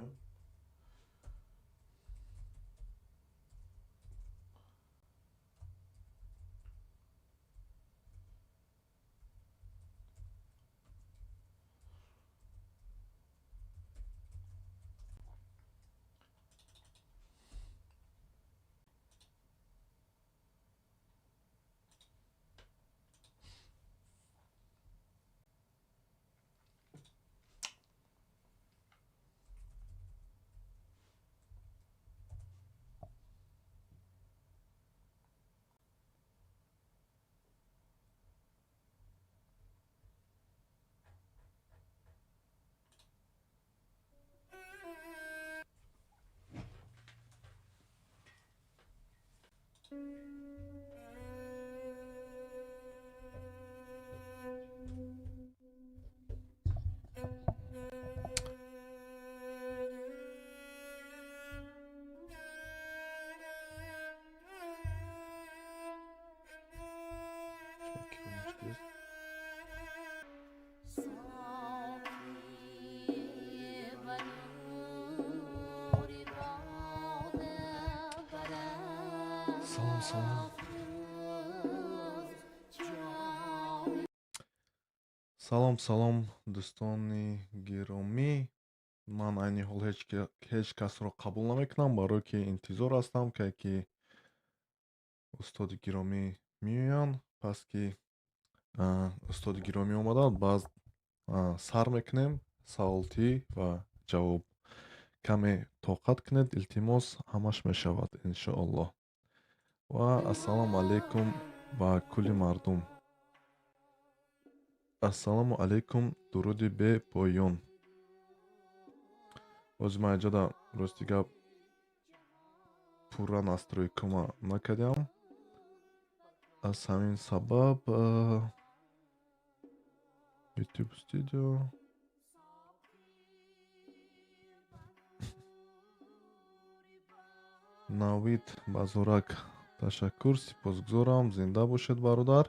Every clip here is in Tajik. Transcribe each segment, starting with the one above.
Кушоем. Салом, салом, салом, салом, дӯстони гиромӣ. Ман айни ҳол ҳеҷ касро қабул намекунам, барое ки интизор ҳастам, кай ки устоди гиромӣ меоянд. Пас ки устоди гиромӣ омаданд, баъз сар мекунем саволтӣ ва ҷавоб. Каме тоқат кунед, илтимос, ҳамаш мешавад, иншоаллоҳ. Ва ассалому алайкум ба кулли мардум. Ассалому алайкум, дуруди бепоён. Ҳозир ман иҷода, рости гап, пурра настройкама накардам, аз ҳамин сабаб YouTube Studio. Навид Базорак, ташаккур, сипосгузорам, зинда бошед, бародар.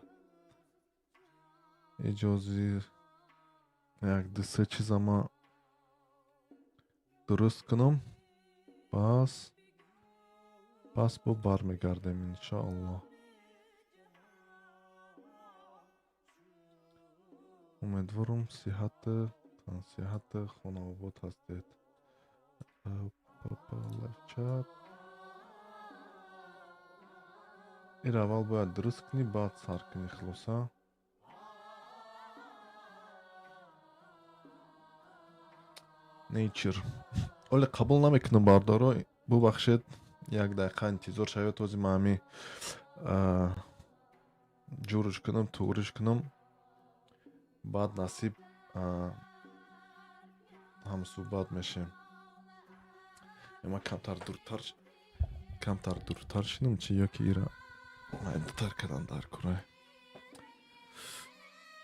Иҷози як ду се чиза ман дуруст кунам, пас бо бармегардем, иншоаллоҳ. Умедворам, сиҳату тансиҳату хонаобод ҳастед. Чат ир аввал бояд дуруст кунӣ, баъд сар кунӣ. Хулоса, nature оле қабул намекунам, бардоро, бубахшед, як дақиқа интизор шавед. Ҳозир ман ҳами ҷурш кунам, туғриш кунам, баъд насиб ҳамсӯҳбат мешем. Ман камтар дуртар шинам чи, ё ки ира майдатар кардан дар курай?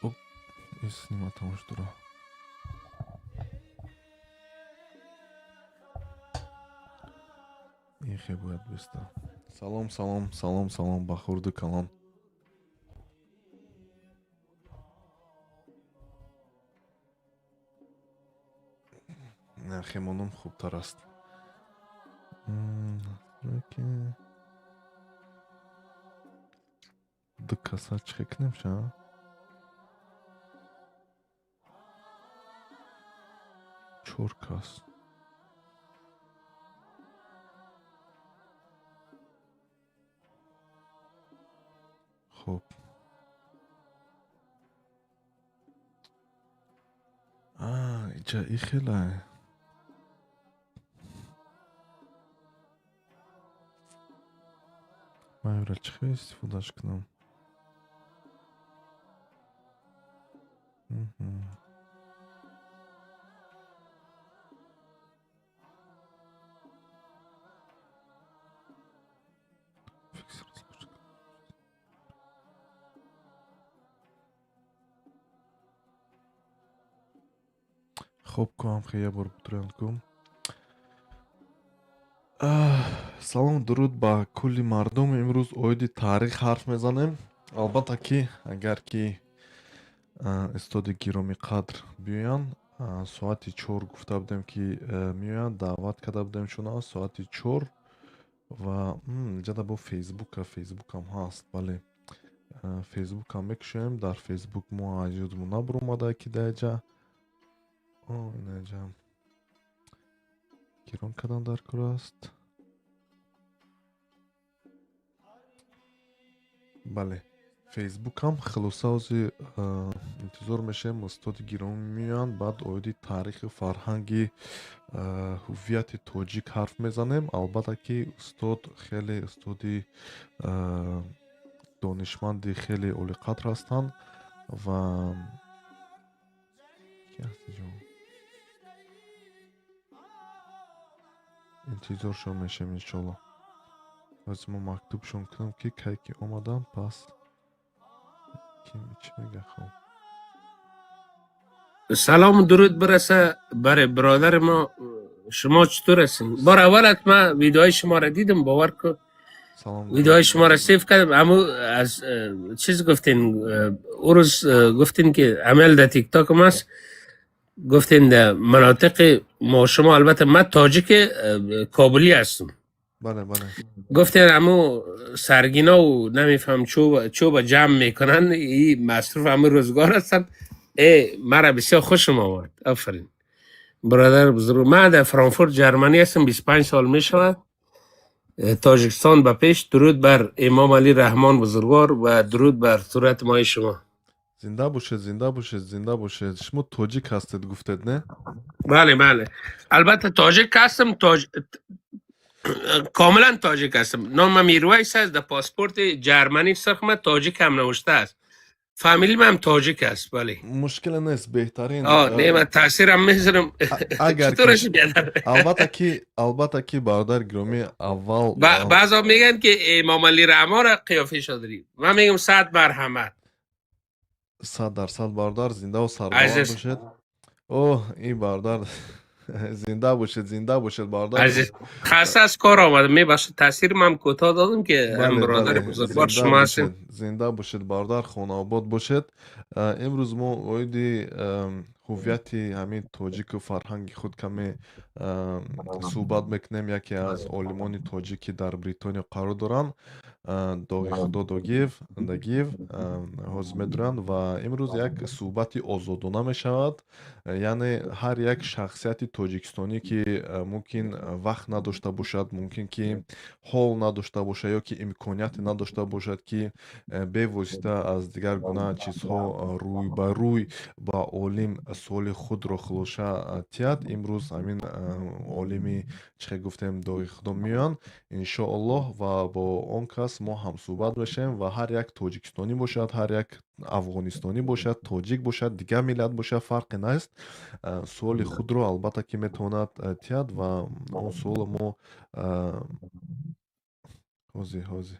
Оп, иснима тамош дура. Ин хе бояд биста. Салом, салом, салом, салом ба хурду калон. Хемонум хубтар аст. Настройки, ду каса чӣ кунем ша? Чор кас. Хуб, иҷа и хелай. Ман ира чӣ хел истифодаш кунам? Мгм. Фикс разложка. Хуб, куам хе як бор бутурян кум. Салом, дуруд ба кулли мардум. Имрӯз оиди таърих ҳарф мезанем. Албатта ки агар ки устоди гиромиқадр биёянд. Соати 4 гуфта будем, ки меоянд, даъват карда будем шуна соати 4. Ва инҷада бо Фейсбука, Фейсбукам ҳаст, бале, Фейсбукам мекушоем. Дар Фейсбук мо аз ёдмон набуромада, ки даҷа инаҷа гирон кардан дар кор аст. Бале, Фейсбукам. Хулоса, ҳозир интизор мешавем, устоди гиромӣ меоянд, баъд оиди таърихи, фарҳанги, ҳуввияти тоҷик ҳарф мезанем. Албатта ки устод хеле устоди донишманди хеле олиқадр ҳастанд. Ва ки аст иҷо? Интизоршон мешавем, иншоалло. Ҳозир мо мактубшон кунам, ки кай ки омаданд, пас чӣ мега. Хоб. سلام و درود برسه برای برادر ما. شما چطور هستین؟ بار اولت من ویدیوهای شما را دیدم، باور کن. салом درود. ویدیوهای شما را save کردم. امو از چیز گفتین، او روز گفتین که عمل در تیک تاک ماست، گفتین در مناطق ما شما، البته من تاجیک کابلی هستم. бале бале گفتین امو سرگینا و نمیفهم چوب چوب جمع میکنن، این مصروف امو روزگار هستن. ای مرا بسیار خوشم آورد، آفرین برادر بزرگ. من در فرانکفورت جرمنی هستم، 25 سال می شود. تاجیکستان به پیش. درود بر امام علی رحمان بزرگوار و درود بر صورت مای شما. Зинда бошед, зинда бошед, зинда бошед. Шумо тоҷик ҳастед, гуфтед, не? بله بله، البته تاجیک هستم، کاملا تاجیک هستم. نام میرویس است، در پاسپورت جرمنی سرخ من تاجیک هم نوشته است، فامیلی من هم تاجیک است، بله. Мушкиле нест, беҳтарин. آه نه، من تاثیرم میذارم. Агар چطور ки شد بیادر؟ албатта ки, бародари гиромӣ, аввал بعضا میگن که امام علی رحمان را قیافه شدری، من میگم صد مرحمت. 100%, бародар, зиндаву сарбаланд عزیز бошед. Оҳ, ин бародар, зинда бошед, зинда бошед, бародар. عزیز، خسته از کار آمدم، میبخشید تاثیر من کوتاه دادم که هم бале برادر бале بزرگوار зинда شما هستیم. бошед, зинда бошед, бародар, хонаобод бошед. Имрӯз мо оиди ҳуввияти ҳамин тоҷику фарҳанги худ каме суҳбат мекунем. Яке аз олимони тоҷик, ки дар Бритониё қарор доранд, Доғи Худо Догиев, Дагиев, ҳозир медоранд ва имрӯз як суҳбати озодона мешавад. Яъне ҳар як шахсияти тоҷикистонӣ, ки мумкин вақт надошта бошад, мумкин ки ҳол надошта бошад ё ки имконияте надошта бошад, ки бевосита аз дигар гуна чизҳо рӯй ба рӯй ба олим суоли худро хулоса тиҳад, имрӯз ҳамин олими, чӣ хел гуфтем, Доғи Худо меоянд, иншоаллоҳ, ва бо он кас мо ҳамсӯҳбат мешавем. Ва ҳар як тоҷикистонӣ бошад, ҳар як афғонистонӣ бошад, тоҷик бошад, дигар миллат бошад, фарқе нест, суоли худро албатта ки метавонад тиҳад ва он суоло мо ҳозир ҳозир.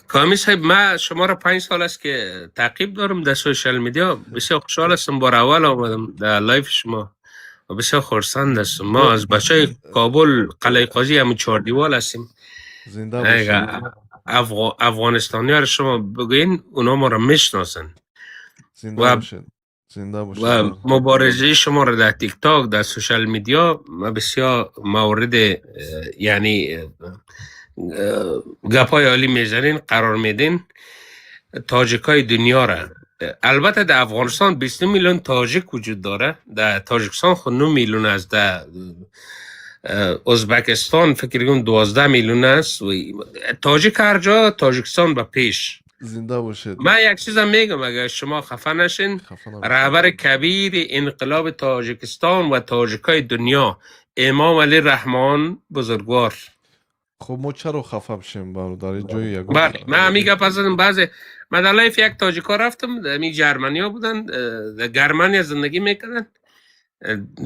کامی صاحب، من شما را 5 سال است که تعقیب دارم در social media. بسیار خوشحال هستم بار اول آمدم در live شما و بسیار خرسند هستم. ما از بچه کابل، قلعه قاضی، همون چهار دیوال هستیم. зинда бошед. اگه افغانستانی ها رو شما بگوین، اونا ما را میشناسن. зинда و бошед, зинда бошед, و бародар. مبارزه شما را در تیک تاک، در social media، ما بسیار مورد یعنی گپای عالی میزنین، قرار میدین تاجیک های دنیا را. البته در افغانستان 20 میلیون تاجیک وجود داره، در تاجیکستان خود 9 میلیون است، در ازبکستان فکر کنم 12 میلیون است و تاجیک هر جا، تاجیکستان به پیش. зинда бошед. من یک چیزم میگم، اگر شما خفه نشین. хафа набошед. رهبر کبیر انقلاب تاجیکستان و تاجیکای دنیا، امام علی رحمان بزرگوار. Хуб, мо чаро хафа бишем, бародар? Ҷои ягон بله، من همی گپ زدم. بعضی من در live یک تاجیکا رفتم، همی جرمنیا بودن، در گرمنیا زندگی میکردن،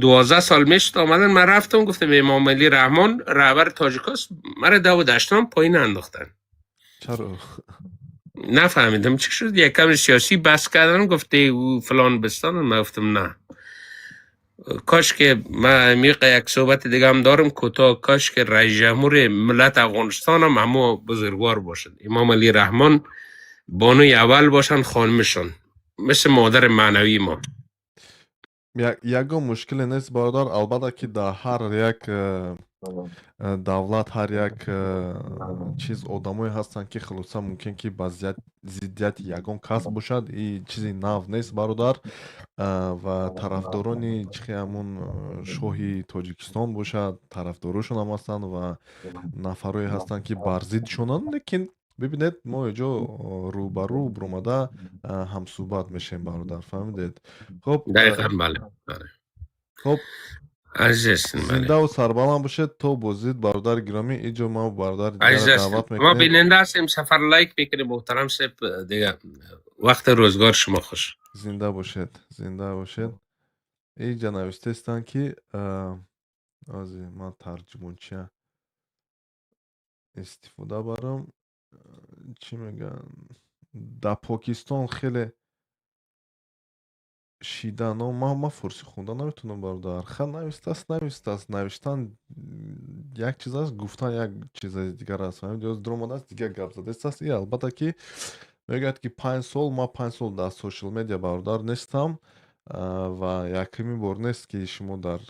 12 سال میشد آمدن. من رفتم گفتم امام علی رحمان رهبر تاجیکاست، مرا دو دشتان پایین انداختن. Чаро? نفهمیدم چی شد. یک کم سیاسی بس کردن، گفته او فلان بستان. من گفتم نه. کاش که من میقه یک صحبت دیگه هم دارم کوتاه. کاش که رئیس جمهور ملت افغانستان هم همو بزرگوار باشد، امام علی رحمان، بانوی اول باشن خانمشان. مثل مادر معنوی ما. Ягон мушкиле нест, бародар. Албатта, ки дар ҳар як давлат, ҳар як чиз одамое ҳастанд, ки хулоса мумкин ки ба зиддияти ягон кас бошад. И чизи нав нест, бародар. Ва тарафдорони чихи ҳамун шоҳи Тоҷикистон бошад, тарафдорошон ҳам ҳастанд ва нафарое ҳастанд, ки бар зиддшонанд. Лекин бибинед, мо иҷо рӯбарӯ биромада ҳамсӯҳбат мешавем, бародар, фаҳмидед? Хоб. دقیقا، بله. Хоб. عزیز هستین، بله. Зиндаву сарбаланд бошед то боздид, бародари гиромӣ. Иҷо ма бародари عزیز дигарро هستین. даъват ما мекунем. بیننده هستیم، سفر لایک میکنیم. محترم صاحب، دیگه وقت روزگار شما خوش. Зинда бошед, зинда бошед. Иҷа навиштаистанд, ки ози ман тарҷумончия истифода барам. Чӣ мегӯянд, дар Покистон хеле шидано. Ман форсӣ хонда наметавонам, бародар. Ха, навистааст. Навиштан як чиз аст, гуфтан як чизи дигар аст, фаҳмид? Ёз дуромадааст, дигар гап задастааст. И албатта, ки мегӯяд, ки 5 сол, ман 5 сол дар social media, бародар, нестам ва якумин бор нест, ки шумо дар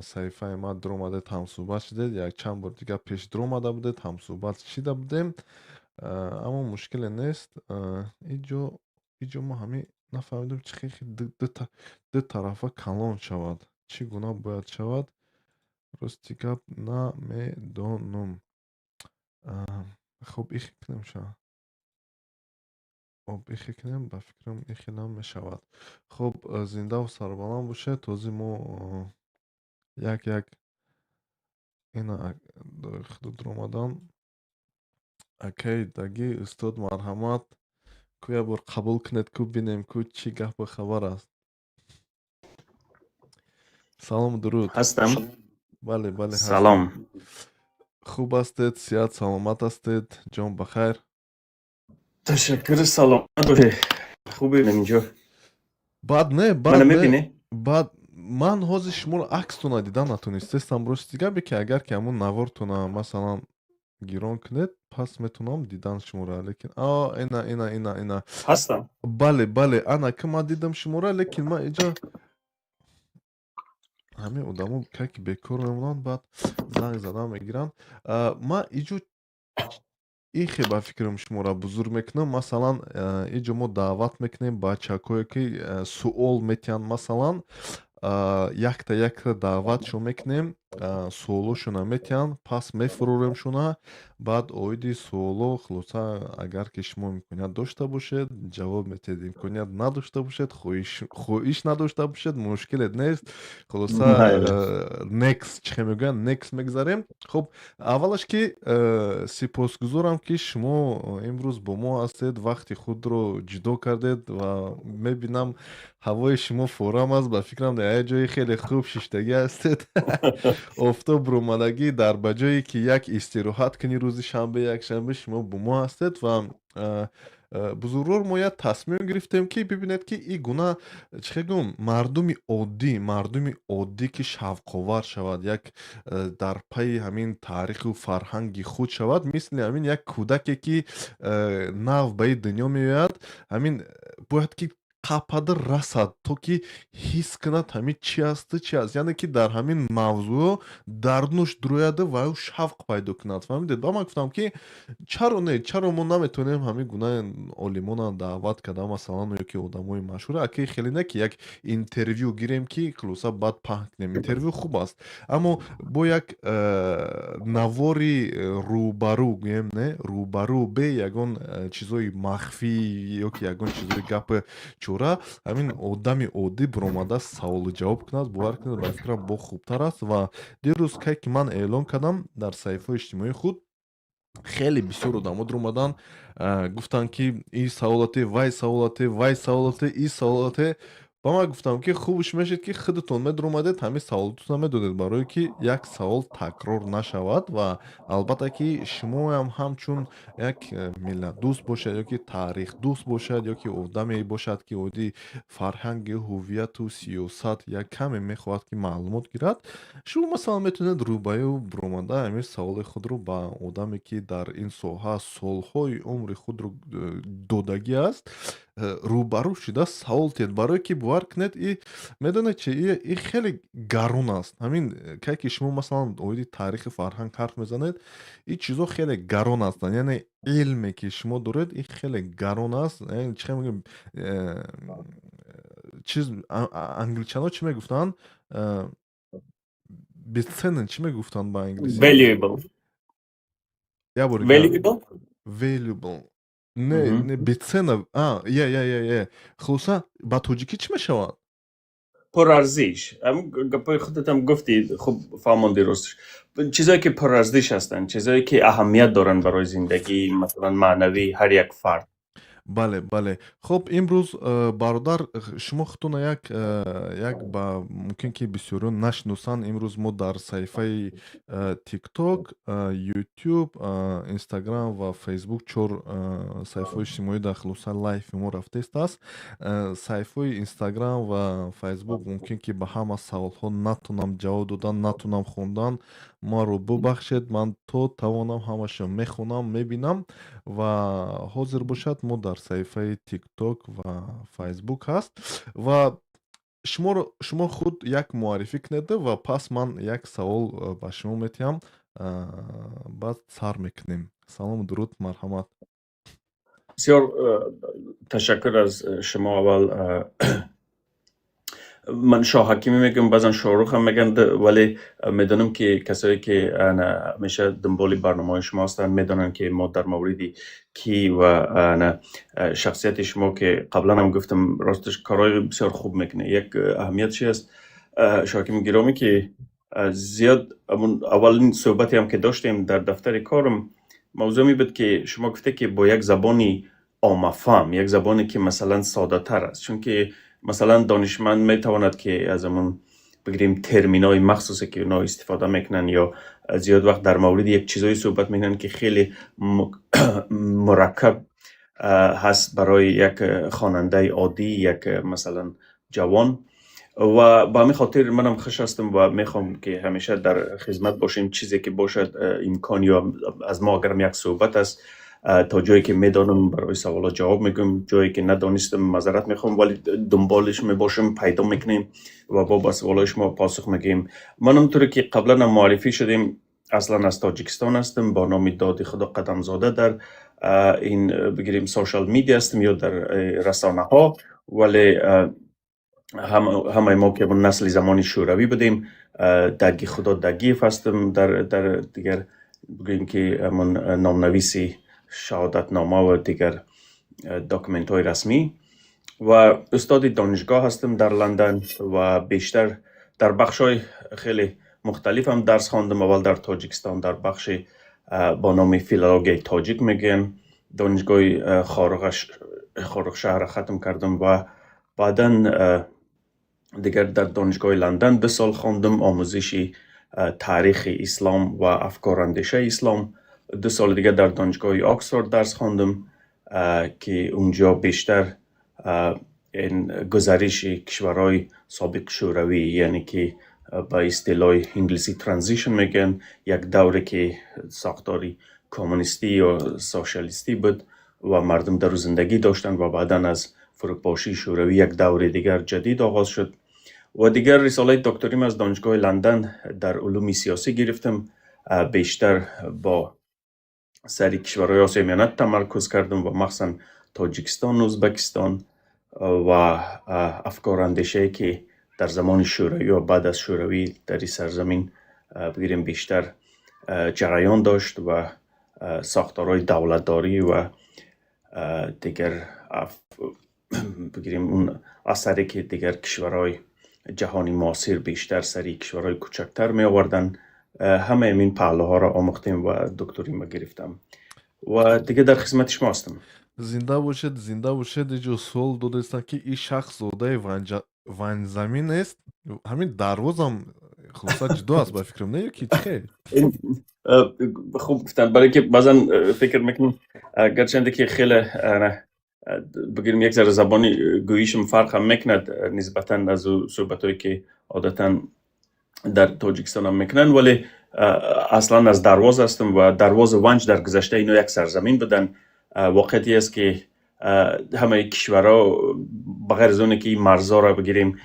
саҳифаи ман дуромадед, ҳамсӯҳбат шудед. Якчанд бор дигар пеш дуромада будед, ҳамсӯҳбат шида будем, аммо мушкиле нест. Иҷо мо ҳамин нафаҳмидем, чӣ хел ду тарафа калон шавад, чӣ гуна бояд шавад, рости гап, намедонам. Хуб, ихе кунем ша. Хоб, ихе кунем, ба фикрам, ихелам мешавад. Хуб, зиндаву сарбаланд бошед. Този мо як як ина худо дуромадан. Акаи даги устод, марҳамат, ку як бор қабул кунед, ку бинем, ку чӣ гапу хабар аст. Салому дуруд. Ҳастам. Бале, ҳастед. Салом. Хуб ҳастед? Сиҳат саломат ҳастед? Ҷон ба хайр? Ташаккур, саломат бошед. Хубе инҷо. Бад не, бад Мана не. мебинӣ? Бад, ман ҳозир шуморо акстона дида натонистестам, рости гапе, ки агар ки ҳамун навортона, масалан, гирон кунед, пас метавонам дидан шуморо, лекин а ина, ина, ина, ина. Ҳастам. Бале, ана ки ман дидам шуморо, лекин ман иҷо ҳамин одамо как бекор мемонанд, баъд занг задан мегиранд. Ман иҷо ихе ба фикрам шуморо бузург мекунам. Масалан, иҷо мо даъват мекунем бачакое, ки суол метиҳанд. Масалан, якта якта даъватшон мекунем, суолошона метиҳанд, пас мефуроремшона, баъд оиди суоло, хулоса, агар ки шумо имконият дошта бошед, ҷавоб метиҳед, имконият надошта бошед, хоҳиш надошта бошед, мушкиле нест, хулоса. Майли. Next, чӣ хел мегӯянд, next мегзарем. Хуб, аввалаш ки сипосгузорам, ки шумо имрӯз бо мо ҳастед, вақти худро ҷудо кардед ва мебинам, ҳавои шумо форам аст. Ба фикрам, дар як ҷои хеле хуб шиштагӣ ҳастед, офтоб рӯмадагӣ, дар ба ҷое ки як истироҳат кунӣ рӯзи шанбе, якшанбе, шумо бо мо ҳастед. Ва бузургвор, мо як тасмим гирифтем, ки бибинед, ки ин гуна, чӣ хел гӯям, мардуми оддӣ, ки шавқовар шавад, як дар пайи ҳамин таъриху фарҳанги худ шавад, мисли ҳамин як кӯдаке, ки нав ба ин дунё меояд, ҳамин бояд ки қапада расад, то ки ҳис кунад ҳамин чи асту чи аст, яъне ки дар ҳамин мавзӯъ дарнуш дурояду ва ӯ шавқ пайдо кунад, фаҳмидед? Ба ман гуфтам, ки чаро не, чаро мо наметавонем ҳамин гуна олимона даъват карда, масалан, ё ки одамои машҳур, аки хеле не, ки як интервю гирем, ки хулоса баъд паҳн кунем. Интервю хуб аст, аммо бо як навори рӯбарӯ гӯем, не рӯбарӯ, бе ягон чизои махфӣ ё ки ягон чизои гапи чора, ҳамин одами оддӣ биромада саволу ҷавоб кунад, бовар кунед, ба фикрам, бо хубтар аст. Ва дирӯз кай ки ман эълон кардам дар саҳифаҳои иҷтимоии худ, хеле бисёр одамо дуромаданд, гуфтанд, ки ин саволате, вай саволате, вай саволате, ин саволате. Ба ман гуфтам, ки хубш мешид, ки худатон медаромадед, ҳамин саволотона медодед, барое ки як савол такрор нашавад. Ва албатта, ки шумоам ҳамчун як миллатдӯст бошад ё ки тарихдӯст бошад, ё ки одаме бошад, ки оиди фарҳанги, ҳуввияту сиёсат як каме мехоҳад, ки маълумот гирад, шумо, масалан, метавонед рӯбаё биромада ҳамин саволи худро ба одаме, ки дар ин соҳа солҳои умри худро додагӣ аст, рӯбарӯ шуда савол диҳед. Барое ки бовар кунед, и медонед чи, и хеле гарон аст. Ҳамин кай ки шумо, масалан, оиди таърихи фарҳанг ҳарф мезанед, ин чизо хеле гарон ҳастанд. Яъне илме, ки шумо доред, ин хеле гарон аст. Чӣ мегӯем, чиз, англичано чӣ мегуфтанд, бесценен чӣ мегуфтанд ба англисӣ? Valuable. Як бори. Valuable. Valuable, не, не, бесценно, а я хулоса, ба тоҷикӣ чӣ мешавад? Пурарзиш. Гапои худатам гуфтӣ, хуб фаҳмондӣ. Ростш, чизое ки пурарзиш ҳастанд, чизое ки аҳамият доранд барои зиндагии, масалан, маънавии ҳар як фард. Бале. Хуб, имрӯз, бародар, шумо худтона як ба мумкин ки бисёриён нашиносанд. Имрӯз мо дар саҳифаи Тикток, Ютуб, Инстаграм ва Фейсбук, чор саҳифаҳои иҷтимоӣ дар хулоса лайфи мо рафтааст. Саҳифаҳои Инстаграм ва Фейсбук мумкин ки ба ҳама саволҳо натонам ҷавоб додан, натонам хондан, маро бубахшед. Ман то тавонам ҳамашро мехонам, мебинам. Ва ҳозир бошад, мо дар саҳифаи Тикток ва Фейсбук ҳаст ва шуморо, шумо худ як муаррифӣ кунед ва пас ман як савол ба шумо метиҳам, баъд сар мекунем. Салому дуруд, марҳамат. Бисёр ташаккур аз шумо. Аввал ман Шоҳ Ҳакимӣ мегӯям, баъзан Шоҳрух ҳам мегӯянд, вале медонам, ки касое ки ҳамеша дунболи барномаҳои шумо ҳастанд, медонанд, ки мо дар мавриди кӣ ва шахсияти шумо, ки қаблан ҳам гуфтам, росташ, корҳои бисёр хуб мекунед. Як аҳамият чи аст, Шоҳ Ҳакими гиромӣ, ки зиёд аввалин суҳбате ҳам ки доштем дар дафтари корам, мавзӯъ ми буд, ки шумо гуфте, ки бо як забони оммафаҳм, як забоне ки, масалан, соддатар аст, чунки, масалан, донишманд метавонад, ки аз ҳамун, бигирем, терминҳои махсусе, ки онҳо истифода мекунанд, ё зиёд вақт дар мавриди як чизҳое суҳбат мекунанд, ки хеле мураккаб ҳаст барои як хонандаи оддӣ, як, масалан, ҷавон. Ва ба ҳамин хотир манам хуш ҳастам ва мехоҳам, ки ҳамеша дар хизмат бошем. Чизе ки бошад, имкон ё аз мо агарам як суҳбат аст, то ҷое ки медонам, барои саволот ҷавоб мегӯям, ҷое ки надонистам, маъзарат мехоҳам, вале дунболиш мебошам, пайдо мекунем ва ба саволҳои шумо посух мегӯем. Ман ҳамонтуре ки қаблан ҳам муаррифӣ шудем, аслан аз Тоҷикистон ҳастам, бо номи Доди Худо Қадамзода дар ин, бигирем, social media ҳастам ё дар расонаҳо, вале ҳамаи мо, ки насли замони шӯравӣ будем, Даги Худо Дагиев ҳастам дар дигар, бигӯем, ки ҳамон номнависи шаҳодатнома ва дигар документҳои расмӣ, ва устоди донишгоҳ ҳастам дар Лондон ва бештар дар бахшҳои хеле мухталиф ҳам дарс хондам. Аввал дар Тоҷикистон дар бахши бо номи филологияи тоҷик мегӯянд, донишгоҳи Хоруғ шаҳрро хатм кардам ва баъдан дигар дар донишгоҳи Лондон 2 сол хондам омӯзиши таърихи ислом ва афкору андешаи ислом. 2 соли дигар дар донишгоҳи Оксфорд дарс хондам, ки унҷо бештар ин гузариши кишварҳои собиқ шӯравӣ, яъне ки ба истилоҳи инглисӣ transition мегӯянд, як давре ки сохтори коммунистӣ ё социалистӣ буд ва мардум дар ӯ зиндагӣ доштанд ва баъдан аз фурӯпошии шӯравӣ як даври дигар ҷадид оғоз шуд. Ва дигар рисолаи докторим аз донишгоҳи Лондон дар улуми сиёсӣ гирифтам. Бештар бо сари кишварҳои Осиёи Миёна тамаркуз кардам ва махсусан Тоҷикистон, Ӯзбекистон ва афкору андешае, ки дар замони шӯравӣ ва баъд аз шӯравӣ дар ин сарзамин, бигирем, бештар ҷараён дошт ва сохторҳои давлатдорӣ ва дигар, бигирем, он асаре, ки дигар кишварҳои ҷаҳони муосир бештар сари кишварҳои кучактар меоварданд. Ҳамаи ин паҳлӯҳоро омӯхтем ва докторима гирифтам ва дигар дар хизмати шумо ҳастам. Зинда бошед, зинда бошед. Иҷо суол додастанд, ки ин шахс зодаи Ванҷзамин нест. Ҳамин Дарвозам хулоса ҷудо аст, ба фикрам, не, ё ки чӣ хел? Хуб гуфтанд, барои ки баъзан фикр мекунем, гарчанде ки хеле, бигирем, як зарра забони гӯишам фарқ ҳам мекунад нисбатан аз ӯ суҳбатҳое, ки одатан дар Тоҷикистон ҳам мекунанд, вале аслан аз Дарвоз ҳастам ва Дарвозу Ванҷ дар гузашта ино як сарзамин буданд. Воқеияте аст, ки ҳамаи кишварҳо, ба ғайр аз оне ки ин марзҳоро, бигирем,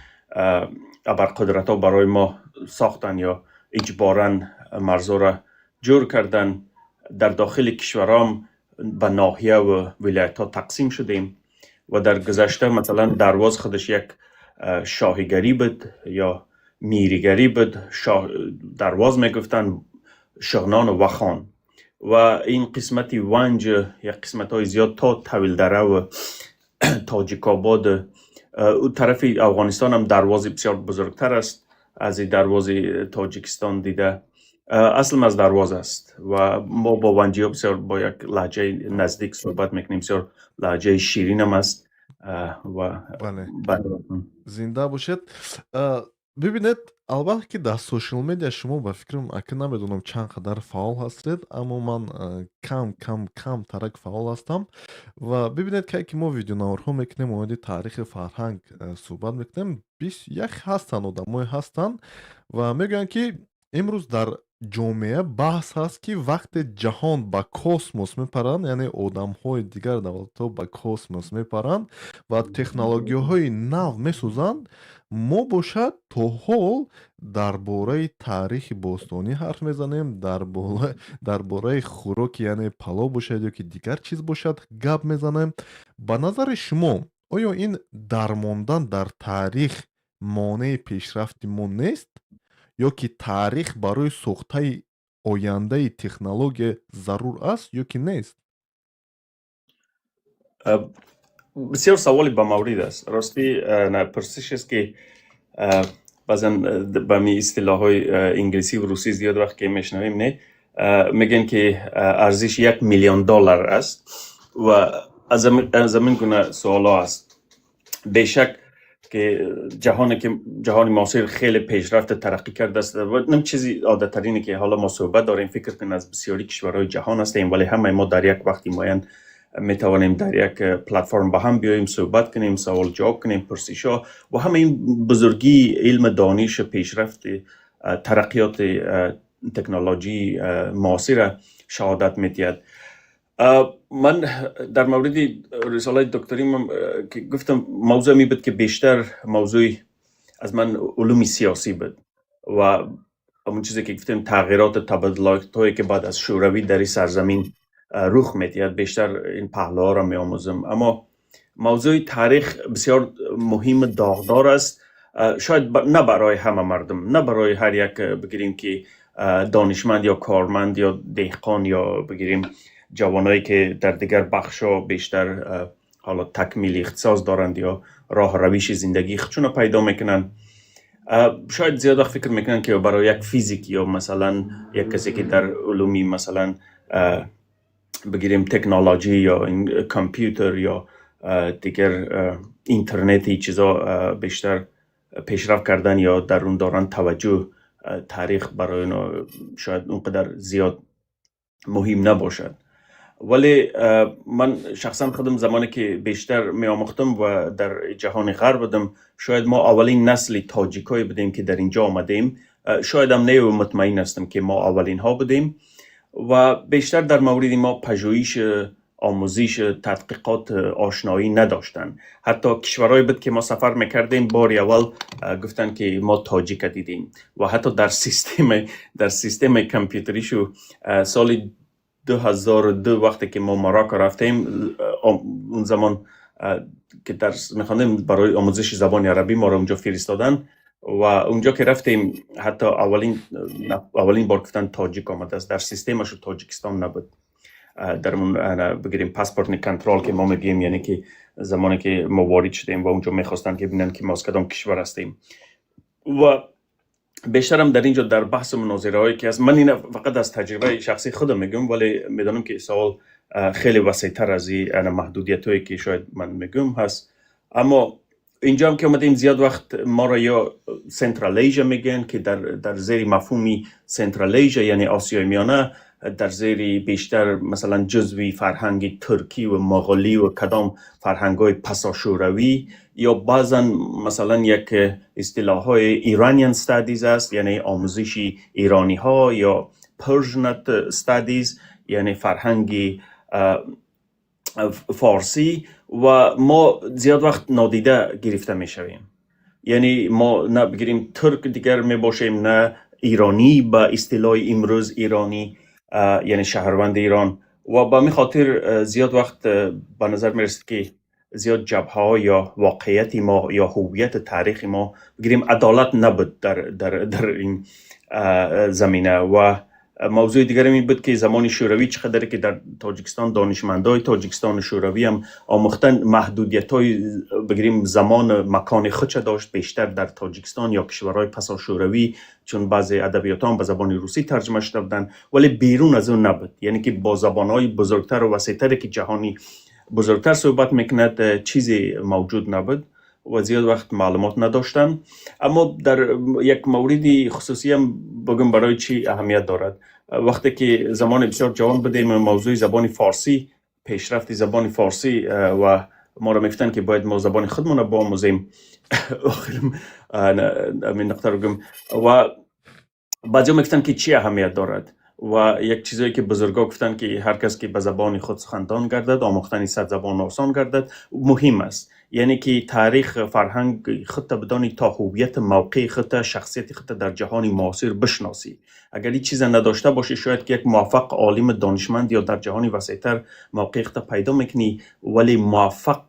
абарқудратҳо барои мо сохтанд ё иҷборан марзҳоро ҷур карданд, дар дохили кишварҳоам ба ноҳия ва вилоятҳо тақсим шудем. Ва дар гузашта, масалан, Дарвоз худаш як шоҳигарӣ буд ё миригарӣ буд. Шоҳ Дарвоз мегуфтанд, Шуғнону Вахон ва ин қисмати Ванҷ, як қисматҳои зиёд то Тавилдара ва Тоҷикобод, ӯ тарафи Афғонистон ҳам Дарвози бисёр бузургтар аст аз ин Дарвози Тоҷикистон дида. Аслам аз Дарвоз аст ва мо бо ванҷиҳо бисёр бо як лаҳҷаи наздик суҳбат мекунем. Бисёр лаҳҷаи ширинам аст ва Бале, зинда бошед. Бибинед, албатта, ки дар social media шумо, ба фикрам, ака, намедонам, чанд қадар фаъол ҳастед, аммо ман кам кам камтарак фаъол ҳастам. Ва бибинед, кай ки мо видеонаворҳо мекунем, оиди таърихи фарҳанг суҳбат мекунем, як ҳастанд, одамое ҳастанд ва мегӯянд, ки имрӯз дар ҷомеа баҳс ҳаст, ки вақте ҷаҳон ба космос мепаранд, яъне одамҳои дигар давлатҳо ба космос мепаранд ва технологияҳои нав месозанд, мо бошад то ҳол дар бораи таърихи бостонӣ ҳарф мезанем, дар бораи хӯроки, яъне палов бошад ё ки дигар чиз бошад, гап мезанем. Ба назари шумо, оё ин дармондан дар таърих монеи пешрафти мо нест ё ки таърих барои сохтаи ояндаи технология зарур аст ё ки нест? Бисёр саволи ба маврид аст. Ростӣ, пурсиш аст, ки баъзан ба ми истилоҳҳои инглисӣ ва русӣ зиёд вақт ки мешунавем, не, мегӯянд, ки арзиши 1 миллион доллар аст ва аз ҳамин гуна суолҳо аст. Бешак ки ҷаҳоне ки ҷаҳони муосир хеле пешрафта тараққӣ кардааст ва ним чизи одаттарине, ки ҳоло мо суҳбат дорем, фикр кунед, аз бисёри кишварҳои ҷаҳон ҳастем, вале ҳамаи мо дар як вақти муайян метавонем дар як платформ ба ҳам биёем, суҳбат кунем, савол ҷавоб кунем, пурсишҳо ва ҳама ин бузургии илми дониш, пешрафти тараққиёти технологии муосира шаҳодат медиҳад. Ман дар мавриди рисолаи докторим, ки гуфтам, мавзӯъ ҳамин буд, ки бештар мавзӯи аз ман улуми сиёсӣ буд ва ҳамон чизе, ки гуфтем, тағйироту табаддулотҳое, ки баъд аз Шӯравӣ дар ин сарзамин рух медиҳад, бештар ин паҳлӯҳоро меомӯзам. Аммо мавзӯи таърих бисёр муҳиму доғдор аст. Шояд на барои ҳама мардум, на барои ҳар як, бигирем, ки донишманд ё корманд ё деҳқон ё, бигирем, ҷавоное, ки дар дигар бахшҳо бештар ҳоло такмили ихтисос доранд ё роҳ равиши зиндагии худшонро пайдо мекунанд. Шояд зиёд вақт фикр мекунанд, ки барои як физик ё, масалан, як касе, ки дар улуми, масалан, бигирем, технологӣ ё компютер ё дигар интернети чизо бештар пешрафт кардан ё дар он доранд таваҷҷӯҳ, таърих барои оно шояд он қадар зиёд муҳим набошад. Вале ман шахсан худам замоне ки бештар меомӯхтам ва дар ҷаҳони ғарб будам, шояд мо аввалин насли тоҷикое будем, ки дар инҷо омадем. Шоядам не, мутмаин ҳастам, ки мо аввалинҳо будем ва бештар дар мавриди мо пажӯҳиш, омӯзиш, тадқиқот, ошноӣ надоштанд. Ҳатто кишварҳое буд, ки мо сафар мекардем, бори аввал гуфтанд, ки мо тоҷика дидем ва ҳатто дар системаи компютеришу соли 2002, вақте ки мо Марокко рафтем, он замон ки дарс мехондем, барои омӯзиши забони арабӣ моро унҷо фиристоданд ва унҷо ки рафтем, ҳатто аввалин бор гуфтанд, тоҷик омадааст. Дар системашу Тоҷикистон набуд. Дар он, бигирем, паспортный контроль, ки мо мегӯем, яъне ки замоне ки мо ворид шудем ва унҷо мехостанд, ки бинанд, ки мо аз кадом кишвар ҳастем. Ва бештарам дар ин ҷо дар баҳсу мунозираҳое, ки ҳаст, ман ина фақат аз таҷрибаи шахсии худам мегӯям, вале медонам, ки савол خیلی وسیعتر از این محدودیت هایی که شاید من میگم هست. اما اینجا هم که اومدیم، زیاد وقت ما را یا Central Asia میگن که در زیر مفهومی Central Asia، یعنی آسیای میانه، در زیر بیشتر مثلا جزوی فرهنگ ترکی و مغولی و کدام فرهنگ های پسا شوروی، یا بعضا مثلا یک اصطلاح های Iranian Studies است، یعنی آموزش ایرانی ها، یا Persian Studies، یعنی فرهنگ فارسی، و ما زیاد وقت نادیده گرفته می شویم. یعنی ما نه بگیریم ترک دیگر می باشیم، نه ایرانی، به اصطلاح امروز ایرانی، یعنی شهروند ایران. و به می خاطر زیاد وقت به نظر می رسید که زیاد جبهه ها یا واقعیت ما یا هویت تاریخ ما بگیریم عدالت نبود در این زمینه. و موضوع دیگر این بود که زمان شوروی چقدر که در تاجیکستان دانشمندای تاجیکستان و شوروی هم آموختن، محدودیت های بگیریم زمان مکان خودش داشت، بیشتر در تاجیکستان یا کشورهای پسا شوروی، چون بعضی ادبیات هم به زبان روسی ترجمه شده بودن، ولی بیرون از اون نبود. یعنی که با زبانهای بزرگتر و وسیعتر که جهانی بزرگتر صحبت میکند، چیزی موجود نبود و زیاد وقت معلومات نداشتن. اما در یک موردی خصوصی هم بگم برای چی اهمیت دارد. وقتی که زمان بسیار جوان بودیم، موضوع زبان فارسی، پیشرفت زبان فارسی، و ما رو میگفتن که باید ما زبان خودمون رو بآموزیم. آخرم همین نقطه رو بگم. و بعضی میگفتن که چی اهمیت دارد و یک چیزایی که بزرگا گفتن که هر کس که به زبان خود سخندان گردد، آموختن صد زبان آسان گردد، مهم است. یعنی که تاریخ، فرهنگ خود بدانی تا هویت، موقع خود، شخصیت خود در جهان معاصر بشناسی. اگر این چیز نداشته باشی، شاید که یک موفق عالم دانشمند یا در جهان وسیعتر موقع خود پیدا میکنی، ولی موفق،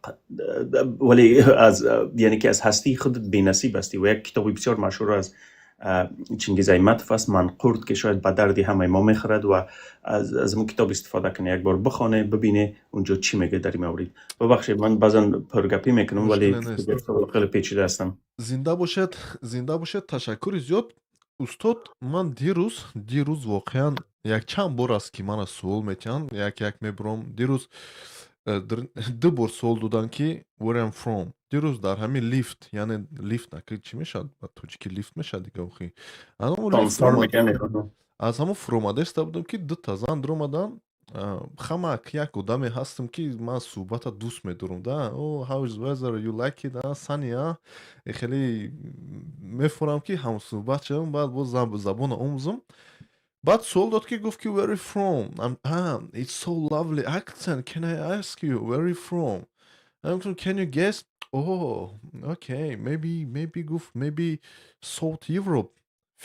ولی از یعنی که از هستی خودت بی‌نصیب هستی. و یک کتاب بسیار مشهور از چنگیز ایتماتف است، منقورت، که شاید به دردی همه ما میخورد و از اون کتاب استفاده کنه، یک بار بخونه، ببینه اونجا چی میگه در این مورد. ببخشید، من بعضا پرگپی میکنم، ولی مشکلی نیست. خیلی پیچیده هستم. Зинда бошед, зинда бошед. Ташаккури зиёд, устод. Ман дирӯз воқеан якчанд бор аст, ки мана суол метиҳанд, як як мебурам. Дирӯз ду бор суол доданд, ки where I'm from. Дирӯз дар ҳамин лифт, яъне лифт наки чӣ мешавад ба тоҷикӣ, лифт мешавад дига охи, ҳамон лифт Тансор мегӯям. Аз ҳамон фуромада истода будам, ки дута зан дуромаданд. Хамак як одаме ҳастам, ки ман суҳбата дӯст медорам да. "Oh, how is weather? You like it? Sunny?" Хеле мефурам, ки ҳамсуҳбат шавам, баъд боз забона омӯзам. Баъд суол дод, ки гуфт, ки "Where you from? Ah, it's so lovely accent. Can I ask you where you from?" I'm гуфтам: "Can you guess?" "Oh, okay, maybe," гуфт, "maybe South Europe."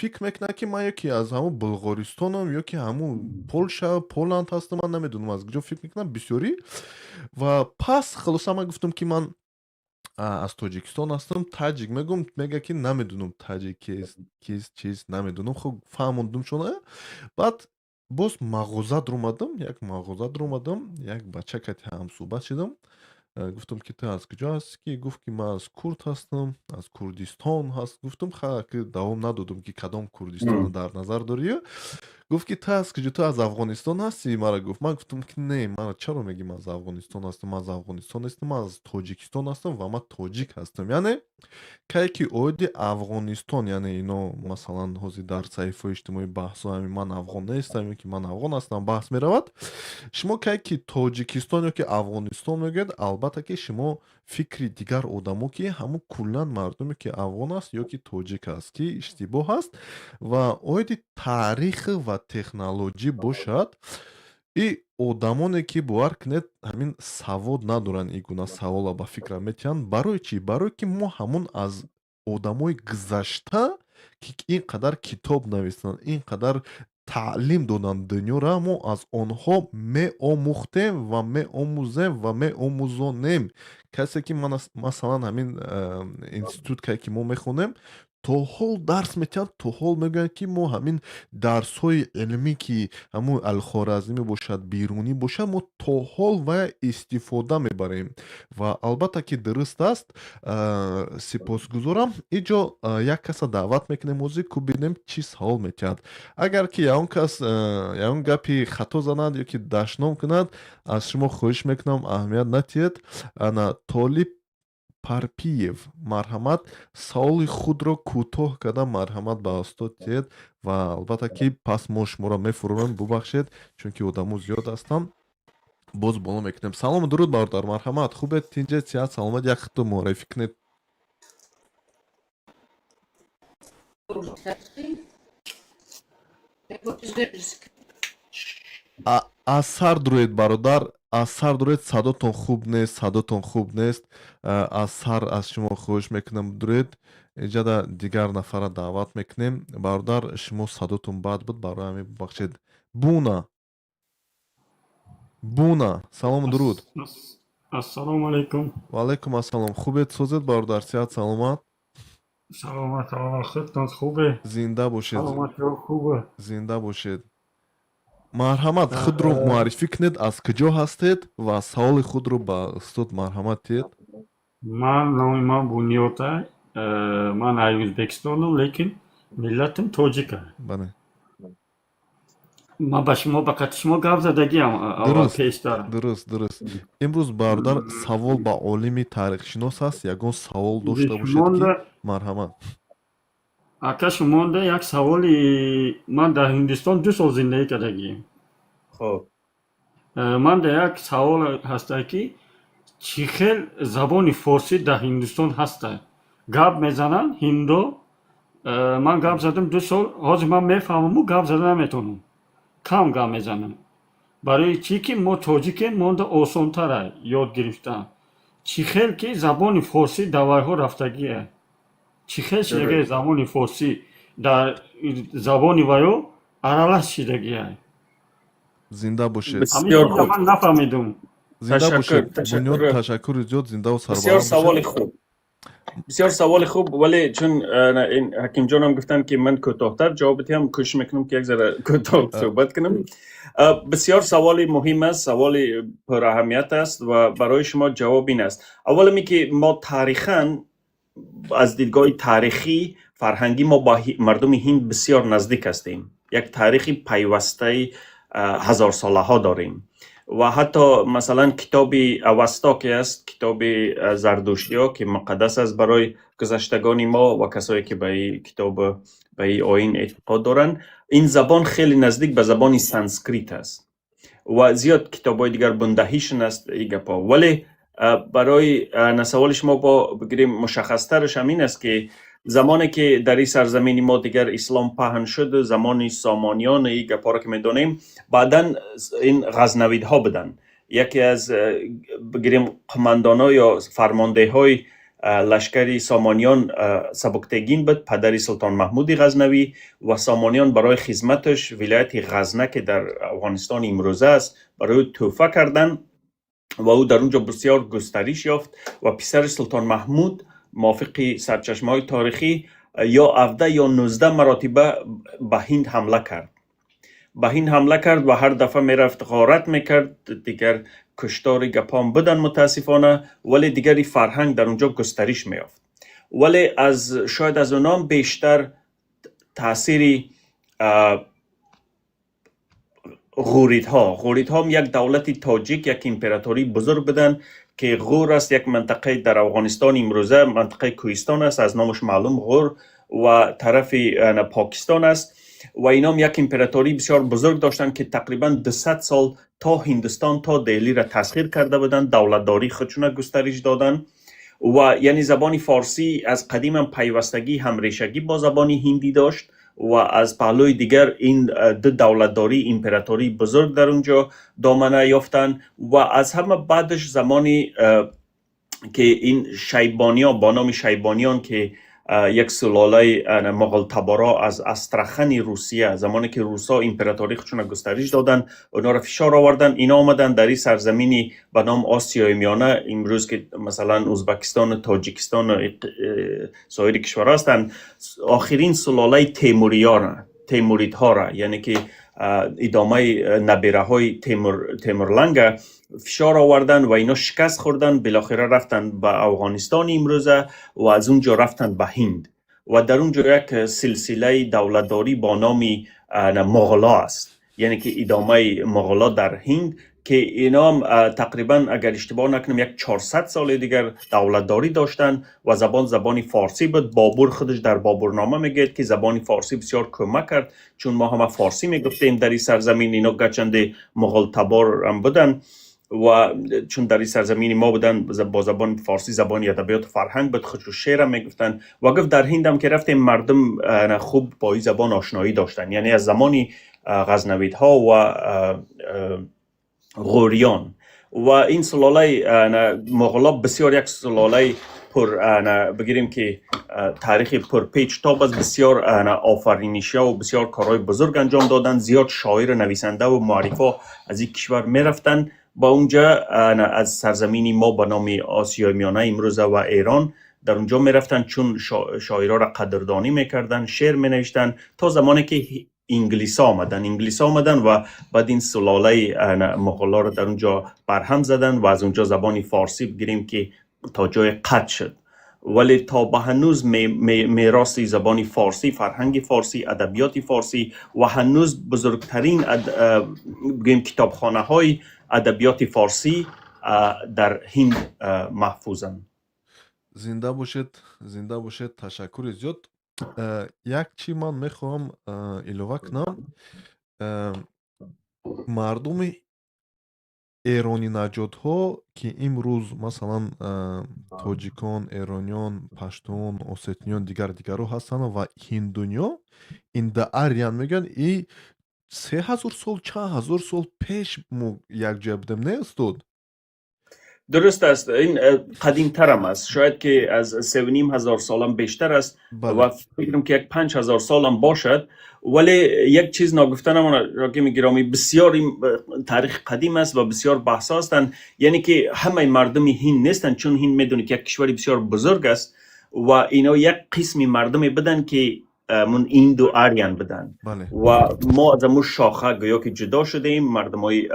Фикр мекунад, ки ман ёки аз ҳамун Булғористонам, ёки ҳамун Полша, Поланд ҳастам. Ман намедонам, аз куҷо фикр мекунам бисёрӣ. Ва пас хулоса ман гуфтам, ки ман аз Тоҷикистон ҳастам, таҷик мегӯм. Мега, ки намедонам таҷик кист, кист, чист, намедонам. Хуб, фаҳмондум шуна. Баъд боз мағоза дуромадам, як мағоза дуромадам, як бача кати ҳамсӯҳбат шудам. Гуфтам, ки ту аз куҷо ҳастӣ? Ки гуфт, ки ман аз курд ҳастам, аз Курдистон ҳаст. Гуфтам, ха, ки давом надодам, ки кадом Курдистонро дар назар дорӣ. Гуфт, ки ту аз куҷо, ту аз Афғонистон ҳастӣ, мара гуфт. Ман гуфтам, ки не, мара чаро мегӣ ман аз Афғонистон ҳастам? Ман аз Афғонистон нестам, ман аз Тоҷикистон ҳастам ва ман тоҷик ҳастам. Яъне кае ки оиди Афғонистон, яъне ино масалан ҳозир дар саҳифаҳои иҷтимоӣ баҳсҳо ҳамин ман афғон нестам ё ки ман афғон ҳастам баҳс меравад. Шумо кае ки Тоҷикистон ё ки Афғонистон мегӯяд, албатта ки шумо фикри дигар одамо, ки ҳамун куллан мардуме ки афғон аст ё ки тоҷик аст, ки иштибоҳ аст. Ва оиди таърих ва технологӣ бошад, и одамоне ки, бовар кунед, ҳамин савод надоранд, ин гуна савола ба фикрам метиҳанд. Барои чӣ? Барое ки мо ҳамун аз одамои гузашта, ки ин қадар китоб нависанд, ин қадар таълим доданд дунёра, мо аз онҳо меомӯхтем ва меомӯзем ва меомӯзонем. Касе ки масалан ҳамин институт, ки мо мехонем. То ҳол дарс метиҳанд, то ҳол мегӯянд, ки мо ҳамин дарсҳои илмӣ, ки ҳамун Алхоразмӣ мебошад, Берунӣ бошад, мо то ҳол вая истифода мебарем. Ва албатта ки дуруст аст. Сипосгузорам. Иҷо як каса даъват мекунем ҳозир, ку бинем, чӣ савол метиҳад. Агар ки ягон кас ягон гапи хато занад ё ки дашном кунад, аз шумо хоҳиш мекунам, аҳамият натиҳед. Ана Толиб Парпиев, марҳамат, саволи худро кӯтоҳ карда, марҳамат, ба устод диҳед. Ва албатта ки пас мо шуморо мефурӯрем, бубахшед, чунки одамо зиёд ҳастанд. Боз боло мекунем. Салому дуруд, бародар, марҳамат. Хубед, тинҷед, сиҳат, саломат? Як худто муаррифӣ кунед. Аз сар дуроед, бародар, аз сар дуроед, садотон хуб нест, садотон хуб нест. Аз сар аз шумо хоҳиш мекунам, дуроед. Иҷада дигар нафара даъват мекунем. Бародар, шумо садотон бад буд, барои ҳамин бубахшед. Буна, буна, салому дуруд. Ассалому алайкум. Ва алайкум ассалом. Хубед, созед, бародар, сиҳат, саломат? Саломат, саломат, худтон хубе? Зинда бошед. Саломатиҳо хубе? Зинда бошед. Марҳамат, худро муаррифӣ кунед, аз куҷо ҳастед ва саволи худро ба устод, марҳамат, диҳед. Ман, номи ман Бунёта, ман аз Ӯзбекистонам, лекин миллатам тоҷика. Бале. Ман ба шумо, ба қати шумо гап задагиам аввал. Дуруст. Пештар. Дуруст. Имрӯз, бародар, савол ба олими таърихшинос аст. Ягон савол дошта бошед ки, шумонда марҳамат. Ака, шумонда як саволи. Ман дар Ҳиндустон 2 сол зиндагӣ кардагием. Хоб. Ман дар як савол ҳаста, ки чӣ хел забони форсӣ дар Ҳиндустон ҳаста, гап мезананд ҳиндо. Ман гап задам 2 сол, ҳозир ман мефаҳмаму гап зада наметавонам, кам гап мезанам. Барои чӣ ки мо тоҷикем, монда осонтара ёд гирифтан. Чӣ хел ки забони форсӣ дар вайҳо рафтагия, чӣ хел шидагия забони форсӣ дар забони вайо аралаш шидагия? Зинда бошед. Бисёр хуб. Ман нафаҳмидум. Зинда Ташаккур, бошед. ташаккур. Бунёд, ташаккури зиёд, зиндаву бисёр сарбаланд саволи бошед. Хуб, бисёр саволи хуб, вале чун ин ҳакимҷонам гуфтанд, ки ман кӯтоҳтар ҷавоб диҳам, кӯшиш мекунам, ки як зара кӯтоҳ суҳбат кунам. Бисёр саволи муҳим аст, саволи пураҳамият аст ва барои шумо ҷавоб ин аст. Авваламе ки мо таърихан, аз дидгоҳи таърихӣ фарҳангӣ, мо бо мардуми ҳинд бисёр наздик ҳастем. Як таърихи пайвастаи ҳазорсолаҳо дорем ва ҳатто масалан китоби Авасто, ки аст китоби зардуштиҳо, ки муқаддас аст барои гузаштагони мо ва касое ки ба ин китоб, ба ин оин эътиқод доранд, ин забон хеле наздик ба забони санскрит аст ва зиёд китобҳои дигар бундаҳишн аст ин гапҳо. Вале барои на саволи шумо бо бигирем, мушаххастараш ҳамин аст, ки замоне ки дар ин сарзамини мо дигар ислом паҳн шуд, замони сомониён, ин гапҳоро ки медонем, баъдан ин ғазнавидҳо буданд. Яке аз бигирем қумандонҳо ё фармондеҳои лашкари сомониён Сабуктегин буд, падари Султон Маҳмуди Ғазнавӣ. Ва сомониён барои хизматаш вилояти Ғазна, ки дар Афғонистони имрӯза аст, барои ӯ тӯҳфа карданд ва ӯ дар он ҷо бисёр густариш ёфт. Ва писари Султон Маҳмуд, мувофиқи сарчашмаҳои таърихӣ, ё 17 ё 19 маротиба ба ҳинд ҳамла кард, ба ҳинд ҳамла кард ва ҳар дафъа мерафт, ғорат мекард, дигар куштори гапҳоам буданд, мутаассифона. Вале дигари фарҳанг дар он ҷо густариш меёфт. Вале аз шояд аз онон бештар таъсири ғуридҳо. Ғуридҳо як давлати тоҷик, як императории бузург буданд, ки Ғур аст як минтақаи дар Афғонистони имрӯза, минтақаи кӯҳистон аст, аз номаш маълум, Ғур ва тарафи Покистон аст. Ва ином як императории бисёр бузург доштанд, ки тақрибан 200 сол то Ҳиндустон, то Деҳлиро тасхир карда буданд, давлатдории худшона густариш доданд. Ва яъне забони форсӣ аз қадимам пайвастагӣ, ҳамрешагӣ бо забони ҳиндӣ дошт ва аз паҳлӯи дигар ин ду давлатдории императории бузург дар он ҷо домана ёфтанд. Ва аз ҳама баъдаш замони ки ин шайбониён, бо номи шайбониён, ки یک سلاله مغول تبارا از استرخن روسیه، زمانی که روسا امپراتوری خودشون گسترش دادن، اونا را فشار آوردن، اینا آمدن در این سرزمینی به نام آسیای میانه امروز که مثلا ازبکستان و تاجیکستان و سایر کشورها هستند، آخرین سلاله تیموریدها را، یعنی که ادامه نبیره های تیمورلنگ فشار آوردن و اینا شکست خوردن. بالاخره رفتن به افغانستان امروزه و از اونجا رفتن به هند و در اونجا یک سلسله دولتداری با نام مغلا است، یعنی که ادامه مغلا در هند که اینا هم تقریبا اگر اشتباه نکنم یک 400 سال دیگر دولتداری داشتن و زبان فارسی بود. بابر خودش در بابرنامه میگه که زبان فارسی بسیار کمک کرد، چون ما همه فارسی میگفتیم در این سرزمین. اینا گرچند مغول تبار هم بودن و چون در این سرزمین ما بودن، با زبان فارسی، زبان ادبیات و فرهنگ بود، خودش شعر هم میگفتن و گفت در هند هم که رفتیم مردم خوب با این زبان آشنایی داشتن، یعنی از زمانی غزنویدها و غوریان. و این سلاله مغولا بسیار یک سلاله پر بگیریم که تاریخ پر پیچ تاب است، بسیار آفرینشی و بسیار کارهای بزرگ انجام دادن. زیاد شاعر، نویسنده و معرفا از این کشور میرفتن با اونجا، از سرزمینی ما به نام آسیای میانه امروز و ایران در اونجا میرفتن، چون شاعرها را قدردانی میکردن، شعر می نوشتن، تا زمانی که انگلیس آمدن. انگلیس آمدن و بعد این سلاله مغولا را در اونجا برهم زدن و از اونجا زبان فارسی بگیریم که تا جای قطع شد، ولی تا به هنوز میراث زبان فارسی، فرهنگ فارسی، ادبیات فارسی و هنوز بزرگترین بگیم کتابخانه های ادبیات فارسی در هند محفوظند. Зинда бошед, зинда бошед, ташаккури зиёд. Як чӣ ман мехоҳам илова кунам. Мардуми эронинажодҳо, ки имрӯз масалан тоҷикон, эрониён, паштун, осетиён, дигар дигарҳо ҳастанд ва ҳиндуниё, Indo-Aryan мегӯянд, и 3000 сол, чанд ҳазор сол пеш мо якҷоя будем, не, устод? درست است. این قدیمترم است، شاید که از 3,5 هزار سالم بیشتر است. و فکرم که یک 5000 سالم باشد. ولی یک چیز ناگفته نماند، راکیم گرامی، بسیار این تاریخ قدیم است و بسیار بحث هستند، یعنی که همه مردم هند نیستند، چون هند میدونی که یک کشور بسیار بزرگ است و اینا یک قسمی مردمی بدن که من Indo-Aryan بدن و ما از امو شاخه گویا که جدا شده ایم، مردم های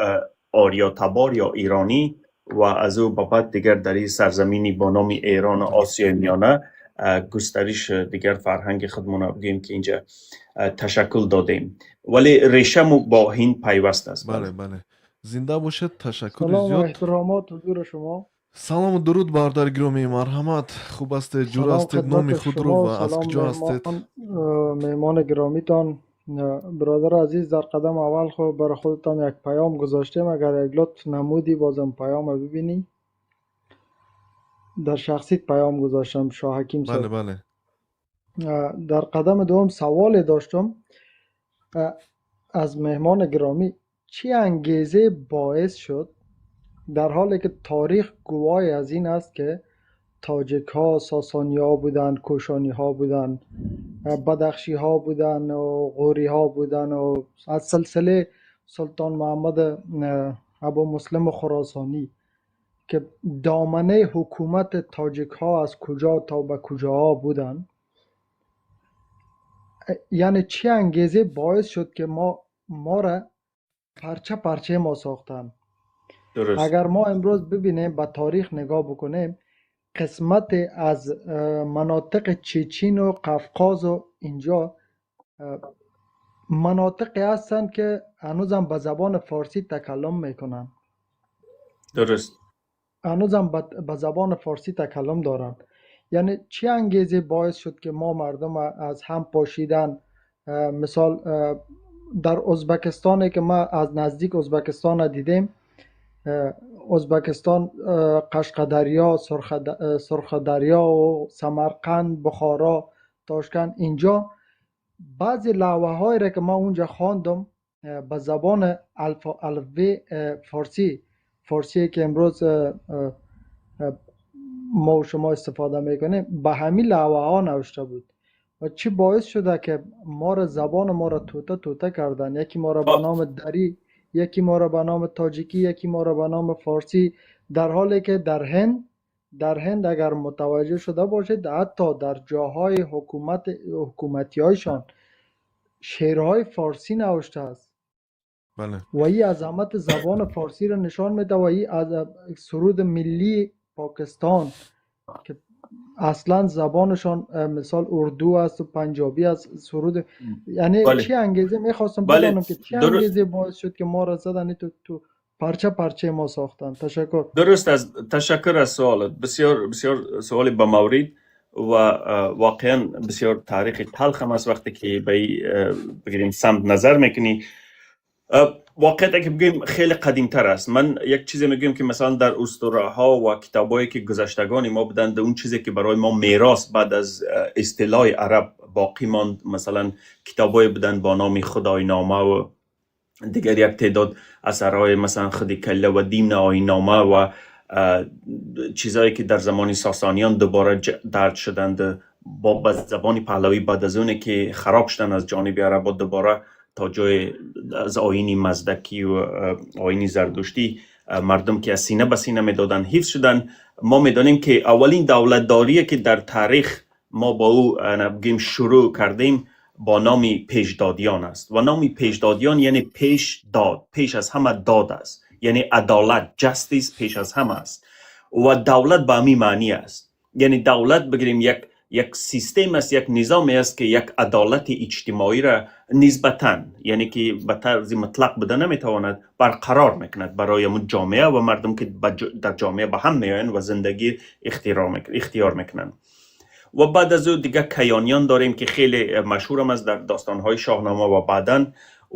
آریا تبار یا ایرانی، و از او به بعد دیگر در این سرزمینی با نام ایران و آسیای میانه گسترش دیگر فرهنگ خودمون بگیم که اینجا تشکل دادیم، ولی ریشه با هند پیوست است. бале бале зинда бошед, ташаккури Салом ва зиёд. Эҳтиромот ҳузури шумо. Салому дуруд, бародари гиромӣ, марҳамат, хуб ҳастед, ҷур Салом ҳастед? Номи хидмати худро шумо, ва аз салом куҷо ҳастед? меҳмони гиромитон. Бародари азиз, дар қадам аввал хуб барои худатон як паём гузоштем, агар як лутф намудӣ, бозам паёмро бибинӣ. Дар шахсит паём гузоштам, Шоҳ Ҳаким соҳиб. Бале. Дар қадами дуввум саволе доштам аз меҳмони гиромӣ: чӣ ангеза боис шуд, дар ҳоле ки таърих гувоҳ аз ин аст ки тоҷикҳо сосониҳо буданд, кушониҳо буданд, бадахшиҳо буданд ва ғӯриҳо буданд ва аз силсилаи султон Муҳаммад Абу Муслим Хуросонӣ, ки доманаи ҳукумати тоҷикҳо аз куҷо то ба куҷоҳо буданд, яъне чӣ ангеза боис шуд ки моро парча парча мо сохтанд? Агар мо имрӯз бибинем, ба таърих нигоҳ бикунем, қисмате аз манотиқи Чечен ва Қафқоз ва инҷо манотиқе ҳастанд ки ҳанӯзам ба забони форсӣ такаллум мекунанд. Ҳанӯзам ба забони форсӣ такаллум доранд. Яъне чӣ ангезе боис шуд ки мо мардум аз ҳам пошидан? Мисол, дар Ӯзбекистоне ки ма аз наздик Ӯзбекистонро дидем, Ӯзбекистон, Қашқадарё, Сурхадарё ва Самарқанд, Бухоро, Тошканд, инҷо баъзе лавҳаҳоеро ки ман онҷо хондам, ба забони алифбе форсӣ, форсие ки имрӯз ما و شما استفاده میکنیم، به همین لهوه ها نوشته بود. و چی باعث شده که ما را، زبان ما را توته توته کردن؟ یکی ما را به نام دری، یکی ما را به نام تاجیکی، یکی ما را به نام فارسی، در حالی که در هند اگر متوجه شده باشید، حتی در جاهای حکومتی هایشان شعرهای فارسی نوشته است. و این عظمت زبان فارسی را نشان میده و این از سرود ملی پاکستان که اصلا زبانشان مثال اردو است و پنجابی است، سرود یعنی چی انگیزه، میخواستم بدانم که چی انگیزه باعث شد که ما را زدن، تو پرچه پرچه ما ساختن؟ تشکر. درست از تشکر از سوالت. بسیار بسیار سوالی به مورد و واقعا بسیار تاریخ تلخ هم است وقتی که به بگیریم سمت نظر میکنی. واقعیت که بگیم خیلی قدیم تر است. من یک چیزی میگم که مثلا در اسطوره ها و کتابایی که گذشتگان ما بودند، اون چیزی که برای ما میراث بعد از استیلای عرب باقی ماند، مثلا کتابایی بودند با نام خدای نامه و دیگر یک تعداد اثرهای، مثلا خودی کله و دیمنه آیین نامه و چیزهایی که در زمان ساسانیان دوباره درج شدند با زبان پهلوی، بعد از اونه که خراب شدن از جانب عرب، دوباره تا جای از آیین مزدکی و آیین زردشتی مردم که از سینه به سینه میدادن حفظ شدن. ما میدانیم که اولین دولتداری که در تاریخ ما با او بگیم شروع کردیم با نام پیشدادیان است و نام پیشدادیان یعنی پیش داد، پیش از همه داد است، یعنی عدالت، justice پیش از همه است و دولت به همین معنی است. یعنی دولت بگیریم یک سیستم است، یک نظام است که یک عدالت اجتماعی را نسبتا، یعنی که به طرز مطلق بوده نمیتواند، برقرار میکند برای اون جامعه و مردم که در جامعه به هم میآیند و زندگی اختیار میکنند. و بعد از او دیگه کیانیان داریم که خیلی مشهور هم است در داستانهای شاهنامه و بعدا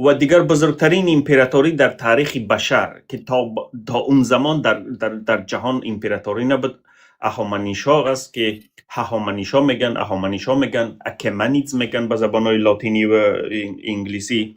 و دیگر بزرگترین امپراتوری در تاریخ بشر که تا اون زمان در جهان امپراتوری نبود، اهامنیشا است که ههامنیشا میگن، اهامنیشا میگن، Achaemenids میگن به زبانهای لاتینی و انگلیسی.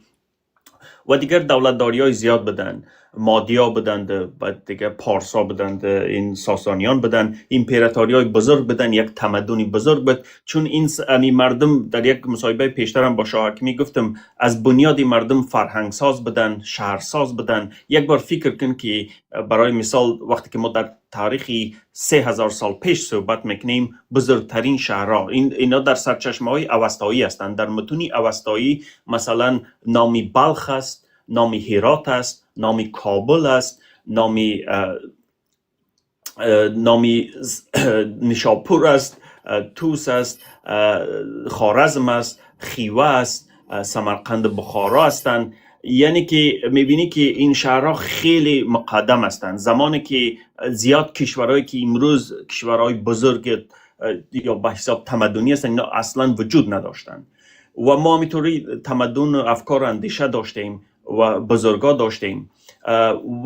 و دیگر دولتداری های زیاد بدن، مادیا بودند، بعد دیگه پارسا بودند، این ساسانیان بودند، امپراتوری های بزرگ بودند، یک تمدنی بزرگ بود. چون این امی مردم، در یک مصاحبه پیشترم با شاه حکیمی گفتم، از بنیاد مردم فرهنگ ساز بودن، شهرساز بودن. یک بار فکر کن که برای مثال وقتی که ما در تاریخی 3000 سال پیش صحبت میکنیم، بزرگترین شهرها اینا در سرچشمه های اوستایی هستند. در متونی اوستایی مثلا نامی بلخ است، نامی هرات است، نامی کابل است، نامی نشاپور است، توس است، خوارزم است، خیوه است، سمرقند، بخارا هستند. یعنی که میبینی که این شهرها خیلی مقدم هستند. زمانی که زیاد کشورهایی که امروز کشورهای بزرگ یا به حساب تمدنی هستند، اینا اصلا وجود نداشتند و ما همینطوری تمدن و افکار و اندیشه داشتیم و بزرگا داشتیم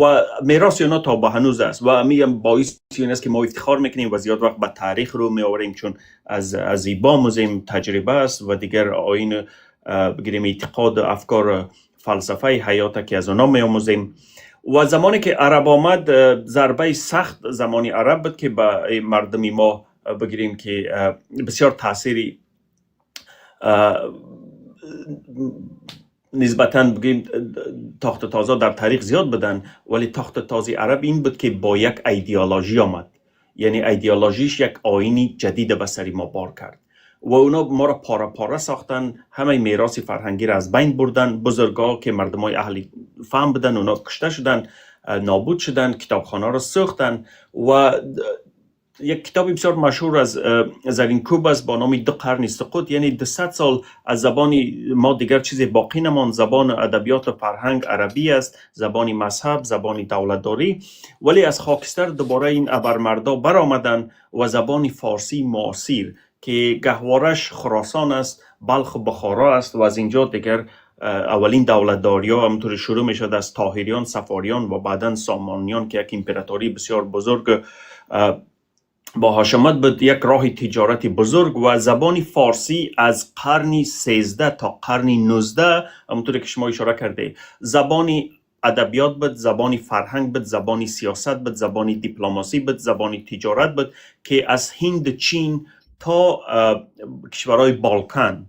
و میراث اونا تا به هنوز است و میگم باعث این است که ما افتخار میکنیم و زیاد وقت به تاریخ رو میآوریم، چون از ایبا موزیم تجربه است و دیگر آیین بگیریم اعتقاد و افکار، فلسفه حیات که از اونا میآموزیم. و زمانی که عرب آمد، ضربه سخت زمانی عرب بود که به مردمی ما بگیریم که بسیار تاثیری نسبتا بگیم تاخت تازه در تاریخ زیاد بدن، ولی تاخت تازه عرب این بود که با یک ایدئولوژی آمد، یعنی ایدئولوژیش یک آیینی جدید به سری ما بار کرد و اونا ما را پاره پاره ساختن، همه میراث فرهنگی را از بین بردن. بزرگا که مردم های اهل فهم بودن، اونا کشته شدن، نابود شدن، کتابخانه را سوختن. و یک کتاب بسیار مشهور از زرین کوب است با نام دو قرن سقوط، یعنی 200 سال از زبان ما دیگر چیزی باقی نماند. زبان ادبیات و فرهنگ عربی است، زبان مذهب، زبان دولتداری، ولی از خاکستر دوباره این ابرمردا برآمدن و زبان فارسی معاصر که گهوارش خراسان است، بلخ و بخارا است و از اینجا دیگر اولین دولتداری ها همطور شروع می شد، از طاهریان، صفاریان و بعدا سامانیان که یک امپراتوری بسیار بزرگ با حشمت بود، یک راه تجارت بزرگ. و زبان فارسی از قرن 13 تا قرن 19، همونطوری که شما اشاره کرده، زبان ادبیات بود، زبان فرهنگ بود، زبان سیاست بود، زبان دیپلماسی بود، زبان تجارت بود که از هند، چین تا کشورهای بالکان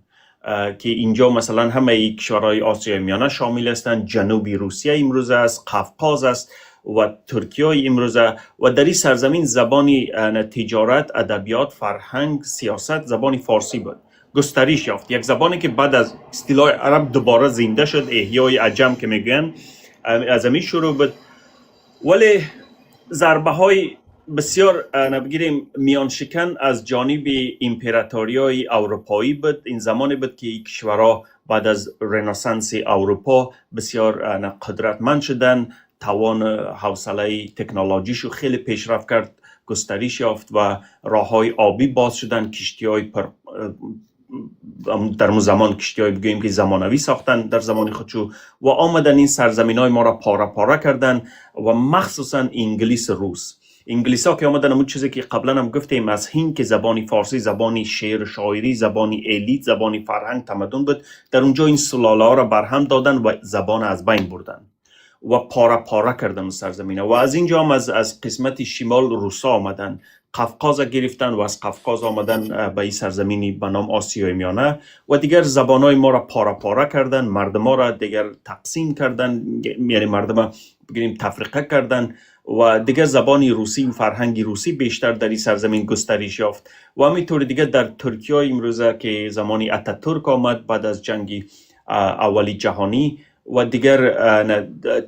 که اینجا مثلا همه کشورهای آسیای میانه شامل هستند، جنوبی روسیه امروز است، قفقاز است و ترکیه امروزه، و در این سرزمین زبان تجارت، ادبیات، فرهنگ، سیاست زبان فارسی بود، گسترش یافت. یک زبانی که بعد از استیلای عرب دوباره زنده شد، احیای عجم که میگوین، از همین شروع بود. ولی ضربه های بسیار بگیریم میان شکن از جانب امپراتوری اروپایی بود. این زمانی بود که این کشورها بعد از رنسانس اروپا بسیار قدرتمند شدن، توان حوصله تکنولوژیشو خیلی پیشرفت کرد، گسترش یافت و راه های آبی باز شدن، کشتی های پر در اون زمان کشتی های بگوییم که زمانوی ساختن در زمان خودشو و آمدن این سرزمین های ما را پاره پاره کردن و مخصوصا انگلیس، روس. انگلیس ها که آمدن، همون چیزی که قبلا هم گفتیم، از هند که زبان فارسی زبان شعر، شاعری، زبان elite، زبان فرهنگ، تمدن بود، در اونجا این سلاله ها را برهم دادن و زبان از بین بردن و پاره پاره کردن سرزمینه. و از اینجا هم از قسمت شمال روسا آمدن، قفقاز گرفتن و از قفقاز آمدن به این سرزمینی به نام آسیای میانه و دیگر زبانهای ما را پاره پاره کردن، مردم ما را دیگر تقسیم کردن، یعنی مردم بگیریم تفرقه کردن و دیگر زبان روسی و فرهنگ روسی بیشتر در این سرزمین گسترش یافت. و همینطور دیگر در ترکیه امروزه که زمانی اتاتورک آمد بعد از جنگ اولی جهانی و دیگر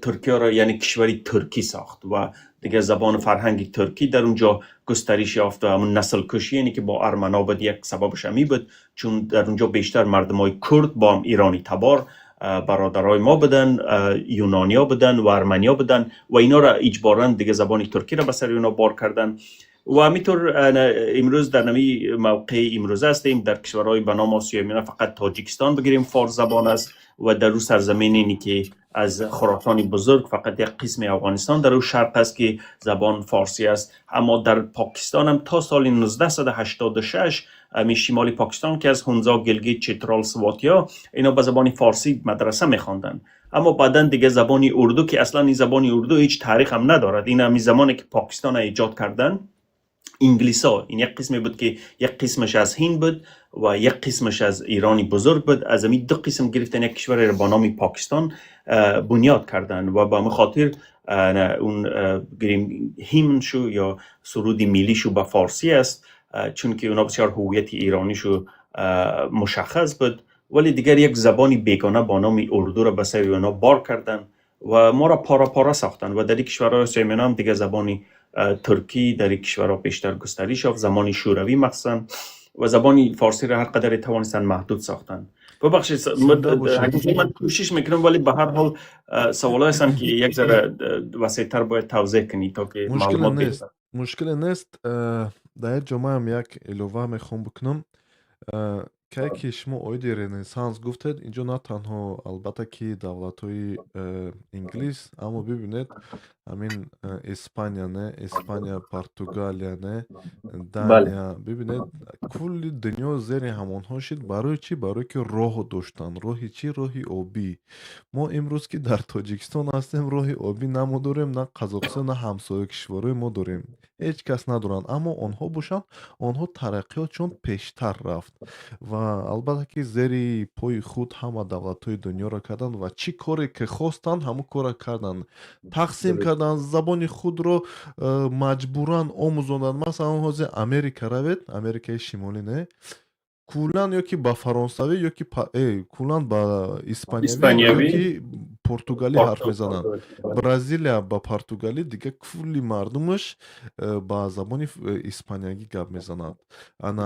ترکیه را یعنی کشوری ترکی ساخت و دیگر زبان و فرهنگ ترکی در اونجا گسترش یافت و همون نسل کشی یعنی که با ارمنا بود، یک سببش همی بود، چون در اونجا بیشتر مردم های کرد با هم ایرانی تبار برادرای ما بودن، یونانیا بودن و ارمنیا بودن و اینا را اجبارا دیگه زبان ترکی را به سر اونا بار کردن. و همینطور امروز در نمی موقع امروز هستیم، در کشورهای به نام آسیای میانه فقط تاجیکستان بگیریم فارس زبان است و در رو سرزمین اینی که از خراسان بزرگ فقط یک قسم افغانستان در او شرق است که زبان فارسی است. اما در پاکستان هم تا سال 1986 امی شمال پاکستان که از هونزا، گلگیت، چترال، سواتیا، اینا به زبان فارسی مدرسه میخواندن. اما بعدا دیگه زبان اردو که اصلا این زبان اردو هیچ تاریخ هم ندارد، این همی زمانی که پاکستان ایجاد کردن انگلیس ها، این یک قسمی بود که یک قسمش از هند بود و یک قسمش از ایرانی بزرگ بود، از این دو قسم گرفتن یک کشور را با نام پاکستان بنیاد کردن و به خاطر اون گریم hymn شو یا سرود ملی شو به فارسی است، چون که اونا بسیار هویت ایرانی شو مشخص بود. ولی دیگر یک زبانی بیگانه با نام اردو را به سر اونا بار کردن و ما را پارا پارا ساختن. و در این کشورهای آسیای میانه هم دیگه زبانی ترکی در این کشورها بیشتر گسترش یافت، زمان شوروی مخصوصا، و زبان فارسی را هر قدر توانستن محدود ساختن. ببخشید، زنده باشید. من کوشش میکنم، ولی به هر حال سوال هستن که یک ذره وسیع‌تر باید توضیح کنی تا که مشکل معلومات نیست. بیشتر. مشکل نیست. در ҷо маам як илова мехоҳам бикунам. Кае ки шумо оиди Ренессанс гуфтед, инҷо на танҳо албатта ки давлатҳои инглис, аммо бибинед, ҳамин Испания, не, Испания, Португалия, не, Дания, бибинед, кулли дунё зери ҳамонҳо шид. Барои чӣ? Барое ки роҳ доштанд. Роҳи чӣ? Роҳи обӣ. Мо имрӯз ки дар Тоҷикистон ҳастем, роҳи обӣ на мо дорем, на Қазоқистон, на ҳамсоя кишварҳои мо дорем, ҳеҷ кас надоранд. Аммо онҳо бошанд, онҳо тараққиётшон пештар рафт ва албатта ки зери пои худ ҳама давлатҳои дунёро карданд ва чӣ коре ки хостанд, ҳамон корро карданд, тақсим карданд, забони худро маҷбуран омӯзонданд. Масалан, ҳозир Америка равед, Америкаи Шимолӣ, не, куллан ё ки ба фаронсавӣ, ё ки куллан ба испанявӣ ё ки португалӣ ҳарф мезананд. Бразилия ба португалӣ, дига кулли мардумаш ба забони испаниягӣ гап мезанад. Ана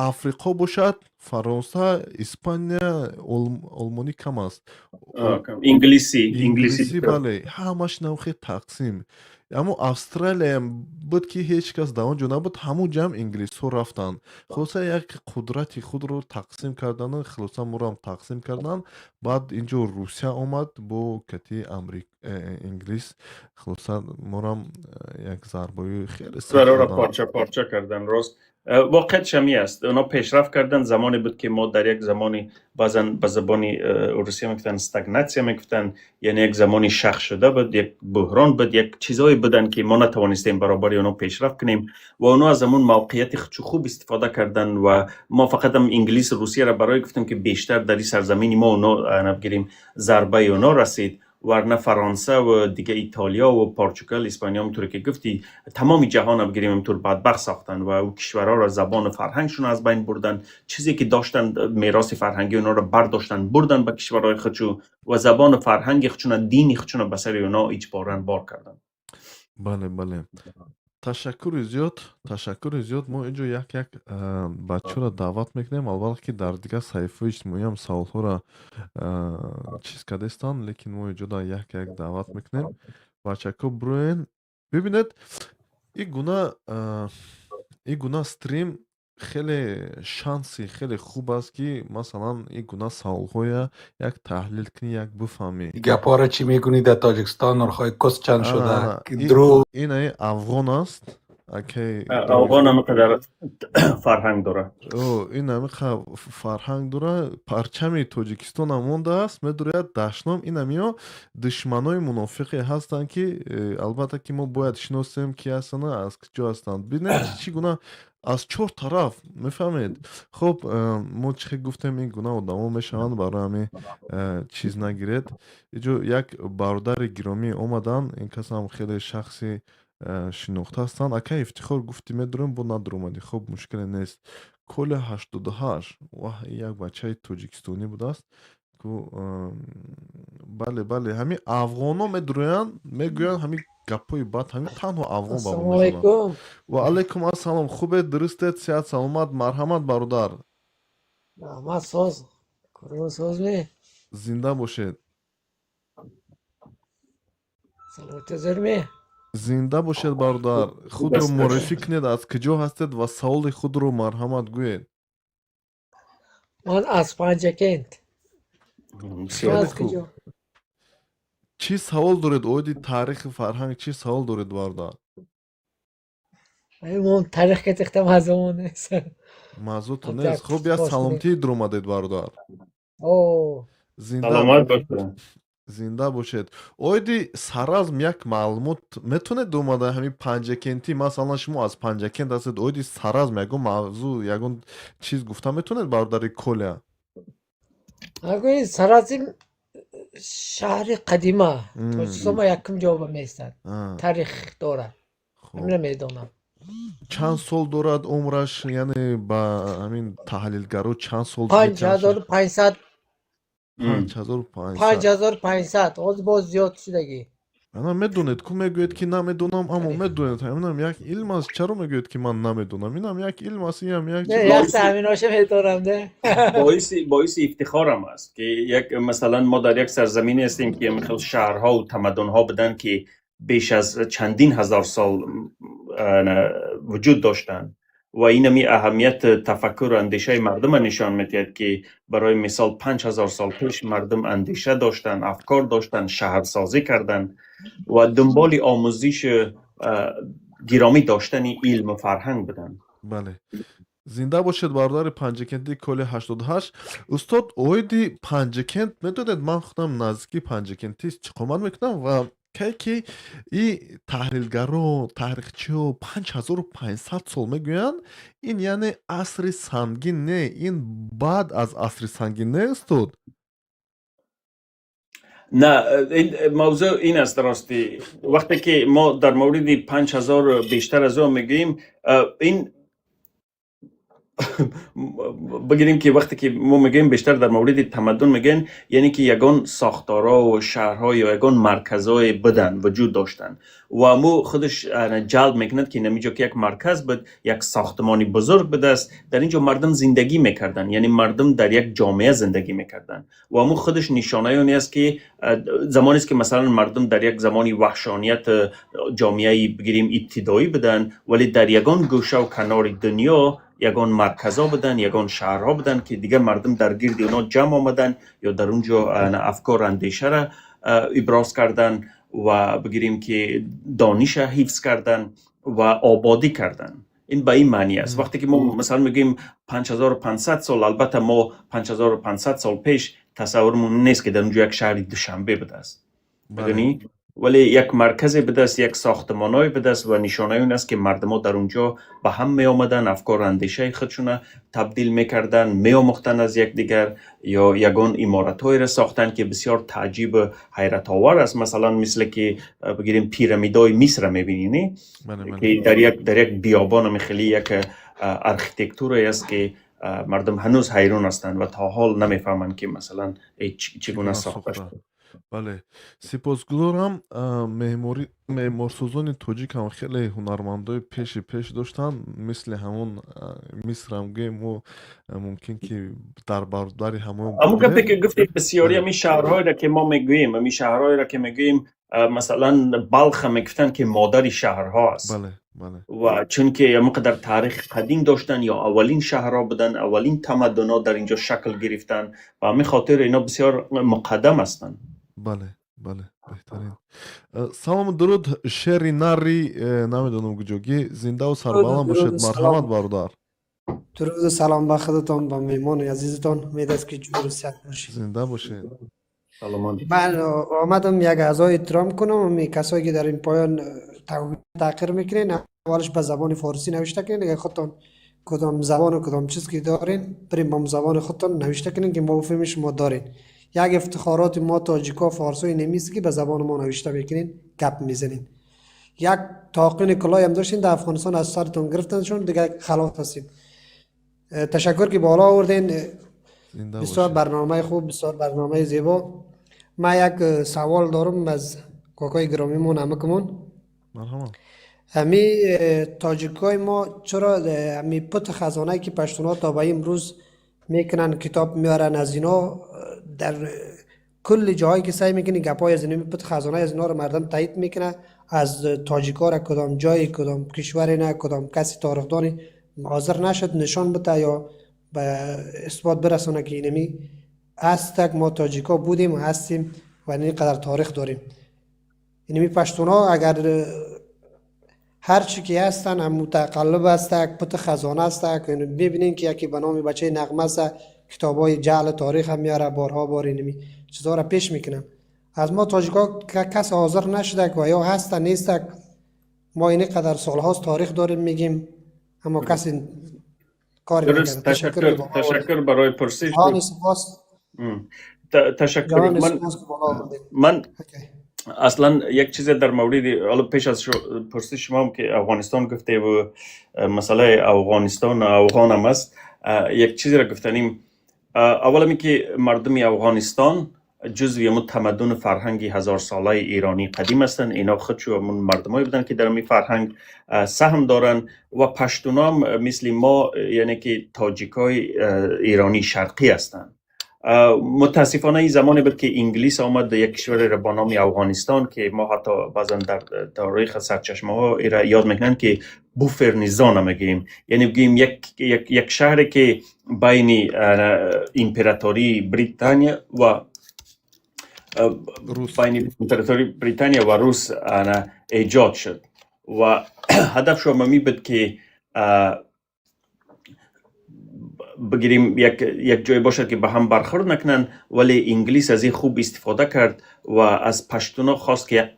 Африқо бошад, Фаронса, Испания, олмонӣ кам аст. Инглисӣ. Бале, ҳамаш навхе тақсим. Аммо Австралияам буд ки ҳеҷ кас дар он ҷо набуд, ҳамун ҷамъ инглисҳо рафтанд. Хулоса, як қудрати худро тақсим кардану хулоса моро тақсим карданд. Баъд инҷо Русия омад бо кати Инглис, хулоса морам як зарбаи хеле порча порча кардан, рост. واقعیتش همی است. اونا پیشرفت کردن. زمانی بود که ما در یک زمانی، بعضا به زبان روسی میگفتن стагнация میگفتن، یعنی یک زمانی شخ شده بود، یک بحران بود، یک چیزایی بودن که ما نتوانستیم برابر اونا پیشرفت کنیم و اونا از همون موقعیت خود خوب استفاده کردن. و ما فقط هم انگلیس و روسیه را برای گفتیم که بیشتر در این سرزمین ما اونا بگیریم ضربه اونا رسید، ورنه فرانسه و دیگه ایتالیا و پرتغال، اسپانیا همونطور که گفتی، تمام جهان بگیریم همطور بدبخت ساختن و او کشورها را، زبان و فرهنگشون از بین بردن. چیزی که داشتن، میراث فرهنگی اونا را برداشتن بردن به کشورهای خودشون و زبان و فرهنگ خودشون، دین خودشون به سر اونا اجبارا بار کردن. Бале, ташаккури зиёд, ташаккури зиёд. Мо инҷо як як бачаро даъват мекунем. Албатта, ки дар дигар саҳифаҳои иҷтимоиам саволҳоро чиз кардастанд, лекин мо инҷо як як даъват мекунем. Бачако, бироен. Бибинед, ин гуна стрим хеле шанси хеле хуб аст, ки масалан ин гуна саволҳоя як таҳлил кунӣ, як бифаҳмӣ. Гапҳоро чӣ мекунӣ? Дар Тоҷикистон нархҳои кус чанд шуда? Дурӯғ. Инаи афғон аст, акай. Афғон ҳамақадар фарҳанг дорад. Ин ҳамиқа фарҳанг дора, парчами Тоҷикистонам мондааст, медуряд дашном. Инамиё душманои мунофиқе ҳастанд, ки албатта, ки мо бояд шиносем, ки ҳастанд, аз куҷо ҳастанд. Бинед, чӣ гуна аз чор тараф, мефаҳмед. Хуб, мо чӣ хел гуфтем, ин гуна одамо мешаванд, барои ҳамин чиз нагиред. Иҷо як бародари гиромӣ омаданд, ин касам хеле шахси шинохта ҳастанд. Акай Ифтихор, гуфтӣ медурем, бо надуромадӣ. Хуб, мушкиле нест. Коля 88, ваҳ, як бачаи тоҷикистонӣ будааст ку. Бале, ҳамин афғонҳо медурӯянд, мегӯянд ҳамин гапҳои бад, ҳамин танҳо афғон ба мо Ассалому мезанад. алайкум. Ва алайкум ассалом. Хубед, дурустед, сиҳат, саломат? Марҳамат, бародар. Раҳмат, соз. Қурбон, созми? Зинда бошед. Саломатӣ зӯрми? Зинда бошед, бародар. Худро муаррифӣ кунед, аз куҷо ҳастед ва саволи худро, марҳамат, гӯед. Ман аз Панҷакент. Бисёр Аз хуб. куҷо? Чӣ савол доред оиди таърихи фарҳанг? Чӣ савол доред, бародар? Ай, мо таърих ка тихта мазмун нест. Мавзӯътон Ҳам нест. як Хуб, як боз кунем. саломатӣ дуромадед, бародар. О, зинда Саломат бошед. Зинда бошед. Оиди Саразм як маълумот метавонед омада? Ҳамин Панҷакентӣ, масалан, шумо аз Панҷакент ҳастед, оиди Саразм ягон мавзӯъ, ягон чиз гуфта метавонед, бародари Коля? Агӯи Саразм шаҳри қадима. Тоҷикистон ма якум ҷо меистад. Таърих дорад. Ҳамина медонам. Чанд сол дорад умраш, яъне ба ҳамин таҳлилгаро чанд сол? 5500. 5500. 5500. Ҳозир боз зиёд шудагӣ. Ана, медонед ку, мегӯед, ки намедонам, аммо медонед. Ҳаминам як илм аст. Чаро мегӯед, ки ман намедонам? Инам як илм аст, инам як Не, якта ҳаминоша медонам, не. Боиси ифтихорам аст, ки як масалан мо дар як сарзамине ҳастем, ки хел шаҳрҳо ва тамаддунҳо буданд, ки беш аз чандин ҳазор сол вуҷуд доштанд ва инами аҳамият тафаккур ва андешаи мардума нишон медиҳад, ки барои мисол 5000 сол пеш мардум андеша доштанд, афкор доштанд, шаҳрсозӣ карданд ва дунболи омӯзиш, гиромӣ доштани илму фарҳанг буданд. Бале, зинда бошед, бародари панҷакентӣ Коли 88. Устод, оиди Панҷакент медонед, ман худам наздики Панҷакентӣ истиқомат мекунам ва кай ки и таҳлилгаро, таърихчиҳо 5500 сол мегӯянд, ин яъне асри сангин не, ин баъд аз асри сангин не, устод? Не, ин мавзӯъ ин аст. Ростӣ, вақте ки мо дар мавриди 5000 бештар аз он мегӯем, ин бигирем, ки вақте ки мо мегӯем, бештар дар мавриди тамаддун мегӯем, яъне ки ягон сохторҳо ва шаҳрҳо ё ягон марказҳое буданд, вуҷуд доштанд ва мо худаш ҷалб мекунад, ки инамиҷо ки як марказ буд, як сохтмони бузург будааст, дар ин ҷо мардум зиндагӣ мекарданд, яъне мардум дар як ҷомеа зиндагӣ мекарданд ва мо худаш нишонаи оне аст, ки замонест, ки масалан мардум дар як замони ваҳшоният, ҷомеаи бигирем ибтидоӣ буданд, вале дар ягон гӯшаву канори дунё ягон марказҳо буданд, ягон шаҳрҳо буданд, ки дигар мардум дар гирди онҳо ҷамъ омаданд ё дар он ҷо афкору андешаро иброз карданд ва бигирем, ки дониша ҳифз карданд ва ободӣ карданд. Ин ба ин маъни аст. Вақте ки мо масалан мегӯем 5500 сол, албатта мо 5500 сол пеш тасаввурмон нест, ки дар онҷо як шаҳри Душанбе будааст. Медонӣ, вале як марказе будааст, як сохтмонҳое будааст ва нишонаи он аст, ки мардумҳо дар онҷо ба ҳам меомаданд, афкору андешаи худшона табдил мекарданд, меомӯхтанд аз якдигар ё ягон иморатҳоеро сохтанд, ки бисёр таъҷибу ҳайратовар аст. Масалан, мисле ки бигирем, пирамидаҳои Мисрро мебинӣ, не? Бале. Ки дар як биёбон хеле як архитектурае аст, ки мардум ҳанӯз ҳайрон ҳастанд ва то ҳол намефаҳманд, ки масалан чӣ гуна сохта сохта. шуд. Бале, сипосгузорам. Меъморӣ, меъморсозони тоҷик ҳам хеле ҳунармандои пеши пеш доштанд. Мисли ҳамон Мисрам гӯем, мо мумкин ки дар баробари ҳамон Ҳамон гапе будем. ки гуфтед, бисёри Бале. ҳамин шаҳрҳоеро ки мо мегӯем, ҳамин шаҳрҳоеро ки мегӯем, масалан, Балха мегуфтанд, ки модари шаҳрҳо аст. бале бале Ва чунки ҳамон қадар таърихи қадим доштанд ё аввалин шаҳрҳо буданд, аввалин тамаддунҳо дар инҷо шакл гирифтанд, ба ҳамин хотир ино бисёр муқаддам ҳастанд. Бале, беҳтарин. Салому дуруд, шери нари, намедонам куҷогӣ, зиндаву сарбаланд бошед. Дуруду Марҳамат, салом. бародар. Дуруду салом ба худатон, ба меҳмони азизатон. Умед аст, ки ҷуру сиҳат бошед. Зинда бошед. Саломат. Ман омадам як аъзои эҳтиром кунам. Касое ки дар ин поён таъқир мекунен, аввалаш ба забони форсӣ навишта кунед. Агар худтон кудом забону кудом чиз ки дорен, бирем ба забони худтон навишта кунед, ки мо бифаҳмем шумо дорен. Як ифтихороти мо тоҷико, форсои немист, ки ба забони мо навишта мекунен, гап мезанен. Як тоқини кулоҳи ҳам доштین дар Афғонистон, аз саратон гирифтаншон, дигар халос ҳастем. Ташаккур, ки боло оварден. Зинда бисёр бошед. Барномаи хуб, бисёр барномаи зебо. Ман як савол дорам аз какои гиромимон, ҳамакумон. Марҳамат. Ҳами тоҷикои мо чаро ҳами пути хазонае, ки паштунҳо то ба имрӯз мекунанд, китоб меоранд аз ино, дар кулли ҷоҳое ки саъй мекунӣ, гапҳои аз инами пути хазонаи аз иноро мардум таъйид мекунад, аз тоҷикоро кудом ҷое, кудом кишваре на, кудом каси тарихдони ҳозир нашуд нишон бита ё ба исбот бирасонад, ки инами ҳастак, мо тоҷико будем, ҳастем ва ин қадар таърих дорем. Инами паштунҳо агар ҳар чӣ ки ҳастанд, ҳам мутақаллиб ҳастак, пути хазона ҳастак. Мебинем, ки яке ба номи бачаи Нағма аст, китобҳои ҷаъли таърих ҳам меорад, борҳо бор инами чизҳоро пеш мекунанд. Аз мо тоҷикҳо кас ҳозир нашудак ва ё ҳаста нестак. Мо ин қадар солҳост таърих дорем, мегем, аммо касе кори Дуруст. накарда. Ташаккур, ки Ташаккур. боло овардед. Ташаккур барои пурсиш. Ҷаҳони сипос. Ташаккур. Ҷаҳони Ман сипос, ки боло овардед. Ман Okay. аслан як чизе дар мавриди, ҳоло пеш аз пурсиши шумо ҳам, ки Афғонистон гуфте ва масъалаи Афғонистон, афғон ҳам аст, як чизеро гуфтаним. Аввал ҳаме ки мардуми Афғонистон ҷузви ҳамун тамаддуну фарҳанги ҳазорсолаи эронӣ қадим ҳастанд. Ино худшо ҳамун мардумое буданд, ки дар ҳамин фарҳанг саҳм доранд ва паштунам мисли мо, яъне ки тоҷикои эронӣ шарқӣ ҳастанд. Мутаассифона, ин замоне буд, ки инглис омад, як кишвареро бо номи Афғонистон, ки мо ҳатто баъзан дар таърих сарчашмаҳо ира ёд мекунанд, ки buffer zone мегӯем, яъне бигӯем як шаҳре, ки байни императории Британия ва рус байни императории Британия ва рус эҷод шуд ва ҳадафшо ҳамин буд, ки бигирем, як ҷое бошад, ки ба ҳам бархӯрд накунанд. Вале инглис аз ин хуб истифода кард ва аз паштуно хост, ки як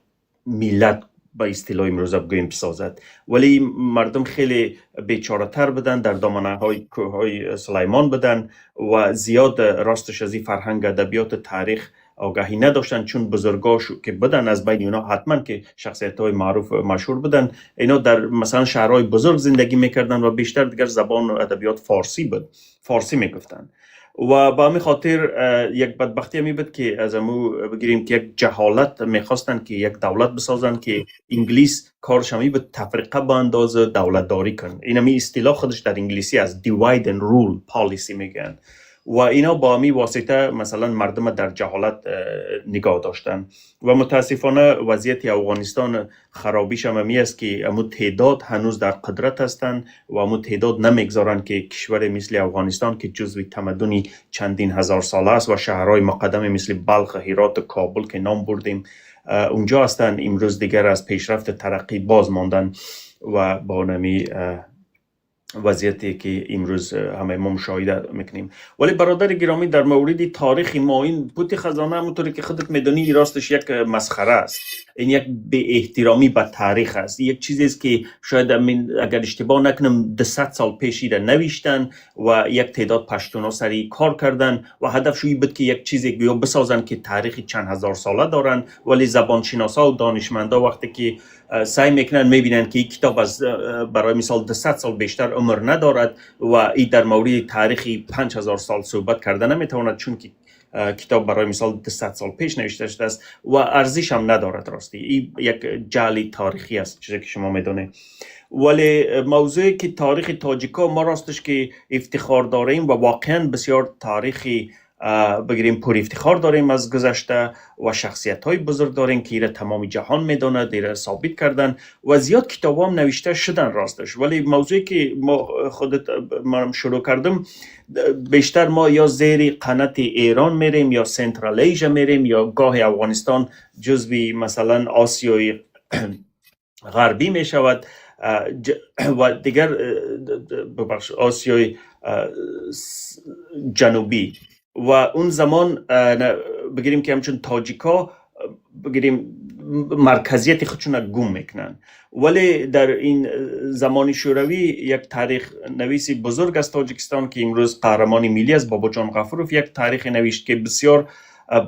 миллат, ба истилоҳи имрӯза бигӯем, бисозад. Вале ин мардум хеле бечоратар буданд, дар доманаҳои кӯҳҳои Сулаймон буданд ва зиёд, росташ, аз ин фарҳанг, адабиёту таърих огаҳӣ надоштанд, чун бузургош ки буданд, аз байни онҳо ҳатман ки шахсиятҳои маъруф, машҳур буданд, ино дар масалан шаҳрҳои бузург зиндагӣ мекарданд ва бештар дигар забону адабиёт форсӣ буд, форсӣ мегуфтанд. Ва ба ҳамин хотир як бадбахтӣ ҳамин буд, ки аз аму бигирем, ки як ҷаҳолат мехостанд, ки як давлат бисозанд, ки инглис корш ҳамин буд: тафриқа баандоза, давлатдорӣ кун. Ин ҳамин истилоҳ худаш дар инглисӣ аст, divide and rule policy мегӯянд. Ва ино бо ҳамин восита масалан мардума дар ҷаҳолат нигоҳ доштанд. Ва мутаассифона, вазъияти Афғонистон харобиш ҳам ҳамин аст, ки ҳамун теъдод ҳанӯз дар қудрат ҳастанд ва ҳамун теъдод намегзоранд, ки кишваре мисли Афғонистон, ки ҷузви тамаддуни чандин ҳазорсола аст ва шаҳрҳои муқаддаме мисли Балх, Ҳироту Кобул, ки ном бурдем, унҷо ҳастанд, имрӯз дигар аз пешрафту тараққӣ боз монданд ва бо нами وضعیتی که امروز همه ما مشاهده میکنیم. ولی برادر گرامی، در مورد تاریخ ما، این پوت خزانه همونطوری که خودت میدونی راستش یک مسخره است. این یک بی احترامی به تاریخ است. یک چیزی است که شاید اگر اشتباه نکنم 200 سال پیش را نوشتن و یک تعداد پشتونا سری کار کردن و هدفش این بود که یک چیزی گویا بسازن که تاریخ چند هزار ساله دارن. ولی زبانشناسا و دانشمندا وقتی که سعی میکنن، میبینن که این کتاب از برای مثال 200 سال بیشتر عمر ندارد و این در مورد تاریخ 5000 سال صحبت کرده نمیتواند، چون که کتاب برای مثال 200 سال پیش نوشته شده است و ارزش هم ندارد. راستی این یک جعلی تاریخی است، چیزی که شما میدونید. ولی موضوعی که تاریخ تاجیکا، ما راستش که افتخار داریم و واقعا بسیار تاریخی بگیریم پر افتخار داریم از گذشته و شخصیت های بزرگ داریم که ایره تمام جهان میداند، ایره ثابت کردن و زیاد کتاب هم نوشته شدن راستش. ولی موضوعی که ما خودت من شروع کردم، بیشتر ما یا زیر قنات ایران میریم یا Central Asia میریم یا گاه افغانستان جزوی مثلا آسیای غربی می شود و دیگر ببخش، آسیای جنوبی. و اون زمان بگیریم که همچون تاجیکا بگیریم مرکزیت خودشون گم میکنن. ولی در این زمان شوروی یک تاریخ نویسی بزرگ از تاجیکستان که امروز قهرمان ملی است، بابا جان غفوروف، یک تاریخ نوشت که بسیار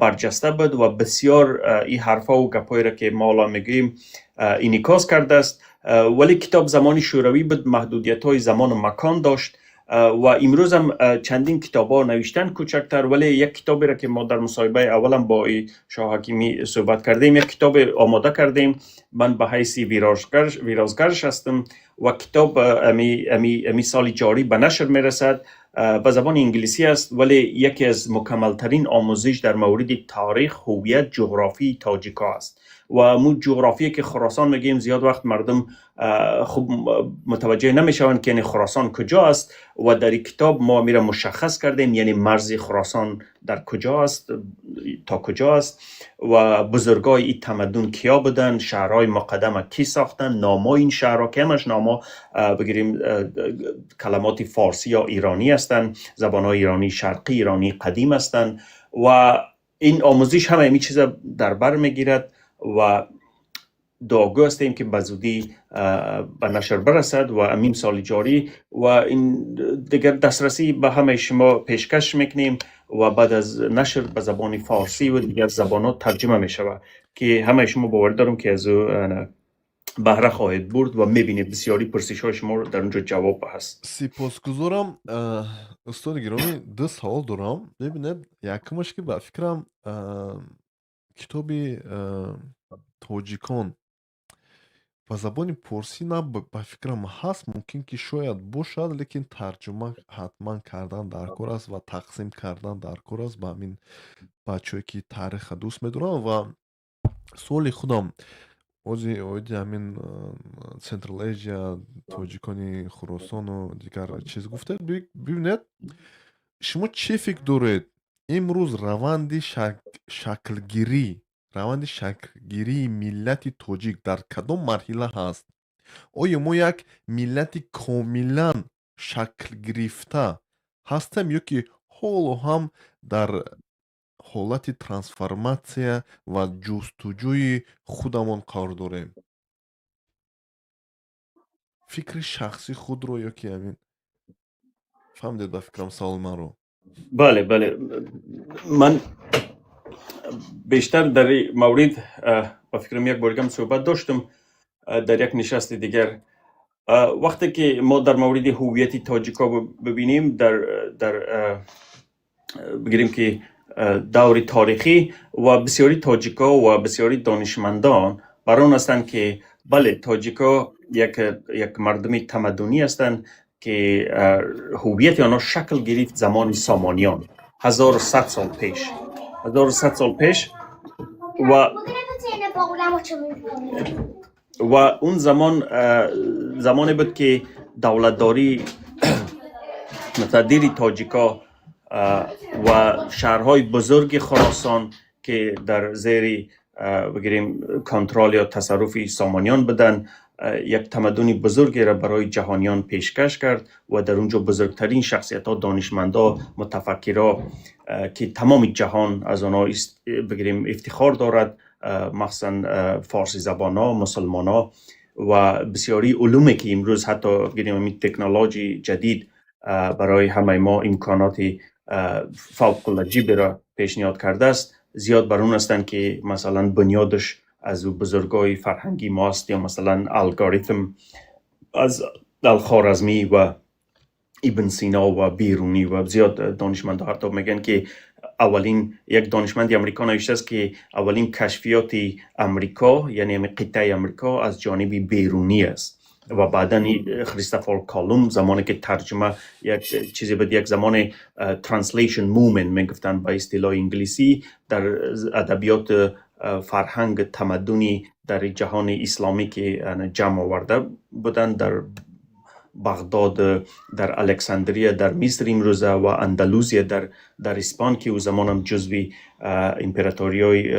برجسته بود و بسیار این حرفا و گپایی را که ما الان میگوییم انعکاس کرده است. ولی کتاب زمان شوروی بود، محدودیت های زمان و مکان داشت و امروز هم چندین کتاب ها نوشتن کوچکتر. ولی یک کتابی را که ما در مصاحبه اولم با شاه حکیمی صحبت کردیم، یک کتاب آماده کردیم، من به حیث ویرازگرش هستم و کتاب امی سال جاری به نشر میرسد. به زبان انگلیسی است، ولی یکی از مکملترین آموزش در مورد تاریخ، هویت، جغرافی تاجیکا است. و مو جغرافی که خراسان میگیم، زیاد وقت مردم خوب متوجه نمیشوند که یعنی خراسان کجا است و در این کتاب ما میره مشخص کردیم، یعنی مرز خراسان در کجا است، تا کجا است و بزرگای این تمدن کیا بودن، شهرهای مقدم کی ساختن، نامای این شهرها که همش ناما بگیریم کلمات فارسی یا ایرانی هستند، زبانهای ایرانی شرقی، ایرانی قدیم هستند و این آموزش همه این چیز در بر میگیرد و دعاگو هستیم که به زودی به نشر برسد و امین سال جاری و این دیگر دسترسی به همه شما پیشکش میکنیم و بعد از نشر به زبان فارسی و دیگر زبانات ترجمه می شود که همه شما باور دارم که از او بهره خواهید برد و میبینید بسیاری پرسش های شما در اونجا جواب هست. Сипосгузорам, устоди гиромӣ. Ду савол дорам. Бибинед, якумаш ки ба фикрам китоби тоҷикон ба забони порсӣ на ба фикрам ҳаст, мумкин ки шояд бошад, лекин тарҷума ҳатман кардан дар кор аст ва тақсим кардан дар кор аст ба ҳамин бачаҳое ки таъриха дӯст медоранд. Ва суоли худам ози оиди ҳамин Central Asia, тоҷикони Хуросону дигар чиз гуфтед. Бибинед, шумо чӣ фикр доред, имрӯз раванди шаклгирӣ, раванди шаклгирии миллати тоҷик дар кадом марҳила ҳаст? Оё мо як миллати комилан шаклгирифта ҳастем ё ки ҳоло ҳам дар ҳолати трансформатсия ва ҷустуҷӯи худамон қарор дорем? Фикри шахсии худро ё ки ҳамин фаҳмидед ба фикрам саволи манро? Бале, ман бештар дар ин маврид ба фикрам як бор дигам суҳбат доштам дар як нишасти дигар. Вақте ки мо дар мавриди ҳуввияти тоҷикҳо бибинем, дар бигирем ки даври таърихӣ ва бисёри тоҷикҳо ва бисёри донишмандон бар он ҳастанд ки бале, тоҷикҳо як мардуми тамаддунӣ ҳастанд ки ҳуввияти онҳо шакл гирифт замони сомониён, 1100 сол пеш, 1100 сол пеш. Ва он замон замоне буд ки давлатдорӣ мутаддири тоҷикҳо ва шаҳрҳои бузурги Хуросон ки дар зери бигирем контрол ё тасарруфи сомониён буданд. یک تمدن بزرگی را برای جهانیان پیشکش کرد و در اونجا بزرگترین شخصیت ها، دانشمندا، متفکرها که تمام جهان از آنها بگیریم افتخار دارد، مخصوصا فارسی زبان ها، مسلمان ها و بسیاری علومی که امروز حتی بگیریم همین تکنولوژی جدید برای همه ما امکانات فوق العجیب را پیشنهاد کرده است، زیاد بر اون هستند که مثلا بنیادش از او بزرگای فرهنگی ماست یا مثلا الگوریتم از الخوارزمی و ابن سینا و بیرونی و زیاد دانشمند. حتی میگن که اولین، یک دانشمند امریکا نوشته است که اولین کشفیات امریکا، یعنی همین قطعه امریکا، از جانب بیرونی است و بعدا خریستوفر کالوم زمانی که ترجمه یک چیزی بود، یک زمان translation movement میگفتن به اصطلاح انگلیسی، در ادبیات فرهنگ تمدنی در جهان اسلامی که جمع آورده بودن در بغداد، در الکساندریا در مصر امروزه و اندلوزیا در اسپان که او زمان هم جزوی امپراتوری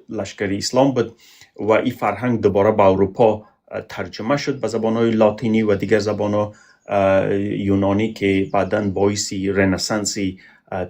لشکری اسلام بود و این فرهنگ دوباره به اروپا ترجمه شد به زبانهای لاتینی و دیگر زبانها یونانی که بعدا باعث رنسانسی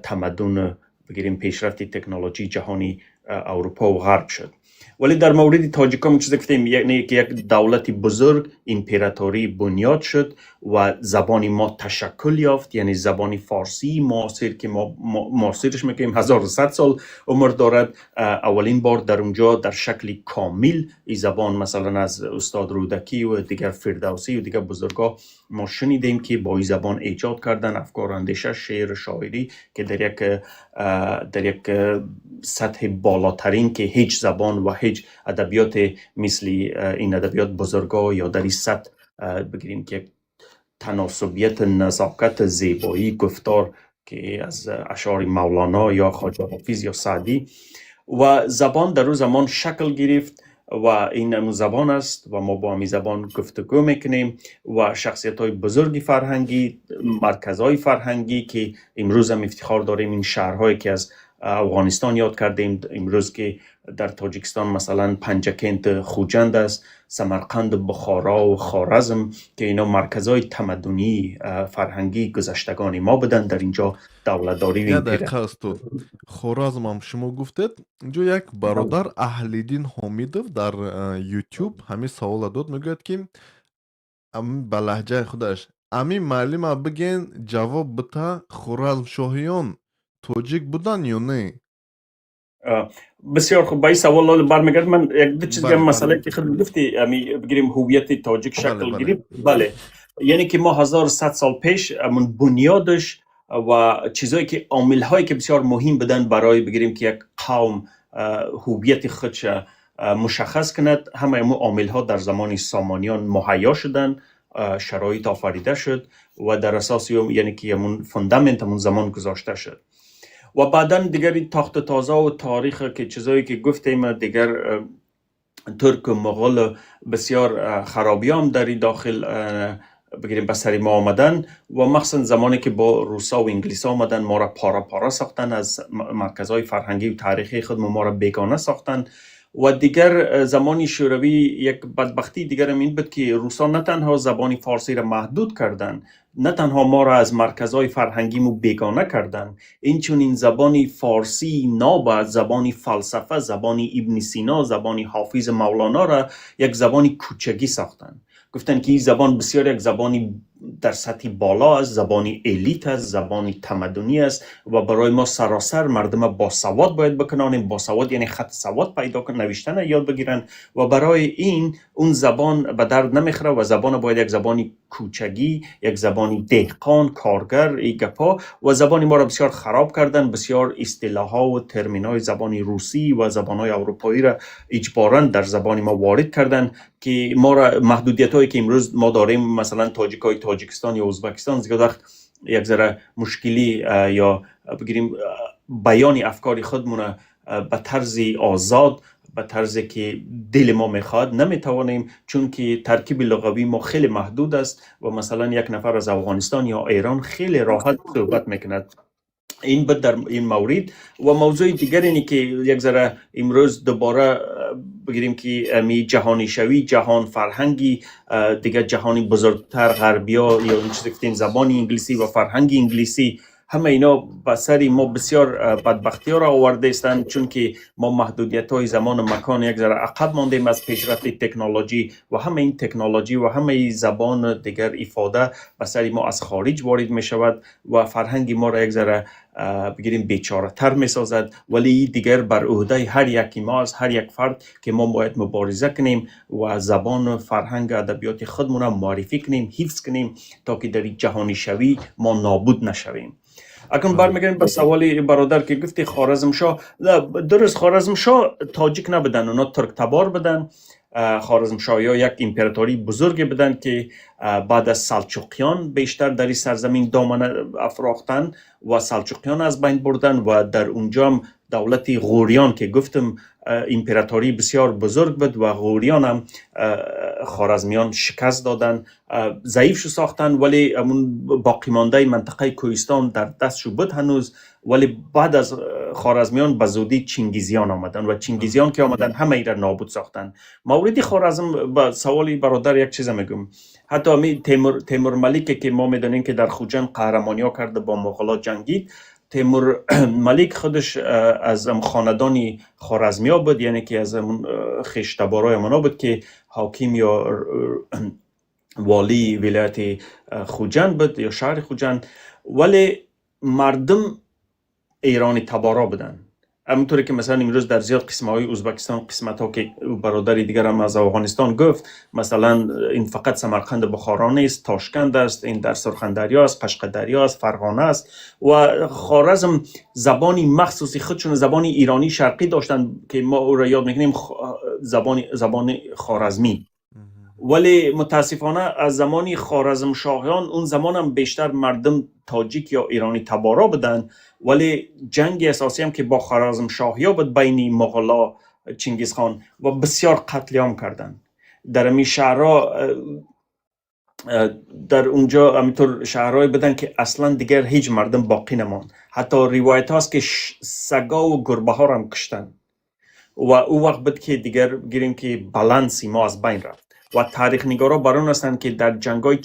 تمدن، بگیریم پیشرفت تکنولوژی جهانی اروپا و غرب شد. ولی در مورد تاجیکان چیزی گفتیم، یعنی که یک دولت بزرگ امپراتوری بنیاد شد و زبان ما تشکل یافت، یعنی زبان فارسی معاصر که ما معاصرش میگیم 1100 سال عمر دارد، اولین بار در اونجا در شکل کامل این زبان مثلا از استاد رودکی و دیگر فردوسی و دیگر بزرگا ما شنیدیم که با این زبان ایجاد کردن افکار، اندیشه، شعر، شاعری که در یک سطح بالاترین که هیچ زبان و هیچ ادبیات مثل این ادبیات بزرگا یا در این سطح بگیریم که تناسبیت، نزاکت، زیبایی گفتار که از اشعار مولانا یا خواجه حافظ یا سعدی و زبان در او زمان شکل گرفت و این امو زبان است و ما با همی زبان گفتگو میکنیم و شخصیت های بزرگی فرهنگی، مرکزهای فرهنگی که امروز هم افتخار داریم، این شهرهایی که از افغانستان یاد کردیم، امروز که در تاجیکستان مثلا پنجکنت، خوجند است، سمرقند، بخارا و خوارزم که اینا مرکزهای تمدنی فرهنگی گذشتگان ما بودن، در اینجا دولتداری و Як империя. дақиқа, устод. Хоразмам шумо гуфтед, инҷо як бародар Аҳлиддин Ҳомидов дар Ютуб ҳамин савола дод, мегӯяд ки ба лаҳҷаи худаш: ами муаллима биген, ҷавоб бита, хоразмшоҳиён тоҷик буданд ё не? بسیار خوب، با این سوال برمیگرد. من یک دو چیز دیگه، مسئله که خود گفتی، امی بگیریم هویت تاجیک شکل گرفت، بله، یعنی که ما 1100 سال پیش همون بنیادش و چیزایی که عامل هایی که بسیار مهم بودن برای بگیریم که یک قوم هویت خودش مشخص کند، همه امو عامل ها در زمان سامانیان مهیا شدن، شرایط آفریده شد و در اساس یعنی که همون fundament همون زمان گذاشته شد و بعدا دیگر این تاخت تازه و تاریخ که چیزایی که گفتیم، دیگر ترک و مغول بسیار خرابی هم در این داخل بگیریم به سر ما آمدن و مخصوصا زمانی که با روسا و انگلیس آمدن، ما را پاره پاره ساختن، از مرکزهای فرهنگی و تاریخی خود ما را بیگانه ساختن. و دیگر زمانی شوروی یک بدبختی دیگر هم این بود که روسا نه تنها زبان فارسی را محدود کردند، نه تنها ما را از مرکزهای فرهنگی مو بیگانه کردند، این چنین زبان فارسی ناب، زبان فلسفه، زبان ابن سینا، زبان حافظ، مولانا را یک زبان کوچگی ساختند. گفتن که این زبان بسیار یک زبانی در سطح بالا است، زبان elite است، زبان تمدنی است و برای ما سراسر مردم با سواد باید بکنانیم. با سواد یعنی خط سواد پیدا کن، نوشتن یاد بگیرن و برای این اون زبان به درد نمیخوره و زبان باید یک زبانی کوچگی، یک زبانی دهقان، کارگر، ای گپا. و زبان ما را بسیار خراب کردن، بسیار اصطلاح ها و ترمین های زبان روسی و زبان های اروپایی را اجبارا در زبان ما وارد کردن که ما را محدودیت هایی که امروز ما داریم، مثلا تاجیک های تاجیکستان یا ازبکستان زیاد وقت یک ذره مشکلی یا بگیریم بیان افکار خودمون به طرز آزاد، به طرزی که دل ما میخواد نمیتوانیم، چون که ترکیب لغوی ما خیلی محدود است و مثلا یک نفر از افغانستان یا ایران خیلی راحت صحبت میکند. این بود در این مورد. و موضوع دیگر اینی که یک ذره امروز دوباره بگیریم که می جهانی شوی، جهان فرهنگی، دیگر جهانی بزرگتر، غربیا یا این چیزی که زبان انگلیسی و فرهنگ انگلیسی، همه اینا به سر ما بسیار بدبختی ها را آورده استند، چون که ما محدودیت های زمان و مکان یک ذره عقب ماندیم از پیشرفت تکنولوژی و همه این تکنولوژی و همه این زبان دیگر افاده به سر ما از خارج وارد می شود و فرهنگ ما را یک ذره بگیریم بیچاره تر می سازد. ولی دیگر بر عهده هر یک ما است، هر یک فرد، که ما باید مبارزه کنیم و زبان و فرهنگ و ادبیات خودمون را معرفی کنیم، حفظ کنیم تا که در جهانی شوی ما نابود نشویم. اکنون برمیگردیم به سوال برادر که گفتی خوارزمشاه. نه، درست، خوارزمشاه تاجیک نبودن، اونا ترک تبار بودن. خوارزمشاه یا یک امپراتوری بزرگ بودن که بعد از سلجوقیان بیشتر در این سرزمین دامن افراختن و سلجوقیان از بین بردن و در اونجا هم دولت غوریان که گفتم امپراتوری بسیار بزرگ بود و غوریان هم خوارزمیان شکست دادن، ضعیف شو ساختن، ولی همون باقی مانده منطقه کوهستان در دستشو بود هنوز. ولی بعد از خوارزمیان به زودی چینگیزیان آمدن و چینگیزیان که آمدن همه ای را نابود ساختن. مورد خوارزم، با سوالی برادر یک چیز میگم. حتی می تیمور ملیک که ما میدونیم که در خوجند قهرمانی ها کرده، با مغلا جنگید، تیمور ملیک خودش از خاندان خوارزمیا بود، یعنی که از خویش تبارای منا بود که حاکم یا والی ولایت خوجند بود یا شهر خوجند، ولی مردم ایرانی تبارا بودن. همونطوری که مثلا امروز در زیاد قسمت های ازبکستان، قسمت ها که برادر دیگر هم از افغانستان گفت، مثلا این فقط سمرقند، بخارا نیست، تاشکند است، این در سرخندریا است، قشقدریا است، فرغانه است و خوارزم زبانی مخصوصی خودشون، زبانی ایرانی شرقی داشتن که ما او را یاد میکنیم زبان خوارزمی. ولی متاسفانه از زمانی خوارزم شاهیان، اون زمان هم بیشتر مردم تاجیک یا ایرانی تبارا بودن، ولی جنگ اساسی هم که با خوارزم شاهیا بود بین مغلا، چنگیز خان و بسیار قتل عام کردن در امی شهرها. در اونجا همینطور شهرهای بودن که اصلا دیگر هیچ مردم باقی نماند. حتی روایت هاست که سگا و گربه ها را هم کشتن و او وقت بود که دیگر گیریم که بالانسی ما از بین رفت و تاریخ نگارا بر اون هستند که در جنگای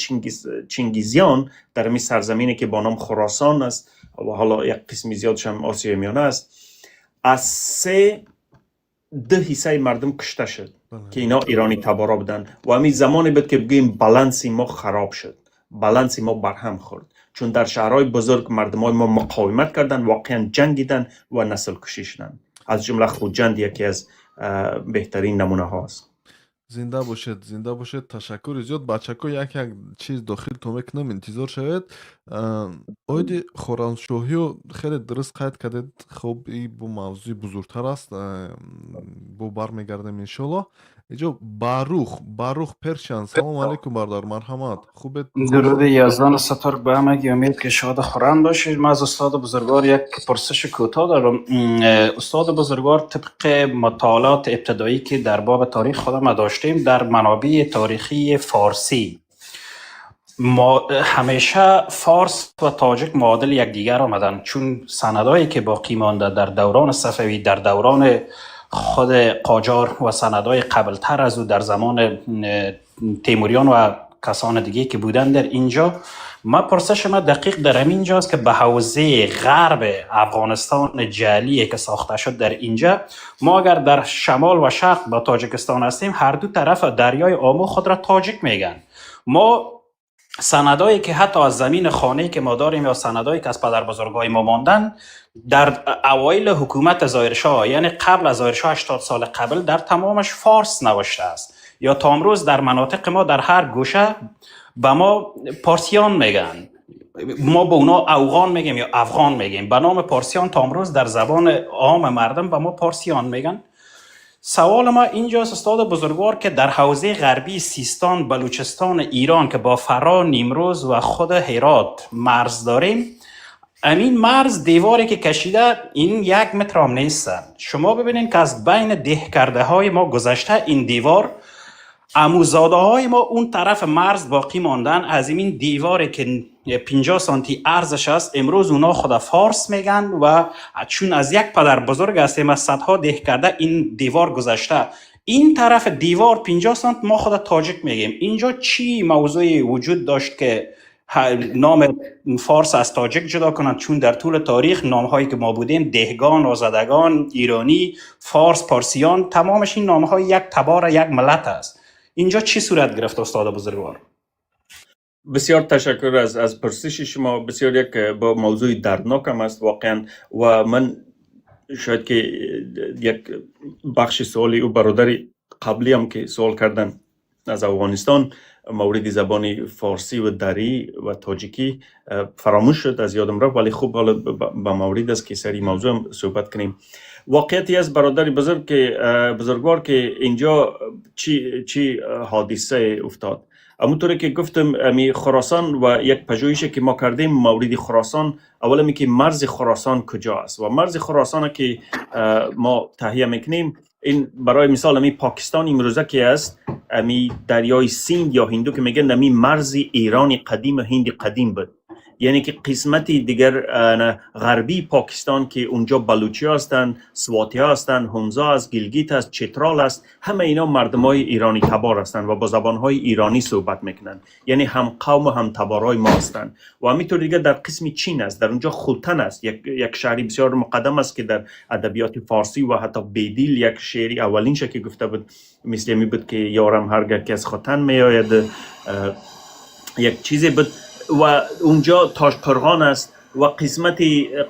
چنگیزیان در می سرزمینی که با نام خراسان است و حالا یک قسمی زیادش هم آسیای میانه است، از سه ده حصه مردم کشته شد که اینا ایرانی تبارا بودن و همین زمانی بود که بگیم بالانسی ما خراب شد، بالانسی ما برهم خورد، چون در شهرهای بزرگ مردم های ما مقاومت کردن، واقعا جنگیدن و نسل کشی شدن. از جمله خوجند یکی از بهترین نمونه هاست. Зинда бошед, зинда бошед, ташаккури зиёд. Бачако, як як чиз дохилтон мекунам, интизор шавед. Оиди хоразмшоҳиё хеле дуруст қайд кардед. Хуб, и бо мавзӯи бузургтар аст, бо бармегардем, иншоллоҳ. Иҷо Барух, Барух Першан, салому алейкум, бародар, марҳамат, хубед? درود یزدان ستارگ به همگی، امید که شاد خورم باشید. من از استاد بزرگوار یک پرسش کوتاه دارم. استاد بزرگوار، طبق مطالعات ابتدایی که در باب تاریخ خود ما داشتیم، در منابع تاریخی فارسی ما همیشه فارس و تاجک معادل یکدیگر آمدن، چون سندهایی که باقی مانده در دوران صفوی، در دوران خود قاجار و سندهای قبلتر از او در زمان تیموریان و کسان دیگه که بودن در اینجا. ما پرسش ما دقیق در همین جاست که به حوزه غرب افغانستان جعلی که ساخته شد در اینجا، ما اگر در شمال و شرق با تاجکستان هستیم، هر دو طرف دریای آمو خود را تاجک میگن. ما سندایی که حتی از زمین خانه که ما داریم یا سندایی که از پدر بزرگای ما ماندن، در اوایل حکومت ظاهرشاه، یعنی قبل از ظاهرشاه، 80 سال قبل، در تمامش فارس نوشته است. یا تا امروز در مناطق ما در هر گوشه به ما پارسیان میگن، ما به اونا اوغان میگیم یا افغان میگیم. به نام پارسیان تا امروز در زبان عام مردم به ما پارسیان میگن. سوال ما اینجاست استاد بزرگوار که در حوزه غربی سیستان بلوچستان ایران که با فرا، نیمروز و خود هرات مرز داریم، امین مرز دیواری که کشیده این 1 متر هم نیست. شما ببینید که از بین ده کرده های ما گذشته این دیوار، عموزاده های ما اون طرف مرز باقی ماندن. از این دیواری که 50 سانتی عرضش است، امروز اونا خود فارس میگن و چون از یک پدر بزرگ هستیم، از صدها ده کرده این دیوار گذشته، این طرف دیوار 50 سانت ما خود تاجک میگیم. اینجا چی موضوعی وجود داشت که نام فارس از تاجک جدا کنند؟ چون در طول تاریخ نام هایی که ما بودیم، دهگان، آزادگان، ایرانی، فارس، پارسیان، تمامش این نام های یک تبار، یک ملت است. اینجا چی صورت گرفت استاد بزرگوار؟ بسیار تشکر از پرسش شما. بسیار یک با موضوع دردناک هم است واقعا و من شاید که یک بخش سوالی او برادر قبلی هم که سوال کردن از افغانستان، مورد زبان فارسی و دری و تاجیکی، فراموش شد، از یادم رفت. ولی خوب، حالا به مورد است که سری موضوع هم صحبت کنیم. واقعیتی است برادر بزرگ که بزرگوار که اینجا چی حادثه افتاد. همونطوری که گفتم، امی خراسان و یک پژوهش که ما کردیم مورد خراسان، اولا می که مرز خراسان کجا است و مرز خراسان که ما تهیه میکنیم، این برای مثال امی پاکستان امروزه که است، امی دریای سیند یا هندو که میگن، امی مرز ایران قدیم و هند قدیم بود. یعنی که قسمت دیگر نه، غربی پاکستان که اونجا بلوچی هستند، سواتی هستند، هونزا است، گلگیت است، چترال است، همه اینا مردم های ایرانی تبار هستند و با زبان های ایرانی صحبت میکنند، یعنی هم قوم و هم تبارای ما هستند. و همینطور دیگه در قسم چین است، در اونجا خوتن است، یک شهری بسیار مقدم است که در ادبیات فارسی و حتی بیدیل یک شعری اولین که گفته بود مثل می بود که یارم هرگه که از خوتن می آید، یک چیزی بود. و اونجا تاشقرغان است و قسمت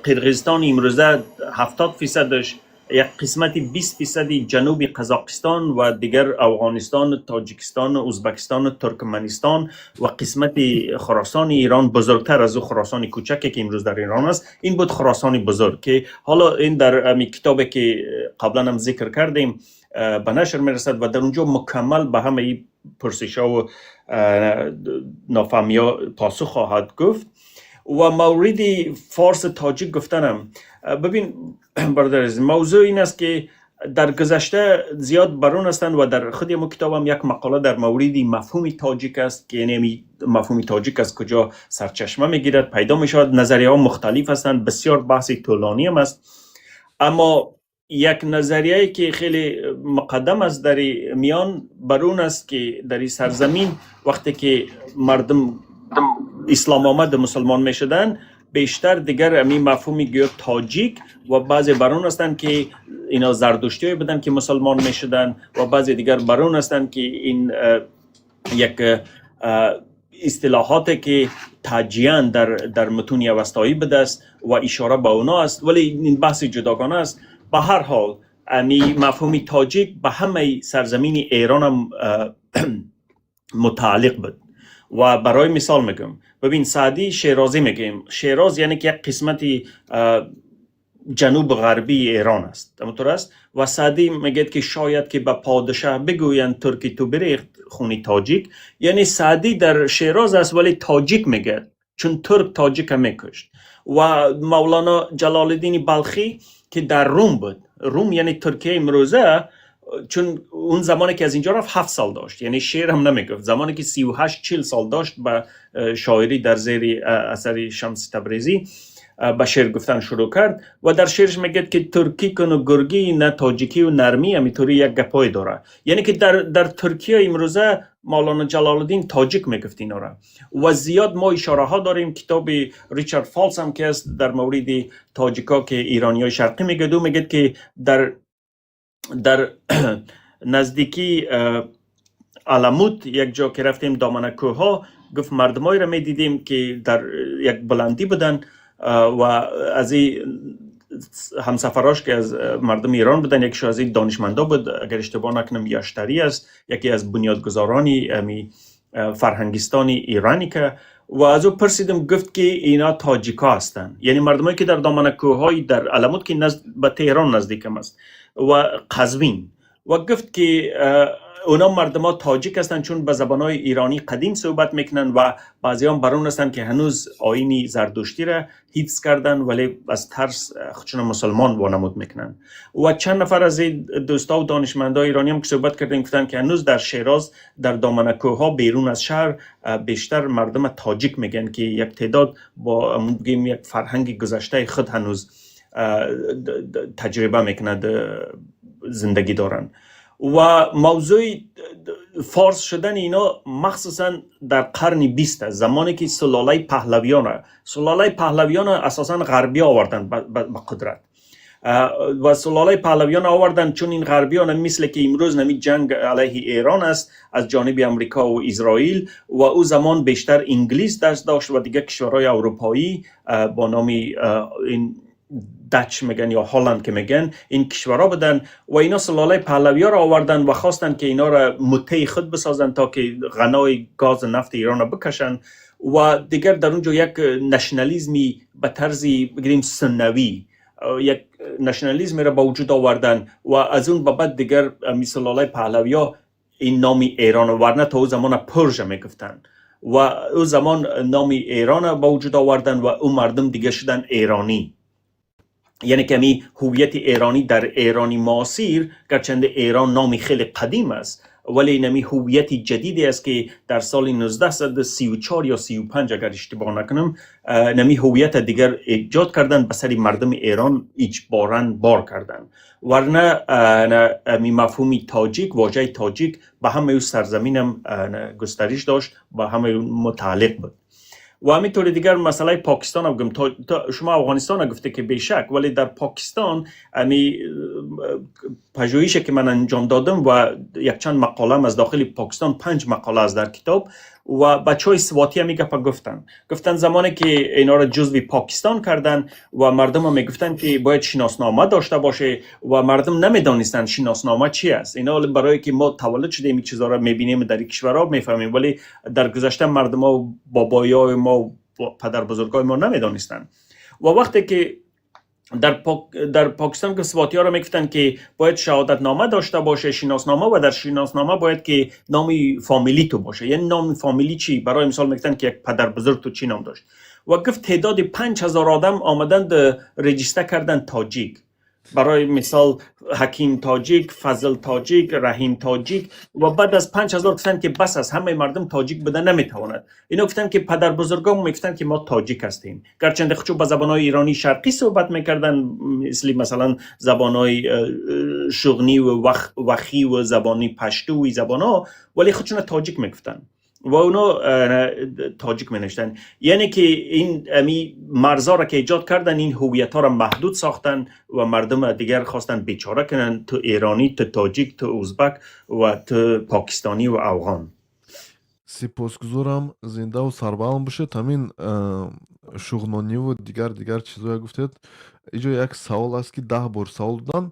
قرغیزستان امروزه 70 فیصدش، یک قسمت 20 فیصدی جنوب قزاقستان و دیگر افغانستان، تاجیکستان، ازبکستان و ترکمنستان و قسمت خراسان ایران، بزرگتر از او خراسان کوچکی که امروز در ایران است، این بود خراسان بزرگ که حالا این در امی کتابی که قبلا هم ذکر کردیم به نشر میرسد و در اونجا مکمل به همه این پرسش ها و نافهمی ها پاسخ خواهد گفت. و مورد فارس تاجیک گفتنم، ببین برادر عزیز، موضوع این است که در گذشته زیاد برون هستند و در خود مو کتابم یک مقاله در مورد مفهوم تاجیک است که یعنی مفهوم تاجیک از کجا سرچشمه میگیرد، پیدا میشود. نظریه ها مختلف هستند، بسیار بحث طولانی هم است. اما یک نظریه که خیلی مقدم است در میان برون است که در این سرزمین وقتی که مردم اسلام آمد و مسلمان می شدن، بیشتر دیگر امی مفهومی گویا تاجیک و بعضی برون هستند که اینا زردشتی بودن که مسلمان می شدن و بعضی دیگر برون هستند که این یک اصطلاحات که تاجیان در متون اوستایی بوده است و اشاره به اونا است، ولی این بحث جداگانه است. به هر حال امی مفهوم تاجیک به همه سرزمین ایران هم متعلق بود. و برای مثال میگم، ببین، سعدی شیرازی میگیم، شیراز یعنی که یک قسمتی جنوب غربی ایران است، همونطور است. و سعدی میگه که شاید که به پادشاه بگویند ترکی تو بریخت خونی تاجیک. یعنی سعدی در شیراز است ولی تاجیک میگه، چون ترک تاجیک میکشت. و مولانا جلال الدین بلخی که در روم بود، روم یعنی ترکیه امروزه، چون اون زمانی که از اینجا رفت 7 سال داشت، یعنی شعر هم نمیگفت. زمانی که 38 40 سال داشت به شاعری در زیر اثر شمس تبریزی به شعر گفتن شروع کرد و در شعرش میگه که ترکی کن و گرگی، نه تاجیکی و نرمی، همینطوری یک گپای داره. یعنی که در ترکیه امروزه مولانا جلال الدین تاجیک میگفت اینا را. و زیاد ما اشاره ها داریم. کتاب ریچارد فالس هم که است در مورد تاجیکا که ایرانی های شرقی میگه، دو میگه که در نزدیکی الموت یک جا که رفتیم، دامنه کوه ها، گفت مردمایی را میدیدیم که در یک بلندی بودن و از این همسفراش که از مردم ایران بودن، یکیش از این دانشمندا بود، اگر اشتباه نکنم یاشتری است، یکی از بنیادگذاران امی فرهنگستان ایرانی که و از او پرسیدم، گفت که اینا تاجیکا هستند، یعنی مردمایی که در دامن کوههای در الموت که نزد به تهران نزدیکم است و قزوین. و گفت که اونا مردم ها تاجیک هستند، چون به زبانهای ایرانی قدیم صحبت میکنن و بعضی هم بر اون هستند که هنوز آیین زردشتی را حفظ کردن، ولی از ترس خودشون مسلمان وانمود میکنن. و چند نفر از این دوستا و دانشمندای ایرانی هم که صحبت کردیم، گفتن که هنوز در شیراز، در دامنه کوه، بیرون از شهر، بیشتر مردم تاجیک میگن که یک تعداد با بگیم یک فرهنگ گذشته خود هنوز تجربه میکند، زندگی دارن. و موضوع فارس شدن اینا مخصوصا در قرن 20 است، زمانی که سلاله پهلویان اساسا غربی آوردن به قدرت و سلاله پهلویان آوردن، چون این غربیان مثل که امروز نمی جنگ علیه ایران است از جانب امریکا و اسرائیل و او زمان بیشتر انگلیس دست داشت و دیگه کشورهای اروپایی با نام این Dutch میگن یا هلند که میگن، این کشورها بودن و اینا سلاله پهلوی را آوردن و خواستن که اینا را مطیع خود بسازن تا که غنای گاز و نفت ایران را بکشن. و دیگر در اونجا یک نشنالیزمی به طرزی بگیریم سنوی، یک نشنالیزم را به وجود آوردن و از اون به بعد دیگر می سلاله پهلوی ها این نام ایران، ورنه تا او زمان Persia میگفتن، و او زمان نام ایران را به وجود آوردن و او مردم دیگه شدن ایرانی. یعنی که می هویت ایرانی در ایرانی معاصر، گرچند ایران نامی خیلی قدیم است، ولی نمی هویت جدیدی است که در سال 1934 یا 35 اگر اشتباه نکنم، نمی هویت دیگر ایجاد کردن، به سر مردم ایران اجبارا بار کردن. ورنه نه، می مفهوم تاجیک، واژه تاجیک به همه او سرزمینم نه، گسترش داشت، به همه او متعلق بود. و همینطور دیگر مسئله پاکستان هم گم تا شما افغانستان گفته که بیشک، ولی در پاکستان امی پژوهش که من انجام دادم و یک چند مقاله از داخل پاکستان، پنج مقاله از در کتاب، و بچه های سواتی هم گپا گفتن. گفتن زمانی که اینا را جزوی پاکستان کردن و مردم هم میگفتن که باید شناسنامه داشته باشه و مردم نمیدانستن شناسنامه چی است. اینا برای که ما تولد شدیم این چیزا را میبینیم، در کشورها میفهمیم، ولی در گذشته مردم ها، بابایای ما و پدر بزرگای ما نمیدانستن. و وقتی که در پاکستان که سواتی ها را میگفتن که باید شهادت نامه داشته باشه، شناسنامه، و در شناسنامه باید که نام فامیلی تو باشه. یعنی نام فامیلی چی؟ برای مثال میگفتن که یک پدر بزرگ تو چی نام داشت. و گفت تعداد 5000 آدم آمدند register کردن تاجیک، برای مثال حکیم تاجیک، فضل تاجیک، رحیم تاجیک. و بعد از 5000 گفتن که بس از همه مردم تاجیک بودن نمیتواند. اینا گفتن که پدر بزرگام میگفتن که ما تاجیک هستیم، گرچند خودشو با زبانهای ایرانی شرقی صحبت میکردن، مثل مثلا زبانهای شغنی و وخی و زبانی پشتو و زبان، ولی خودشون تاجیک میگفتن و اونا تاجیک می نوشتن. یعنی که این امی مرزا را که ایجاد کردن، این هویت ها را محدود ساختن و مردم دیگر خواستن بیچاره کنن، تو ایرانی، تو تاجیک، تو ازبک و تو پاکستانی و افغان. Сипосгузорам, зиндаву сарбаланд бошед. Ҳамин шуғнониву дигар дигар чизое гуфтед, иҷо як савол аст, ки 10 бор савол додам.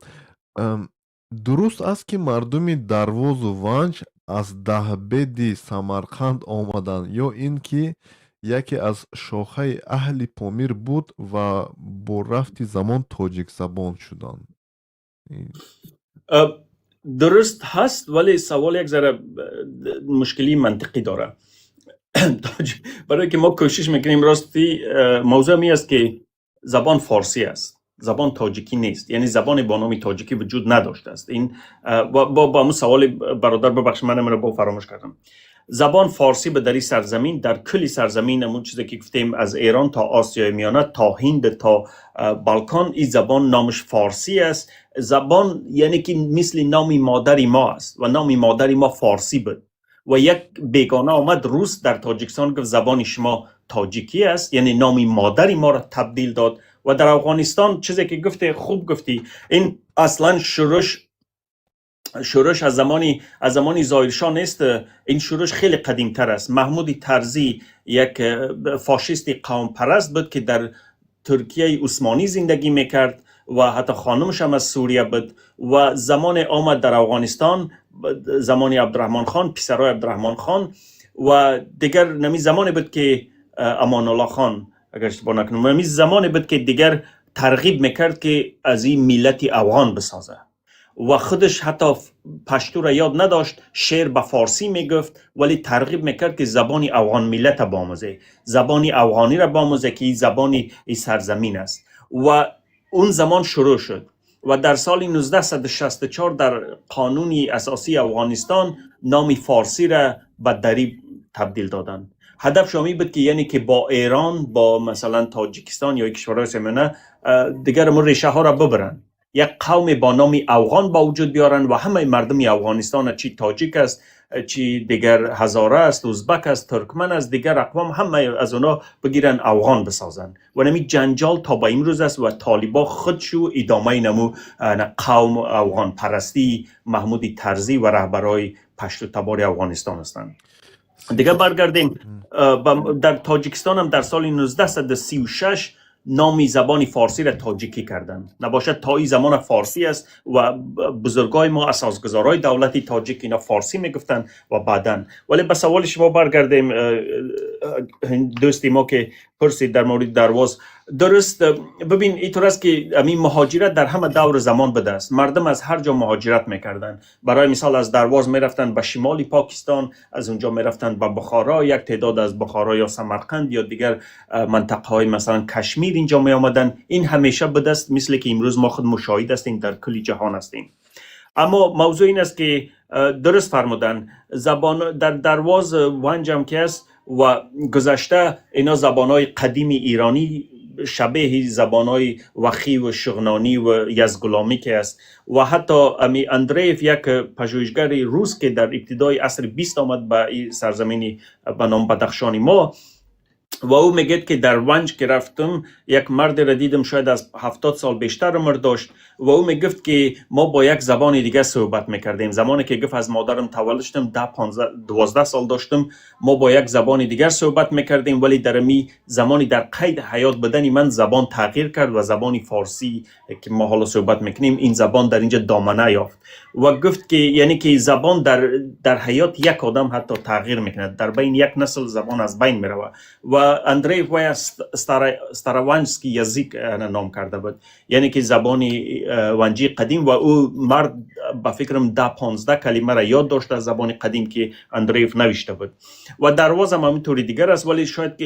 Дуруст аст, ки мардуми Дарвозу Ванҷ аз Даҳбеди Самарқанд омаданд ё ин ки яке аз шохаи аҳли Помир буд ва бо рафти замон тоҷикзабон шуданд? Дуруст ҳаст, вале савол як зара мушкилии мантиқӣ дорад, барое ки мо кӯшиш мекунем. Рости мавзӯъ ҳамин аст, ки забон форсӣ аст, забон тоҷикӣ нест, яъне забоне бо номи тоҷикӣ вуҷуд надоштааст. Ин бо ҳамун саволи бародар, бибахш, ман амро бо фаромӯш кардам. Забон форсӣ ба дари сарзамин, дар кулли сарзамин, ҳамун чизе ки гуфтем, аз Эрон то Осиёи Миёна, то Ҳинд, то Балкан, ин забон номаш форсӣ аст. Забон яъне ки мисли номи модари мо аст ва номи модари мо форсӣ буд. Ва як бегона омад, рус, дар Тоҷикистон гуфт: «Забони шумо тоҷикӣ аст», яъне номи модари моро табдил дод. Ва дар Афғонистон чизе ки гуфте, хуб гуфтӣ, ин аслан шӯриш аз замони Зоҳиршоҳ нест, ин шӯриш хеле қадимтар аст. Маҳмуди Тарзӣ як фашисти қавмпараст буд, ки дар Туркияи Усмонӣ зиндагӣ мекард ва ҳатто хонумаш ҳам аз Сурия буд. Ва замоне омад дар Афғонистон, замони Абдураҳмон хон, писарои Абдураҳмон хон ва дигар нами замоне буд, ки Амонулло хон, агар اشتباه نکنم, нами замоне буд, ки дигар тарғиб мекард, ки аз ин миллати афғон бисоза ва худаш ҳатто پشتو را یاد نداشت، شعر به فارسی میگفت، ولی ترغیب میکرد که زبان افغان ملت باموزه، زبان افغانی را باموزه که این زبان این سرزمین است. و اون زمان شروع شد و در سال 1964 در قانون اساسی افغانستان نام فارسی را به دری تبدیل دادند. هدف شامی بود که یعنی که با ایران، با مثلا تاجیکستان یا کشورهای سمنه دیگر مو ریشه ها را ببرن، یک قوم با نام افغان با وجود بیارن و همه مردم افغانستان، چی تاجیک است، چی دیگر هزاره است، ازبک است، ترکمن است، دیگر اقوام، همه از اونا بگیرن افغان بسازن. و نمی جنجال تا به امروز است و طالبا خودشو ادامه نمو قوم افغان پرستی محمود طرزی و رهبرای پشتو تبار افغانستان هستند. دیگه برگردیم، در تاجیکستان هم در سال 1936 نامی زبان فارسی را تاجیکی کردند. نباشد تا این زمان فارسی است و بزرگای ما، اساسگزارای دولتی تاجیک، اینا فارسی میگفتن و بعدا. ولی به سوال شما برگردیم، دوستی ما که پرسید در مورد درواز، درست ببین، اینطور است که همین مهاجرت در همه دور زمان بوده است. مردم از هر جا مهاجرت میکردن. برای مثال از درواز میرفتن به شمال پاکستان، از اونجا میرفتن به بخارا، یک تعداد از بخارا یا سمرقند یا دیگر منطقه های مثلا کشمیر اینجا می آمدن. این همیشه بوده است، مثل که امروز ما خود مشاهد هستیم، در کل جهان هستیم. اما موضوع این است که درست فرمودن، زبان در درواز ونجم که است و گذشته اینا زبانهای قدیم ایرانی شبیه زبانهای وخی و شغنانی و یزگلامی که است. و حتی امی اندریف، یک پژوهشگر روس که در ابتدای عصر 20 آمد به این سرزمینی به نام بدخشانی ما، و او میگه که در ونج که رفتم یک مرد را دیدم، شاید از 70 سال بیشتر عمر داشت، و او میگفت که ما با یک زبان دیگه صحبت میکردیم. زمانی که گفت از مادرم تولد شدم، 10، 15، 12 سال داشتم، ما با یک زبان دیگر صحبت میکردیم، ولی در می زمانی در قید حیات بدن من زبان تغییر کرد و زبان فارسی که ما حالا صحبت میکنیم، این زبان در اینجا دامنه یافت. و گفت که یعنی که زبان در حیات یک آدم حتی تغییر میکند، در بین یک نسل زبان از بین میرود. و اندریف وی старованджский язык نام کرده بود، یعنی که زبان ونجی قدیم. و او مرد به فکرم 10، 15 کلمه را یاد داشت از زبان قدیم که اندریف نوشته بود. و درواز هم همینطوری دیگر است، ولی شاید که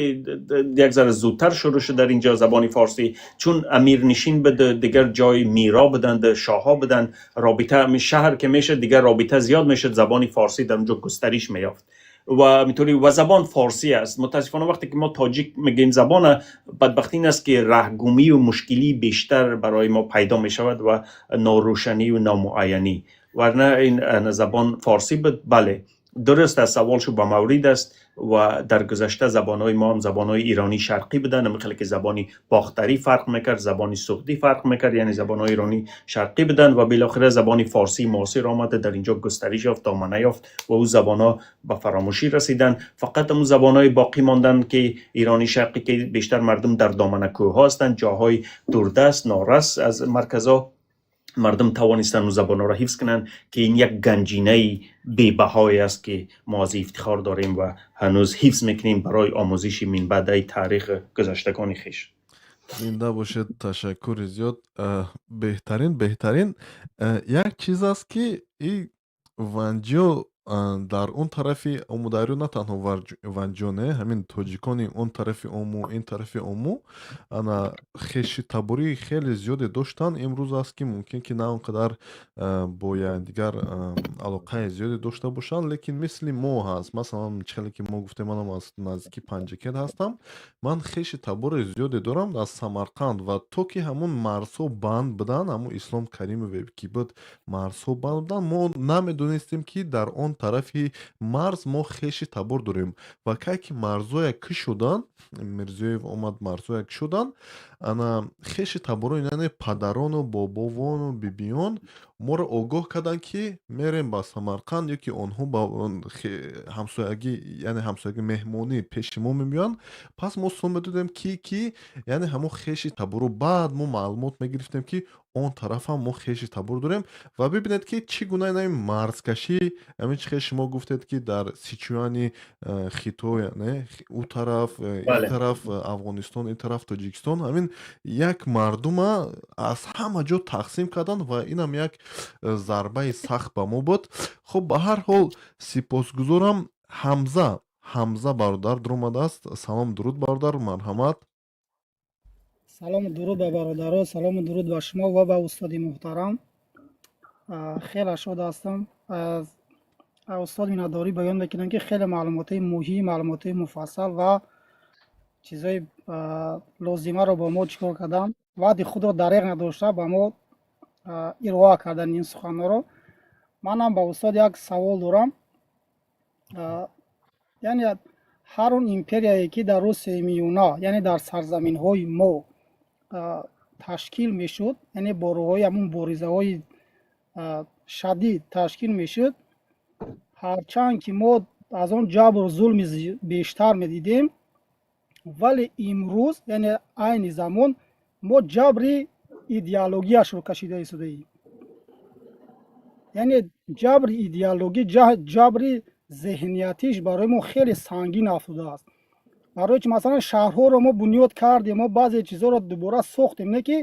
یک ذره زودتر شروع شد در اینجا زبان فارسی، چون امیر نشین بود، دیگر جای میرا بودند، شاهها بودند، رابطه شهر که میشه دیگر رابطه زیاد میشد، زبان فارسی در اونجا گسترش میافت و میتونی و زبان فارسی است. متاسفانه وقتی که ما تاجیک میگیم زبان، بدبختی این است که رهگومی و مشکلی بیشتر برای ما پیدا می شود و ناروشنی و نامعینی، ورنه این زبان فارسی بود. بله، درست است، سوال شو به مورد است. و در گذشته زبانهای ما هم زبانهای ایرانی شرقی بودن، همین که زبانی باختری فرق میکرد، زبانی سغدی فرق میکرد، یعنی زبانهای ایرانی شرقی بودن و بالاخره زبان فارسی معاصر آمده در اینجا گسترش یافت، دامنه یافت و او زبانها به فراموشی رسیدن. فقط اون زبانهای باقی ماندن که ایرانی شرقی که بیشتر مردم در دامنه کوه هستند، جاهای دوردست، نارس از مرکزها، مردم توانستن اون زبان را حفظ کنن که این یک گنجینه بی‌بهای است که ما از افتخار داریم و هنوز حفظ میکنیم برای آموزش من بعد تاریخ گذشتگان خویش. Зинда бошед, ташаккури зиёд. Беҳтарин, беҳтарин. Як чиз аст, ки и ванҷиё дар он тарафи Омударё, на танҳо ванҷиё, не, ҳамин тоҷикони он тарафи Ому, ин тарафи Ому ана хеши табории хеле зиёде доштанд. Имрӯз аст, ки мумкин ки на он қадар бо якдигар алоқаи зиёде дошта бошанд, лекин мисли мо ҳаст. Масалан, чӣ хеле ки мо гуфтем, манам аз наздики Панҷакент ҳастам, ман хеши табори зиёде дорам аз Самарқанд. Ва то ки ҳамун марзҳо банд буданд, ҳамун Ислом Каримове ки буд, марзҳо банд буданд, мо намедонистем, ки дар он тарафи марз мо хеши табор дорем. Ва кай ки марзҳоя кушоданд, Мирзиёев омад, марзҳоя кушоданд, ана хеши таборо, яъне падарону бобовону бибиён моро огоҳ карданд, ки мерем ба Самарқанд ё ки онҳо ба ҳамсоягӣ, яъне ҳамсоягӣ, меҳмонӣ пеши мо мебиёянд. Пас мо суол медодем, ки яъне ҳамон хеши таборо. Баъд мо маълумот мегирифтем, ки он тарафам мо хеши табор дорем. Ва бибинед, ки чӣ гуна ин марзкашӣ, ҳамин чӣ хел шумо гуфтед, ки дар Сичуани Хитой, не, ӯ тараф, ин тараф Афғонистон, ин тараф Тоҷикистон, ҳамин. Як мардума аз ҳама ҷо тақсим карданд ва инам як зарбаи сахт ба мо буд. Хуб, ба ҳар ҳол, сипосгузорам. Ҳамза, Ҳамза бародар дуромадааст. Салом, дуруд, бародар, марҳамат. Салому дуруд ба бародаро, салому дуруд ба шумо ва ба устоди муҳтарам. Хеле шод ҳастам аз устод. Миннатдорӣ баён мекунам, ки хеле маълумотҳои муҳим, маълумотҳои муфассал ва чизҳои лозимаро ба мо чикор карданд, ваъди худро дареғ надошта ба мо ироа карданд ин суханҳоро. Манам ба устод як савол дорам. Яъне ҳар он империяе, ки дар Русияи Миёна, яъне дар сарзаминҳои мо ташкил мешуд, яъне бо роҳҳои ҳамун муборизаҳои шадид ташкил мешуд, ҳарчанд ки мо аз он ҷабру зулми бештар медидем, вале имрӯз, яъне айни замон, мо ҷабри идеологияшро кашида истодаем. Яъне ҷабри идеологӣ, ҷабри зеҳниятиш барои мо хеле сангин афтодааст. Барои чи, масалан, шаҳрҳоро мо бунёд кардем, мо баъзе чизҳоро дубора сохтем, не ки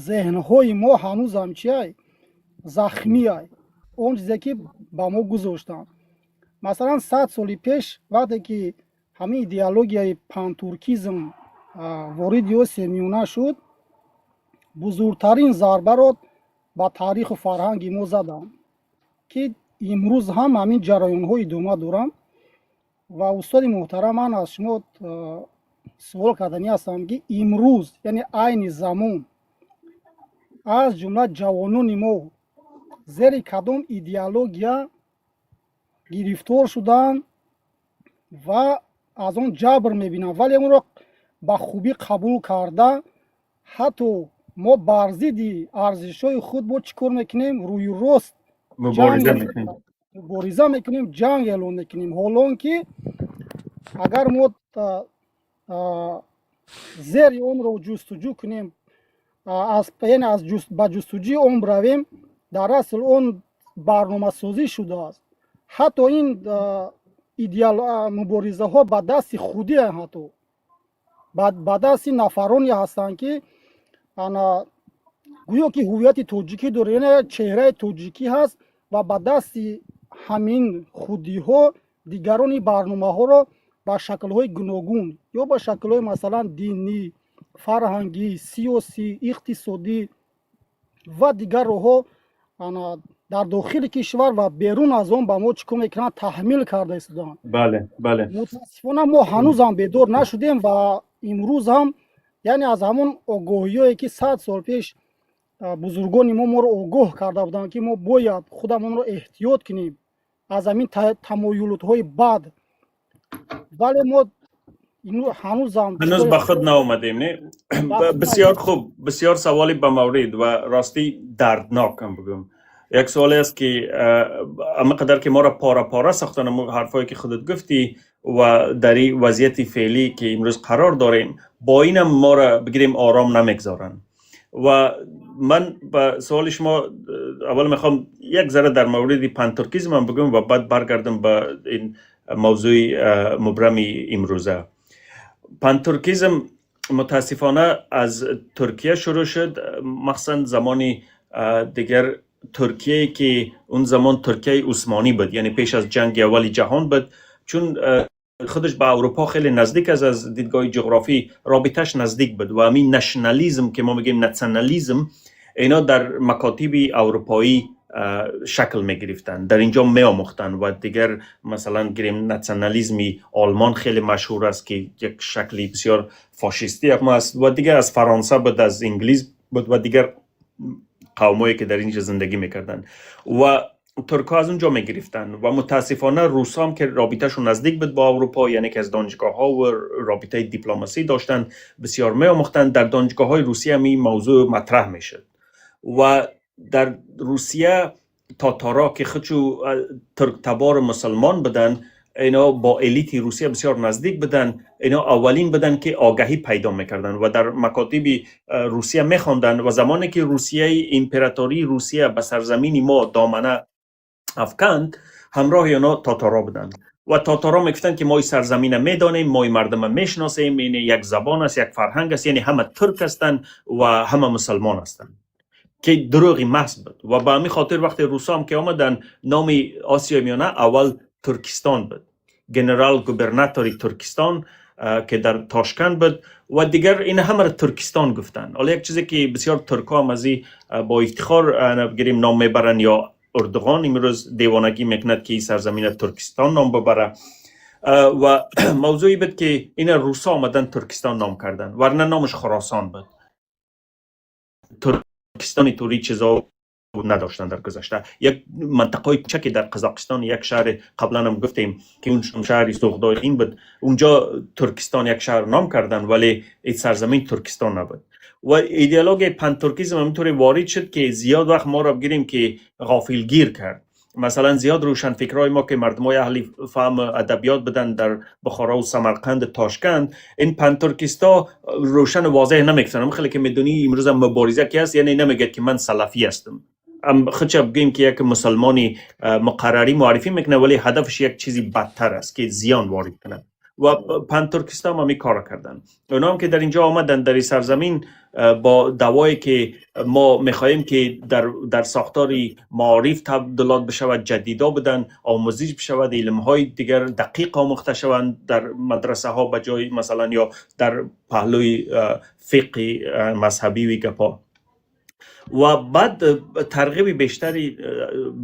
зеҳнҳои мо ҳанӯзам чиай, захмиай, он чизе ки ба мо гузоштанд. Масалан, 100 соли пеш, вақте ки ҳамин идеологияи пантуркизм вориди Осиёи Миёна шуд, бузургтарин зарбаро ба таъриху фарҳанги мо заданд, ки имрӯз ҳам ҳамин ҷараёнҳо идома доранд. Ва, устоди муҳтарам, ман аз шумо суол карданӣ ҳастам, ки имрӯз, яъне айни замон, аз ҷумла ҷавонони мо зери кадом идеология гирифтор шуданд ва аз он ҷабр мебинанд, вале онро ба хубӣ қабул карда, ҳатто мо бар зидди арзишҳои худ бо чӣ кор мекунем? Рӯи рост мубориза мекунем. Мубориза мекунем, ҷанг эълон мекунем. Ҳолон ки агар мо зери онро ҷустуҷӯ кунем, яъне ба ҷустуҷӯи он биравем, дар асл он барномасозӣ шудааст. Ҳатто ин идеал муборизаҳо ба дасти худӣ, ҳатто ба дасти нафароне ҳастанд, ки ана гӯё ки ҳуввияти тоҷикӣ дорад, яъне чеҳраи тоҷикӣ ҳаст, ва ба дасти ҳамин худиҳо дигарони барномаҳоро ба шаклҳои гуногун ё ба шаклҳои, масалан, динӣ, фарҳангӣ, сиёсӣ, иқтисодӣ ва дигар роҳҳо ана дар дохили кишвар ва берун аз он ба мо чӣ кор мекунанд? Таҳмил карда истодаанд. бале бале Мутаассифона, мо ҳанӯзам бедор нашудем ва имрӯз ҳам, яъне аз ҳамон огоҳиҳое, ки 100 сол пеш бузургони мо моро огоҳ карда буданд, ки мо бояд худамонро эҳтиёт кунем аз ҳамин тамоюлотҳои бад, вале мо ҳанӯзам ҳанӯз ба худ наомадем, не? Бисёр хуб, бисёр саволи ба маврид ва ростӣ дарднок ҳам бигӯм. Як суоле аст, ки ама қадар ки моро пора пора сохтан, ҳарфое ки худат гуфтӣ, ва дар ин вазъияти феълӣ, ки имрӯз қарор дорем, бо инам моро бигирем ором намегзоранд. Ва ман ба суоли шумо аввал мехоҳам як зарра дар мавриди пантуркизм ҳам бигӯям ва баъд баргардам ба ин мавзӯи мубрами имрӯза. Пантуркизм мутаассифона аз Туркия шурӯъ шуд, махсусан замони дигар Туркияе, ки он замон Туркияи Усмонӣ буд, яъне пеш аз ҷанги аввали ҷаҳон буд, чун худаш ба Аврупо хеле наздик аст, аз дидгоҳи ҷуғрофӣ робиташ наздик буд ва ҳамин национализм, ки мо мегӯем национализм, اینا در مکاتب اروپایی شکل میگرفتند، در اینجا می آموختند. و دیگر مثلا گریم ناسیونالیسمی آلمان خیلی مشهور است که یک شکلی بسیار فاشیستی هم است و دیگر از فرانسه بود، از انگلیس بود و دیگر قومایی که در اینجا زندگی میکردن و ترک از اونجا میگرفتن. و متاسفانه روس هم که رابطهشون نزدیک بود با اروپا، یعنی که از دانشگاه ها و رابطه دیپلماسی داشتن، بسیار می آموختن. در دانشگاه های روسیه هم این موضوع مطرح میشد و در روسیه تاتارا که خودشو ترک تبار مسلمان بودن، اینا با elite روسیه بسیار نزدیک بودن. اینا اولین بودن که آگاهی پیدا میکردن و در مکاتب روسیه میخواندن. و زمانی که روسیه، امپراتوری روسیه به سرزمین ما دامنه افکند، همراه اینا تاتارا بودند. و تاتارا میگفتن که ما این سرزمین میدانیم، ما این مردم میشناسیم، این یک زبان است، یک فرهنگ است، یعنی همه ترک هستند و همه مسلمان هستند، که دروغی محض بود. و به همین خاطر وقتی روسا هم که آمدن، نام آسیا میانه اول ترکستان بود، گنرال گوبرناتوری ترکستان که در تاشکند بود و دیگر این همه را ترکستان گفتن. حالا یک چیزی که بسیار ترک هم از این با افتخار بگیریم نام میبرن، یا اردوغان امروز دیوانگی میکند که این سرزمین ترکستان نام ببره، و موضوعی بود که این روسا آمدن ترکستان نام کردن، ورنه نامش خراسان بود. ترکستان توری چیزا نداشتن در گذشته. یک منطقه کوچکی در قزاقستان، یک شهر، قبلا هم گفتیم که اون شهر سوغدای این بود، اونجا ترکستان یک شهر نام کردن، ولی این سرزمین ترکستان نبود. و ایدئولوژی پنترکیزم همینطوری وارد شد که زیاد وقت ما را بگیریم که غافلگیر کرد. مثلا زیاد روشن فکرای ما که مردمای اهل فهم ادبیات بدن در بخارا و سمرقند، تاشکند، این پنترکیستا روشن و واضح نمیگفتن. خیلی که میدونی امروز هم مبارزه کی است، یعنی نمیگه که من سلفی هستم، ام خودش بگیم که یک مسلمانی مقرری معرفی میکنه، ولی هدفش یک چیزی بدتر است که زیان وارد کنه. و پنترکیستا هم همی کار کردن. اونا هم که در اینجا آمدن در این سرزمین با دعوایی که ما میخواهیم که در ساختار معارف تبدیلات بشود، جدیدا بدن، آموزش بشود، علم های دیگر دقیق آموخته شوند در مدرسه ها به جای مثلا یا در پهلوی فقه مذهبی و گپا. و بعد ترغیب بیشتری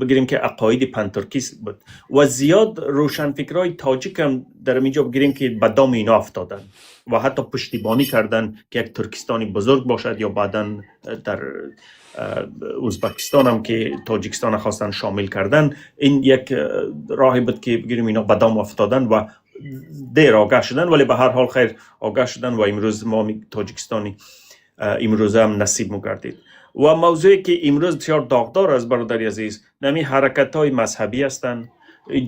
بگیریم که عقاید پنترکیست بود و زیاد روشنفکرای تاجیک هم در اینجا بگیریم که به دام اینا افتادن و حتی پشتیبانی کردن که یک ترکستانی بزرگ باشد، یا بعدا در ازبکستان هم که تاجیکستان خواستن شامل کردن، این یک راهی بود که بگیریم اینا به دام افتادن و دیر آگاه شدن، ولی به هر حال خیر آگاه شدن و امروز ما تاجیکستانی امروز هم نصیب مگردید. و موضوعی که امروز بسیار داغدار است برادر عزیز، نمی حرکت های مذهبی هستند،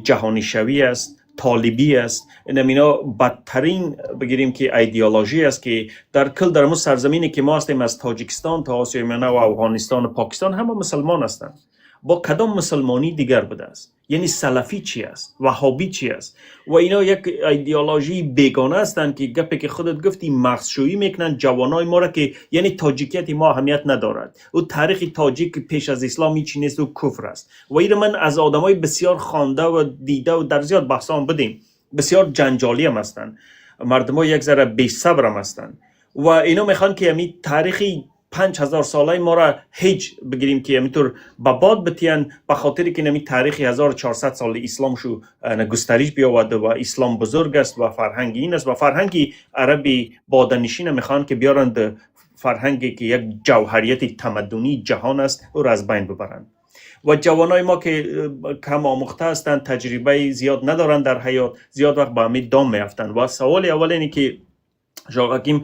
جهانی شوی است، طالبی است، اینا بدترین بگیریم که ایدئولوژی است که در کل در مو سرزمینی که ما هستیم، از تاجیکستان تا آسیای میانه و افغانستان و پاکستان، همه مسلمان هستند. با کدام مسلمانی دیگر بوده است؟ یعنی سلفی چی است، وهابی چی است؟ و اینا یک ایدئولوژی بیگانه هستند که گپی که خودت گفتی مغزشویی میکنن جوانای ما را که یعنی تاجیکیت ما اهمیت ندارد و تاریخ تاجیک پیش از اسلام هیچ نیست و کفر است. و این من از آدمای بسیار خوانده و دیده و در زیاد بحثان بدیم، بسیار جنجالی هم هستند، مردم یک ذره بی صبر هم هستند و اینا میخوان که همی تاریخی 5000 ساله ما را هیچ بگیریم که همینطور به باد بتین، به خاطر که نمی تاریخ 1400 سال اسلام شو گسترش بیاورده و اسلام بزرگ است و فرهنگ این است و فرهنگی عربی بادنشین میخوان که بیارند، فرهنگی که یک جوهریت تمدنی جهان است او را از بین ببرند. و جوانای ما که کم آموخته هستند، تجربه زیاد ندارند در حیات، زیاد وقت به همین دام میافتند. و سوال اول اینه که ژاک حکیم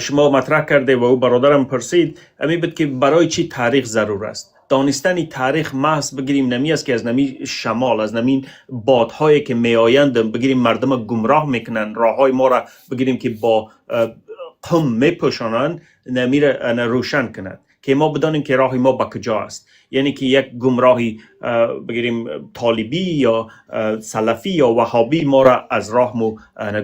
شما مطرح کرده و او برادرم پرسید، امی بود که برای چی تاریخ ضرور است؟ دانستن تاریخ محض بگیریم نمی است که از نمی شمال، از نمی بادهایی که میآیند بگیریم مردم گمراه میکنن، راه های ما را بگیریم که با قم میپوشانند، نمی را روشن کند که ما بدانیم که راه ما به کجا است. یعنی که یک گمراهی بگیریم طالبی یا سلفی یا وهابی ما را از راه مو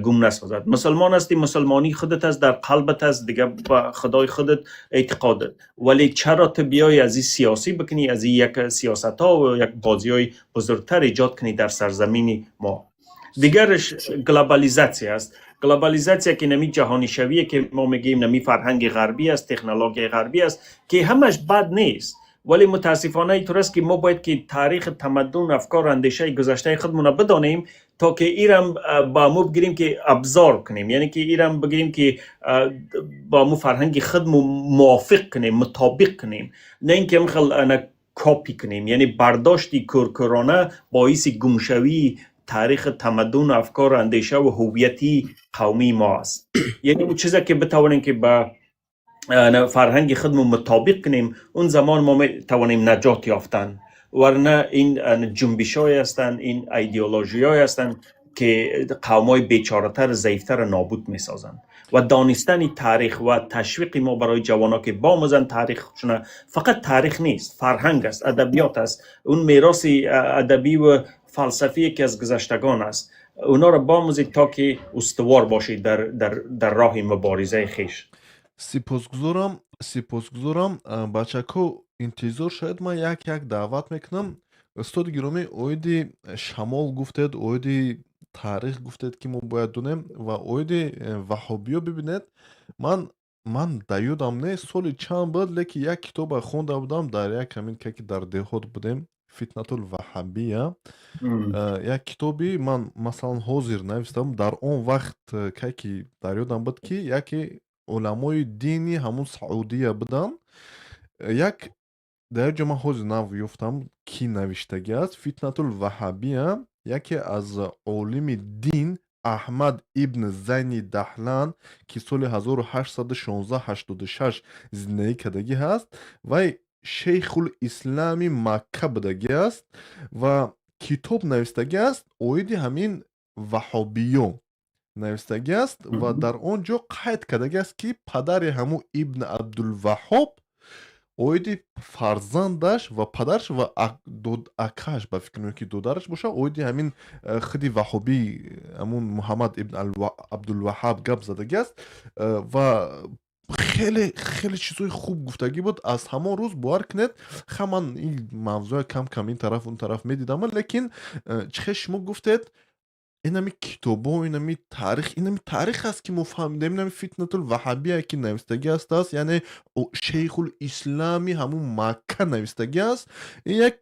گم نسازد. مسلمان هستی، مسلمانی خودت است، در قلبت است، دیگه به خدای خودت اعتقادت، ولی چرا تو بیای از این سیاسی بکنی، از این یک سیاست ها و یک بازی های بزرگتر ایجاد کنی در سرزمین ما؟ دیگرش گلوبالیزاسیا است. گلوبالیزاسیا که نمی جهانی شویه که ما میگیم، نمی فرهنگ غربی است، تکنولوژی غربی است که همش بد نیست، ولی متاسفانه اینطور است که ما باید که تاریخ تمدن، افکار، اندیشه گذشته خودمون را بدانیم تا که ایرم با مو بگیریم که ابزار کنیم، یعنی که ایرم بگیریم که با مو فرهنگ خودمون موافق کنیم، مطابق کنیم، نه اینکه مخل کاپی کنیم. یعنی برداشتی کورکورانه باعث گمشوی تاریخ تمدن، افکار، اندیشه و هویتی قومی ما است. یعنی اون چیزی که بتوانیم که به فرهنگ خودمون مطابق کنیم، اون زمان ما می توانیم نجات یافتن، ورنه این جنبش های هستند، این ایدئولوژی های هستند که قوم های بیچاره ضعیفتر نابود می سازند. و دانستن تاریخ و تشویق ما برای جوانان که باموزن تاریخشون، فقط تاریخ نیست، فرهنگ است، ادبیات است، اون میراث ادبی و فلسفی که از گذشتگان است، اونا را باموزید تا که استوار باشید در راه مبارزه خویش. Сипосгузорам, сипосгузорам. Бачако, интизор шавед, ман як як даъват мекунам. Устоди гиромӣ, оиди шамол гуфтед, оиди таърих гуфтед, ки мо бояд донем, ва оиди ваҳобиё. Бибинед, ман да ёдам не, соли чанд буд, лекин як китоба хонда будам дар як ҳамин ки дар деҳот будем, «Фитнатул ваҳабия». Як китоби ман, масалан, ҳозир навистам, дар он вақт кай ки дар ёдам буд, ки яке уламои дини ҳамун Саудия буданд. Як дар як ҷо ман ҳозир нав ёфтам, ки навиштагӣ аст «Фитнатул ваҳабия», яке аз олими дин Аҳмад ибн Зайни Даҳлан, ки соли 1816-86 зиндагӣ кардагӣ ҳаст, вай шейхул ислами Макка будагӣ аст ва китоб навистагӣ аст, оиди ҳамин ваҳобиё навистагӣ аст ва дар он ҷо қайд кардагӣ аст, ки падари ҳамун Ибн Абдулваҳҳоб оиди фарзандаш ва падараш ва акааш, ба фикр меояд, ки додараш боша, оиди ҳамин худи ваҳобӣ, ҳамун Муҳаммад ибн Абдулваҳҳаб гап задагӣ аст ва хеле хеле чизҳои хуб гуфтагӣ буд. Аз ҳамон рӯз, бовар кунед, ха, ман ин мавзӯя кам кам ин тараф, он тараф медидам, лекин чӣ хел шумо гуфтед, инами китобо, инами таърих, инами таърих аст, ки мо фаҳмидем, инами «Фитнатул ваҳабия» ки навистагӣ астааст, яъне шейхул ислами ҳамун Макка навистагӣ аст, ин як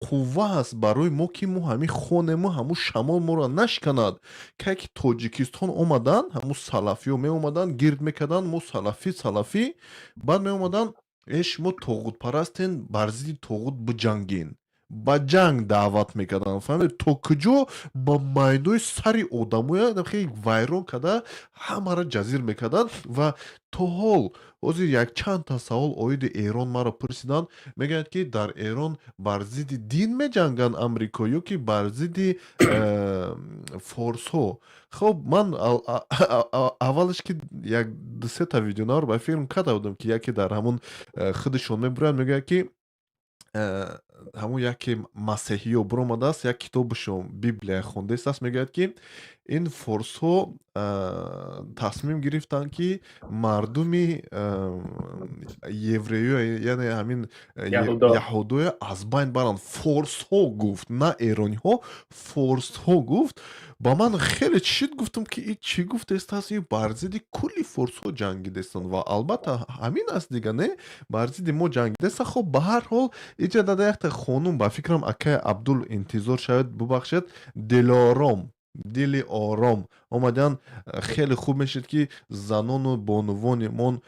қувва аст барои мо, ки мо ҳамин хонему ҳамун шамол моро нашканад. Кай ки Тоҷикистон омаданд, ҳамун салафиё меомаданд, гирд мекарданд: мо салафӣ, салафӣ. Баъд меомаданд: «Э, шумо тоғутпарастен, бар зидди тоғут биҷангин». Ба ҷанг даъват мекарданд, фаҳмед, то куҷо ба майдои сари одамоя хеле вайрон карда, ҳамаро ҷазир мекарданд. Ва то ҳол ҳозир якчандта савол оиди Эрон маро пурсиданд. Мегӯянд, ки дар Эрон бар зидди дин меҷанганд амрико ё ки бар зидди форсҳо? Хоб, ман аввалаш ки як дусета видеонаро ба филм карда будам, ки яке дар ҳамун худашон мебуранд, мегӯяд, ки ҳамун яке масеҳиё биромадааст, як китобашон Библия хондааст, мегӯяд, ки ин форсҳо тасмим гирифтанд, ки мардуми евреё, яъне ҳамин яҳудоя аз байн баранд. Форсҳо гуфт, на эрониҳо, форсҳо гуфт. Ба ман хеле чишид, гуфтам, ки и чӣ гуфтааст, и бар зидди кулли форсҳо ҷангидестанд ва албатта ҳамин аст дига, не бар зидди мо ҷангидестанд. Хоб, ба ҳар ҳол, иҷа дада якта хонум, ба фикрам, акай Абдул, интизор шавед, бубахшед, Дилором, дили ором омадан. Хеле хуб мешид, ки занону бонувонимон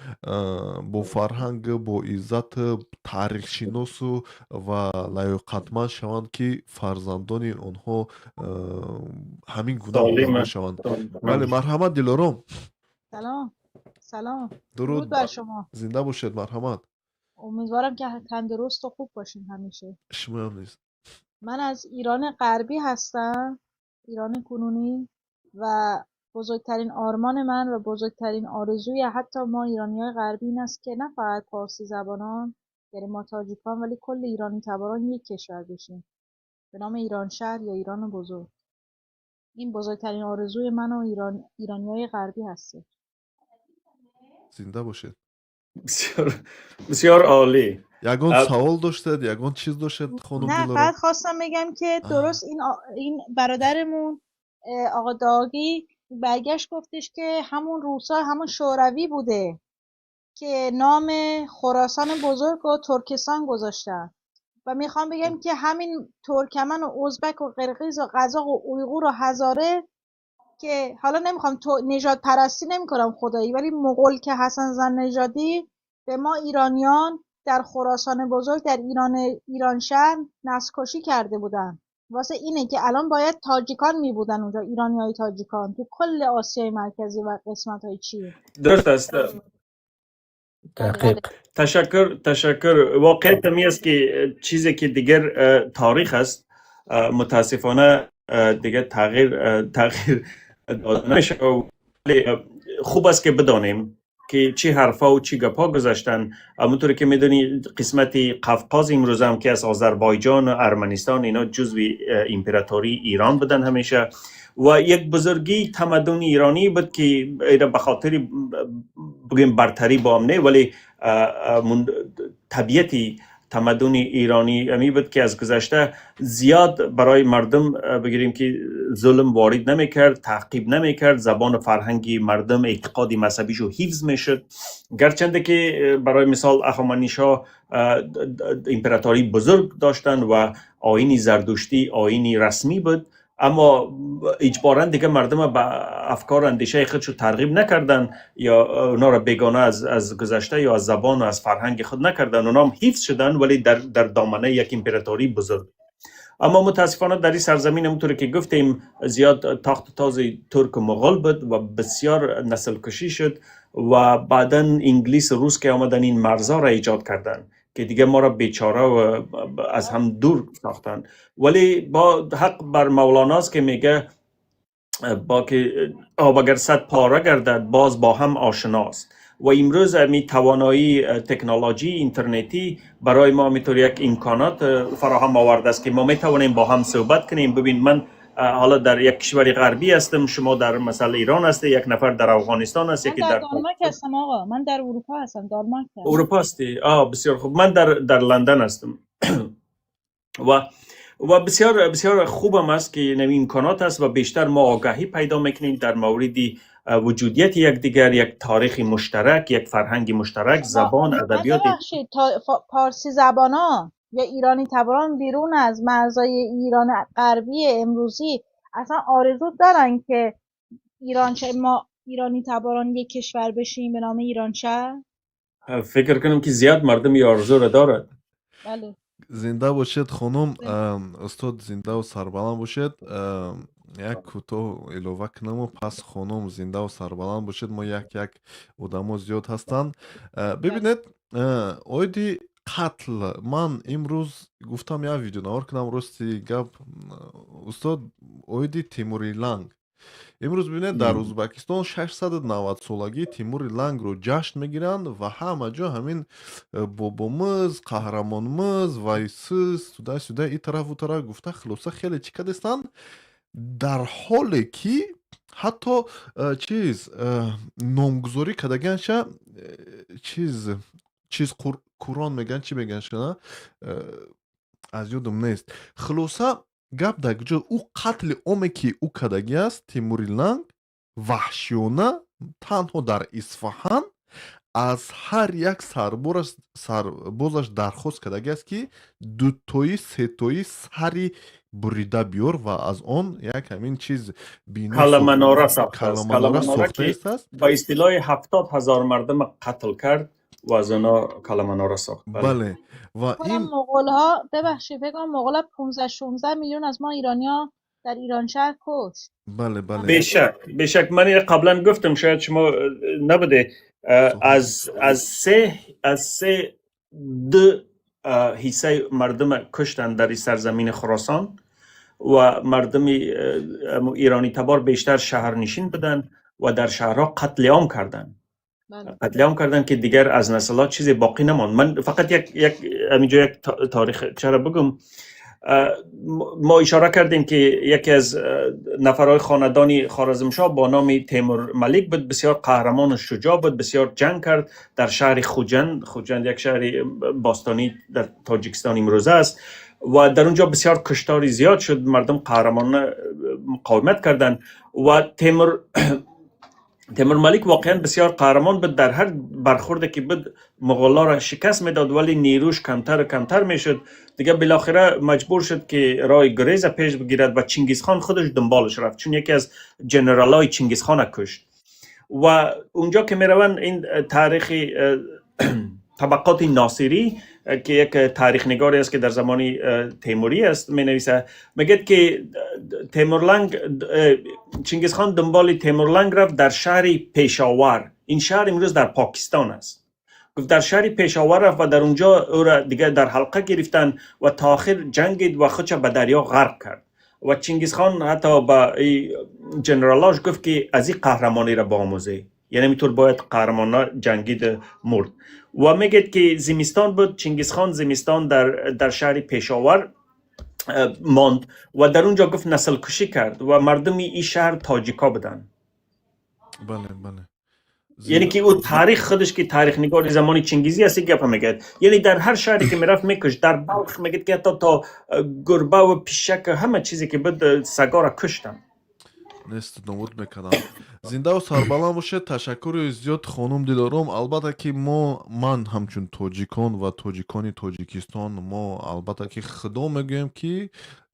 бо фарҳанг, бо иззат, таърихшиносу ва лаёқатманд шаванд, ки фарзандони онҳо ҳамин гуна одамҳо шаванд. Бале, марҳамат, Дилором. Салом, салом. Дуруд. Бар шумо. Зинда бошед, марҳамат. امیدوارم که تندرست و خوب باشین همیشه. شما نیز. من از ایران غربی هستم، ایران کنونی، و بزرگترین آرمان من و بزرگترین آرزوی حتی ما ایرانی های غربی این است که نه فقط پارسی زبانان، یعنی ما تاجیکان، ولی کل ایرانی تباران یک کشور بشیم به نام ایران شهر یا ایران بزرگ. این بزرگترین آرزوی من و ایرانی های غربی هسته. Зинда бошед. بسیار بسیار عالی. Ягон савол доштед, ягон чиз доштед, хонум نه. Дилором? فقط خواستم بگم که درست این برادرمون آقا داغی برگشت گفتش که همون روسا، همون شوروی بوده که نام خراسان بزرگ و ترکستان گذاشتن و میخوام بگم که همین ترکمن و ازبک و قرقیز و قزاق و اویغور و هزاره که حالا نمیخوام تو نژاد پرستی نمیکنم خدایی، ولی مغول که حسن زن نژادی به ما ایرانیان در خراسان بزرگ، در ایران، ایران شهر نسل کشی کرده بودن. واسه اینه که الان باید تاجیکان می بودن اونجا، ایرانی های تاجیکان تو کل آسیای مرکزی و قسمت های چی. درست است. دقیق. تشکر، تشکر. واقعیت همی است که چیزی که دیگر تاریخ است، متاسفانه دیگه تغییر داده نمیشه، ولی خوب است که بدانیم. که چی حرفا و چی گپا گذاشتن. همونطور که میدونی قسمت قفقاز امروز هم که از آذربایجان و ارمنستان اینا جزو امپراتوری ایران بودن همیشه و یک بزرگی تمدن ایرانی بود که اینا به خاطر بگیم برتری با هم نه، ولی طبیعتی تمدن ایرانی امی بود که از گذشته زیاد برای مردم بگیریم که ظلم وارد نمیکرد، تعقیب نمیکرد، زبان و فرهنگی مردم، اعتقاد مذهبیشو حفظ میشد. گرچنده که برای مثال اخامنشا امپراتوری بزرگ داشتن و آیین زردشتی آیین رسمی بود، اما اجبارا دیگه مردم به افکار اندیشه خودشو ترغیب نکردن یا اونا را بیگانه از گذشته یا از زبان و از فرهنگ خود نکردن. اونا هم حفظ شدن ولی در دامنه یک امپراتوری بزرگ. اما متاسفانه در این سرزمین همونطور که گفتیم زیاد تاخت تاز ترک و مغول بود و بسیار نسل کشی شد و بعدا انگلیس و روس که آمدن این مرزا را ایجاد کردن که دیگه ما را بیچاره و از هم دور ساختن. ولی با حق بر مولاناست که میگه با که آب اگر صد پاره گردد باز با هم آشناست. و امروز می توانایی تکنولوژی اینترنتی برای ما میتونه یک امکانات فراهم آورده است که ما میتوانیم با هم صحبت کنیم. ببین من حالا در یک کشور غربی هستم، شما در مثلا ایران هستی، یک نفر در افغانستان است، من یکی در در دانمارک هستم آقا، من در اروپا هستم، دانمارک هستم. اروپا هستی؟ بسیار خوب. من در لندن هستم و بسیار بسیار خوبم است که نوی امکانات است و بیشتر ما آگاهی پیدا میکنیم در مورد وجودیت یکدیگر، یک تاریخ مشترک، یک فرهنگ مشترک، شما زبان، من ادبیات. ببخشید پارسی زبانا یا ایرانی تباران بیرون از مرزای ایران غربی امروزی اصلا آرزو دارن که ایران ما ایرانی تباران یک کشور بشیم به نام ایران شهر؟ فکر کنم که زیاد مردم این آرزو را دارد. بله. Зинда бошед, хонум, устод, зиндаву сарбаланд бошед. Як кӯтоҳ илова кунаму пас хонум зиндаву сарбаланд бошед. Мо як як одамо зиёд ҳастанд. Бибинед, оиди қатл ман имрӯз гуфтам як видеонавор кунам. Рости гап, устод, оиди Тимури Ланг имрӯз бибинед, дар Узбекистон 690 солагии Тимури Лангро ҷашн мегиранд ва ҳама ҷо ҳамин бобомиз, қаҳрамонмиз, вайсиз, туда сюда, и тараф, у тараф гуфта, хулоса хеле чӣ кардестанд, дар ҳоле ки ҳатто чиз номгузорӣ кардагианша чиз Қурон мегӯянд, чӣ мегӯянд шана, аз ёдам нест. Хулоса, гап дар куҷо? Ӯ қатли оме ки ӯ кардагӣ аст, Тимури Ланг, ваҳшиёна танҳо дар Исфаҳан аз ҳар як сарбозаш дархост кардагӣ аст, ки дутоӣ, сетоӣ сари бурида биёр ва аз он як ҳамин чиз бино Каламанора сохта аст. каламанора Каламанора сохта که истааст. با اصطلاح 70,000 مردم قتل کرد و از اونا کلمنارا ساخت. بله. Бале, ва کنم ин مغول ها، ببخشید، فکر کنم مغول ها 15 16 میلیون از ما ایرانیا در ایران شهر کشت. Бале. بیشک بیشک. من اینو قبلا گفتم، شاید شما نبوده. صحبت از سه دو حصه مردم کشتن در این سرزمین خراسان و مردم ایرانی تبار بیشتر شهرنشین بودن و در شهرها قتل عام کردن. قتل عام کردن که دیگر از نسلات چیزی باقی نماند. من فقط یک همینجا یک تاریخ چرا بگم. ما اشاره کردیم که یکی از نفرهای خاندانی خوارزمشاه با نام تیمور ملک بود، بسیار قهرمان و شجاع بود، بسیار جنگ کرد در شهر خوجند. خوجند یک شهر باستانی در تاجیکستان امروزه است و در اونجا بسیار کشتاری زیاد شد، مردم قهرمان مقاومت کردند و تیمور ملک واقعا بسیار قهرمان بود. در هر برخورد که بود مغولا را شکست میداد، ولی نیروش کمتر و کمتر میشد. دیگه بالاخره مجبور شد که راه گریز پیش بگیرد و چنگیز خان خودش دنبالش رفت، چون یکی از جنرالای چنگیز خان کشت. و اونجا که میروند، این تاریخ طبقات ناصری که یک تاریخ نگاری است که در زمان تیموری است، می نویسه، میگه که تیمورلنگ، چنگیز خان دنبال تیمورلنگ رفت در شهر پیشاور. این شهر امروز در پاکستان است. گفت در شهر پیشاور رفت و در اونجا او را دیگه در حلقه گرفتن و تا آخر جنگید و خودش به دریا غرق کرد. و چنگیز خان حتی به جنرالاش گفت که از این قهرمانی را بآموزه. یعنی اینطور باید قهرمانه جنگید مرد. و میگه که زمستان بود، چنگیز خان زمستان در شهر پشاور ماند و در اونجا گفت نسل کشی کرد و مردم این شهر تاجیکا بودن. بله بله. یعنی که او تاریخ خودش که تاریخ نگار زمان چنگیزی است گپ میگه، یعنی در هر شهری که میرفت میکش. در بلخ میگه که حتی تا گربه و پیشک همه چیزی که بود سگا را کشتن. Нест нобуд мекардам. Зиндаву сарбаланд бошед. Ташаккури зиёд, хонум Дилором. Албатта ки мо, ман ҳамчун тоҷикон ва тоҷикони Тоҷикистон, мо албатта ки худо мегӯем, ки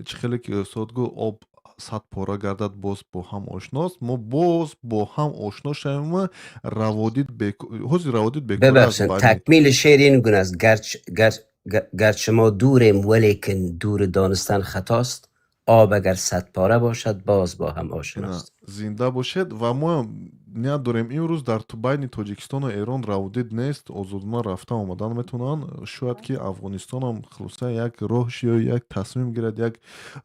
чӣ хеле ки устод гуфт, об сад пора гардад, боз бо ҳам ошност. Мо боз бо ҳам ошно шавем. Раводид ҳозир раводид бекор аст. ببخشید. Байни تکمیل شعر این گونه است: گرچه ما دوریم ولیکن دور دانستن خطاست، آب اگر صد پاره باشد باز با هم ина آشناست. Зинда бошед. Ва мо ният дорем, имрӯз дар байни Тоҷикистону Эрон раводид нест, озодона рафта омадан метавонанд. Шояд ки Афғонистонам хулоса як роҳ ё як тасмим гирад, як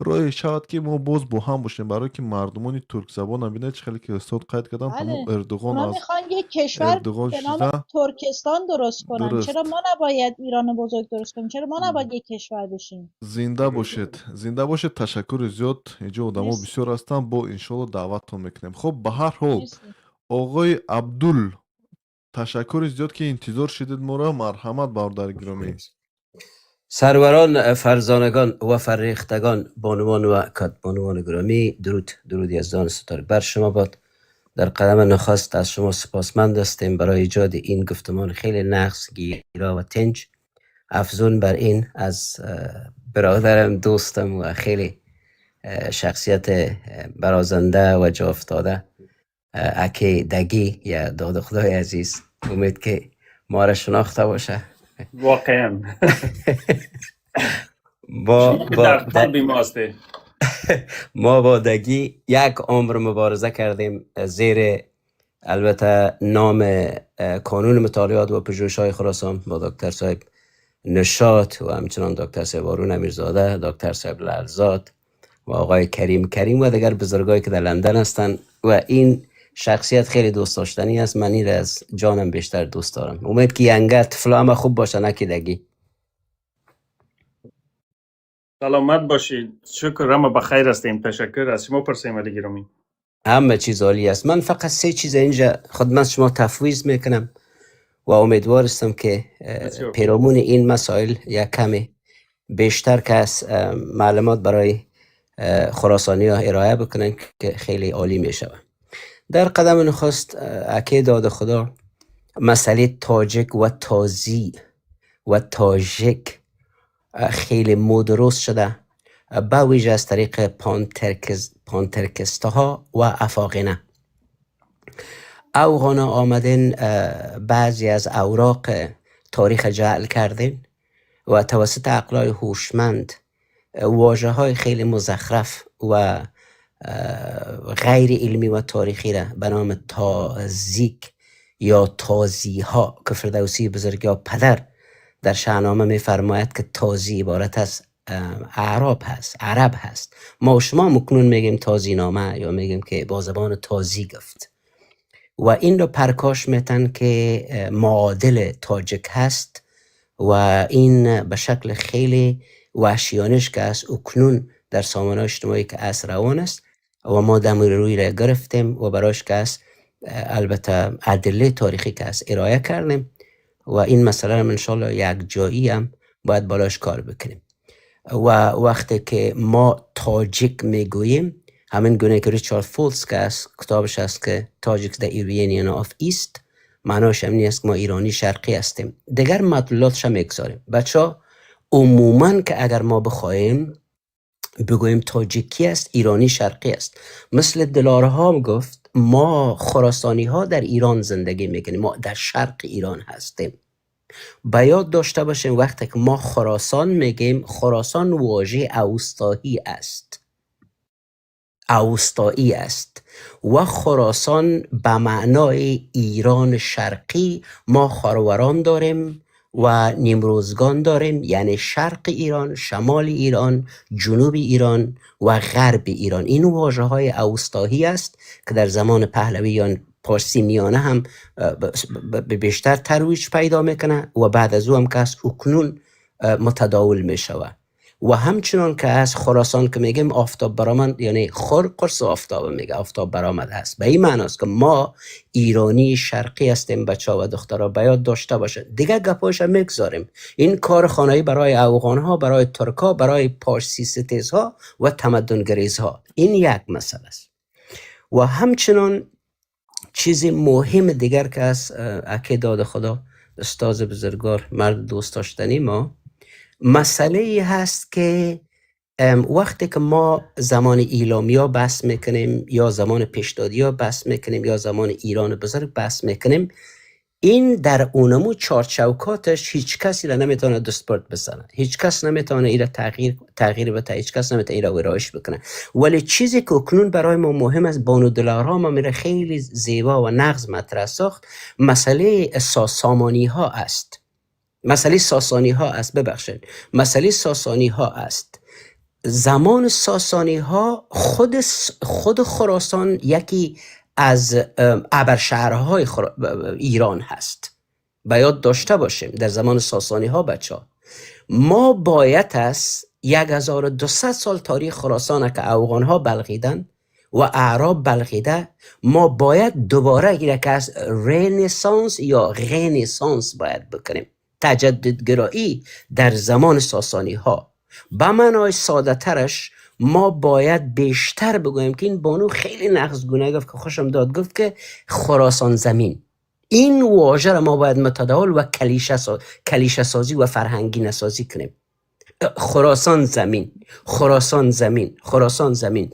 роҳе шавад, ки мо боз бо ҳам бошем, барое ки мардумони туркзабона бинед, чӣ хеле ки устод қайд карданд, ҳамон بله، Эрдуғон اونا аз میخوان یک کشور Эрдуғон به نام шуда ترکستان درست کنن. چرا дуруст. ما نباید ایران بزرگ درست کنیم؟ چرا ما نباید یک کشور بشیم؟ Зинда бошед, зинда бошед. Ташаккури зиёд. Инҷо одамо مرسی. Бисёр ҳастанд, бо иншоалло даъваттон мекунем. Хуб, ба ҳар ҳол, مرسی. Оғои Абдул, ташаккури зиёд, ки интизор шидед моро. Марҳамат, бародари гиромӣ. سروران، فرزانگان و فرهیختگان، بانوان و کدبانوان گرامی، درود، درود یزدان ستاره بر شما باد. در قدم نخست از شما سپاسمند هستیم برای ایجاد این گفتمان خیلی نغز، گیرا و تنج. افزون بر این از برادرم، دوستم و خیلی شخصیت برازنده و جا افتاده، اکی دگی یا داد خدای عزیز، امید که ما را شناخته باشه. واقعا با شما که با در قلب ما هستی. ما با دگی یک عمر مبارزه کردیم زیر البته نام کانون مطالعات و پژوهش‌های خراسان، با دکتر صاحب نشاط و همچنان دکتر صاحب هارون امیرزاده، دکتر صاحب لعلزاد و آقای کریم کریم و دیگر بزرگایی که در لندن هستند. و این شخصیت خیلی دوست داشتنی است. من این را از جانم بیشتر دوست دارم. امید که ینگه طفلا همه خوب باشه، نه که دگی. سلامت باشید، شکر، همه بخیر هستیم، تشکر. از شما پرسیم علی گرامی. همه چیز عالی است. من فقط سه چیز اینجا خدمت شما تفویض میکنم و امیدوار هستم که بسیار پیرامون این مسائل یک کمی بیشتر که از معلومات برای خراسانی ها ارائه بکنن که خیلی عالی می شود. در قدم نخست، اکی داد خدا، مسئله تاجک و تازی و تاژک خیلی مدرس شده، به ویژه از طریق پانترکست ها و افاقنه. افغان آمدن بعضی از اوراق تاریخ جعل کردین و توسط عقلای هوشمند واژه های خیلی مزخرف و غیر علمی و تاریخی را به نام تازیک یا تازی ها که فردوسی بزرگ یا پدر در شاهنامه میفرماید که تازی عبارت از اعراب هست، عرب هست. ما و شما مکنون میگیم تازی نامه یا میگیم که با زبان تازی گفت و این رو پرکاش میتن که معادل تاجک هست و این به شکل خیلی وحشیانش که است اکنون در سامانه اجتماعی که از روان است و ما دم روی را گرفتیم و براش که است البته ادله تاریخی که است ارائه کردیم و این مسئله رو انشالله یک جایی هم باید بالاش کار بکنیم. و وقتی که ما تاجیک میگوییم، همین گونه که ریچارد فولز که است کتابش است که Tajiks the Iranian of East، معناش هم است که ما ایرانی شرقی هستیم. دیگر مدلولاتش هم میگذاریم. بچه ها، عموما که اگر ما بخواهیم بگوییم تاجیکی است، ایرانی شرقی است. مثل دلارها گفت، ما خراسانی ها در ایران زندگی میکنیم، ما در شرق ایران هستیم. به یاد داشته باشیم وقتی که ما خراسان میگیم، خراسان واژه اوستایی است، اوستایی است و خراسان به معنای ایران شرقی. ما خاروران داریم و نیمروزگان داریم، یعنی شرق ایران، شمال ایران، جنوب ایران و غرب ایران. این واژه های اوستایی است که در زمان پهلوی یا پارسی میانه هم بیشتر ترویج پیدا میکنه و بعد از او هم که از اکنون متداول میشوه. و همچنان که از خراسان که میگیم آفتاب برآمد، یعنی خور قرص آفتاب میگه، آفتاب برآمد هست. به این معناست که ما ایرانی شرقی هستیم. بچه ها و دخترها بیاد داشته باشه. دیگه گپاش میگذاریم، این کار خانه‌ای برای افغان ها، برای ترک، برای پارسی ستیز ها و تمدن گریز ها. این یک مسئله است. و همچنان چیز مهم دیگر که از اکی داد خدا، استاد بزرگوار، مرد دوست داشتنی ما، مسئله ای هست که وقتی که ما زمان ایلامیا بحث میکنیم یا زمان پیشدادیا بحث میکنیم یا زمان ایران بزرگ بحث میکنیم، این در اونمو چارچوکاتش هیچ کسی را نمیتونه دستبرد بزنه، هیچ کس نمیتونه ایره تغییر بده، هیچ کس نمیتونه ایره ویرایش بکنه. ولی چیزی که اکنون برای ما مهم است، بانو دلارام میره خیلی زیبا و نغز مطرح ساخت، مسئله سامانی ها است، مسئله ساسانی ها است، ببخشید، مسئله ساسانی ها است. زمان ساسانی ها خود خراسان یکی از ابرشهرهای ایران هست. باید داشته باشیم در زمان ساسانی ها بچه ها ما باید است 1200 سال تاریخ خراسان که افغان ها بلغیدن و اعراب بلغیده، ما باید دوباره گیره که از رنسانس یا غنسانس باید بکنیم، تجددگرایی در زمان ساسانی ها. به معنای ساده ترش ما باید بیشتر بگوییم که این بانو خیلی نغزگونه گفت که خوشم داد، گفت که خراسان زمین، این واژه را ما باید متداول و کلیشه سازی و فرهنگی نسازی کنیم. خراسان زمین، خراسان زمین، خراسان زمین.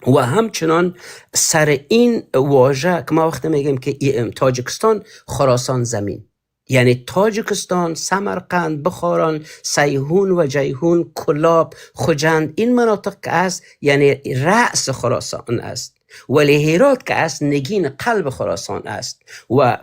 و همچنان سر این واژه که ما وقتی میگیم که تاجکستان خراسان زمین، یعنی تاجکستان، سمرقند، بخاران، سیحون و جیحون، کلاب، خجند، این مناطق که است یعنی رأس خراسان است. ولی هرات که است نگین قلب خراسان است و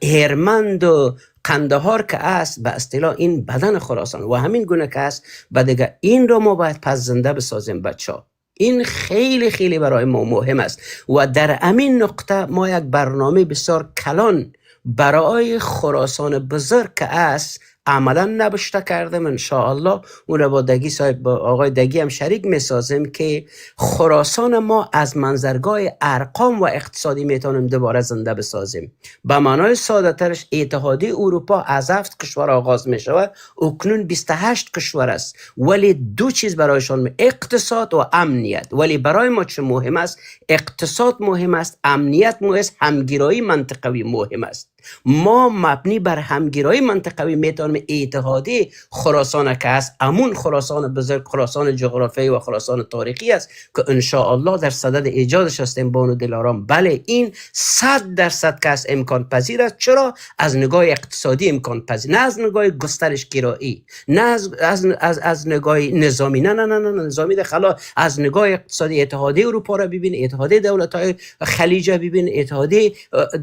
هرمند و قندهار که است به اصطلاح این بدن خراسان و همین گونه که است و دیگه. این رو ما باید پس زنده بسازیم بچه. این خیلی خیلی برای ما مهم است و در امین نقطه ما یک برنامه بسیار کلان برای خراسان بزرگ که است عملا نبشته کردم. انشاءالله اون را با دگی صاحب، با آقای دگی هم شریک میسازیم که خراسان ما از منظرگاه ارقام و اقتصادی میتونیم دوباره زنده بسازیم. به معنای ساده ترش اتحادیه اروپا از 7 کشور آغاز می شود، اکنون 28 کشور است، ولی دو چیز برایشان اقتصاد و امنیت. ولی برای ما چه مهم است؟ اقتصاد مهم است، امنیت مهم است، همگرایی منطقوی مهم است. ما مبنی بر همگرایی منطقوی میتونیم اتحادیه خراسان که است، امون خراسان بزرگ، خراسان جغرافیایی و خراسان تاریخی است که انشاءالله در صدد ایجادش هستیم بانو دلارام. بله، این 100% که است امکان پذیر است. چرا؟ از نگاه اقتصادی امکان پذیر، نه از نگاه گسترش گرایی، نه از نگاه نظامی، نه نه نه نه، نظامی خلا، از نگاه اقتصادی. اتحادیه اروپا را ببین، اتحادیه دولت های خلیج ببین، اتحادیه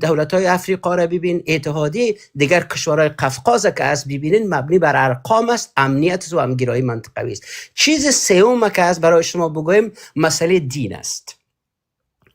دولت های افریقا را ببین، اتحادیه دیگر کشورهای قفقاز که از ببینین، مبنی بر ارقام است، امنیت و همگرایی منطقوی است. چیز سوم که از برای شما بگویم مسئله دین است.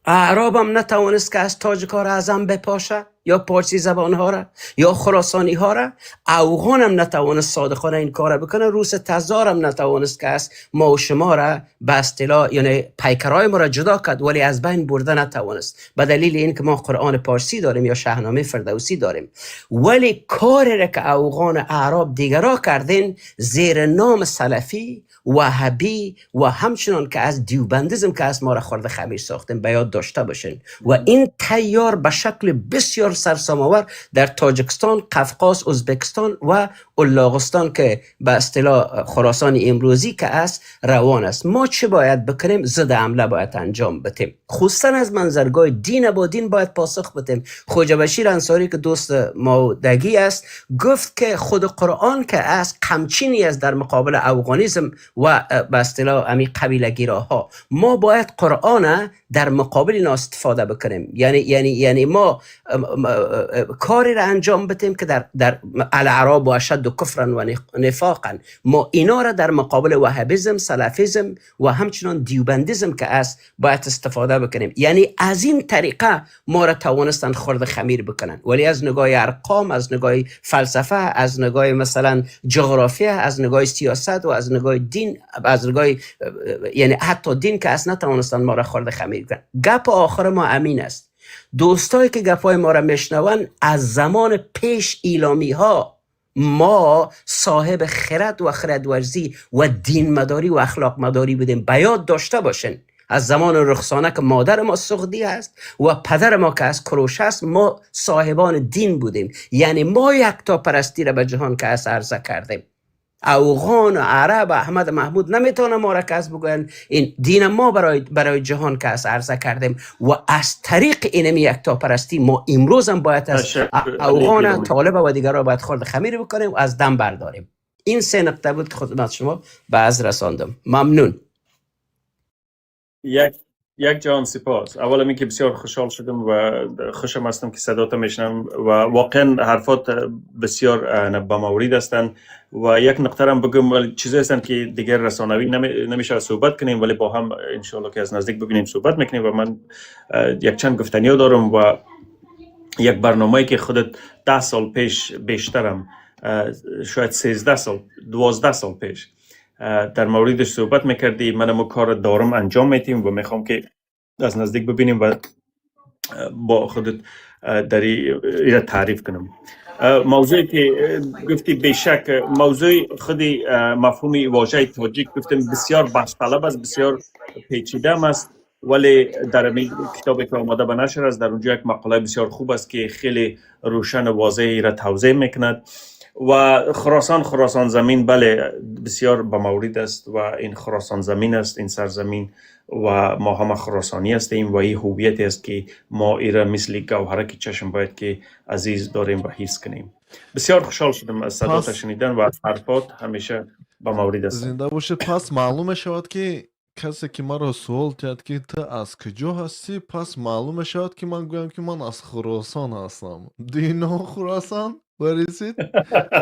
اعراب هم نتوانست که از تاجکا را ازم بپاشه یا پارسی زبان ها را یا خراسانی ها را. افغان هم نتوانست صادقانه این کار را بکنه. روس تزار هم نتوانست که از ما و شما را به اصطلاح یعنی پیکرای ما را جدا کرد، ولی از بین برده نتوانست، به دلیل اینکه ما قرآن پارسی داریم یا شاهنامه فردوسی داریم. ولی کاری را که افغان، اعراب، دیگرا کردین زیر نام سلفی، وهابی و همچنان که از دیوبندیزم که از ما را خورده خمیر ساختیم، به یاد داشته باشین. و این تیار به شکل بسیار سرسام‌آور در تاجکستان، قفقاز، ازبکستان و الاغستان که به اصطلاح خراسان امروزی که است روان است. ما چه باید بکنیم؟ ضد حمله باید انجام بدیم، خصوصا از منظرگاه دین. با دین باید پاسخ بدیم. خوجه بشیر انصاری که دوست ما دگی است گفت که خود قرآن که است قمچینی است در مقابل افغانیزم و به اصطلاح امی قبیله گیراها. ما باید قرآن در مقابل اینا استفاده بکنیم. یعنی ما کاری را انجام بدیم که در الاعراب و اشد کفرا و نفاقا، ما اینا را در مقابل وهابیزم، سلفیزم و همچنان دیوبندیزم که است باید استفاده بکنیم. یعنی از این طریقه ما را توانستن خرد خمیر بکنن، ولی از نگاه ارقام، از نگاه فلسفه، از نگاه مثلا جغرافیا، از نگاه سیاست و از نگاه دین، از نگاه یعنی حتی دین که اصلا نتوانستن ما را خرد خمیر کنن. گپ آخر ما امین است. دوستایی که گپای ما را میشنون، از زمان پیش ایلامی ها ما صاحب خرد و خردورزی و دین مداری و اخلاق مداری بودیم. بیاد داشته باشین از زمان رخسانه که مادر ما سغدی است و پدر ما که از کروش است، ما صاحبان دین بودیم. یعنی ما یکتا پرستی را به جهان که از عرضه کردیم. اوغان و عرب احمد محمود نمیتونه ما را کس بگوین. این دین ما برای جهان که از عرضه کردیم و از طریق اینمی یکتا پرستی ما امروز هم باید از تشکر علی اوغان، گرامی. طالب و دیگران باید خورد خمیر بکنیم و از دم برداریم. این سه نقطه بود که خدمت شما به از رساندم. ممنون. یک جهان سپاس. اول که بسیار خوشحال شدم و خوشم هستم که صدات میشنم و واقعا حرفات بسیار به مورد هستند و یک نقطه هم بگم، ولی چیزایی هستند که دیگر رسانه‌ای نمیشه صحبت کنیم، ولی با هم انشالله که از نزدیک ببینیم صحبت میکنیم و من یک چند گفتنی دارم و یک برنامه‌ای که خودت 10 سال پیش، بیشترم شاید 13 سال، 12 سال پیش در موردش صحبت میکردی. من مو کار دارم انجام میتیم و میخوام که از نزدیک ببینیم و با خودت در این تعریف کنم. موضوعی که گفتی، بیشک موضوع خودی مفهوم واژه تاجیک گفتم بسیار بحث طلب است، بسیار پیچیده است، ولی در این کتابی که آماده به نشر است، در اونجا یک مقاله بسیار خوب است که خیلی روشن و واضح را توضیح میکند. و خراسان، خراسان زمین، بله، بسیار به مورد است و این خراسان زمین است، این سرزمین، و ما همه خراسانی هستیم و این هویت است که ما ایره مثل گوهرک چشم باید که عزیز داریم و حفظ کنیم. بسیار خوشحال شدم از صدات پس شنیدن و از حرفات، همیشه به مورد هستم. زинда бошед. Пас маълум мешавад, ки касе ки маро суол диҳад, ки ту аз куҷо ҳастӣ, пас маълум мешавад, ки ман гӯям, ки ман аз Хуросон ҳастам. Do you know Khurasan? Where is it?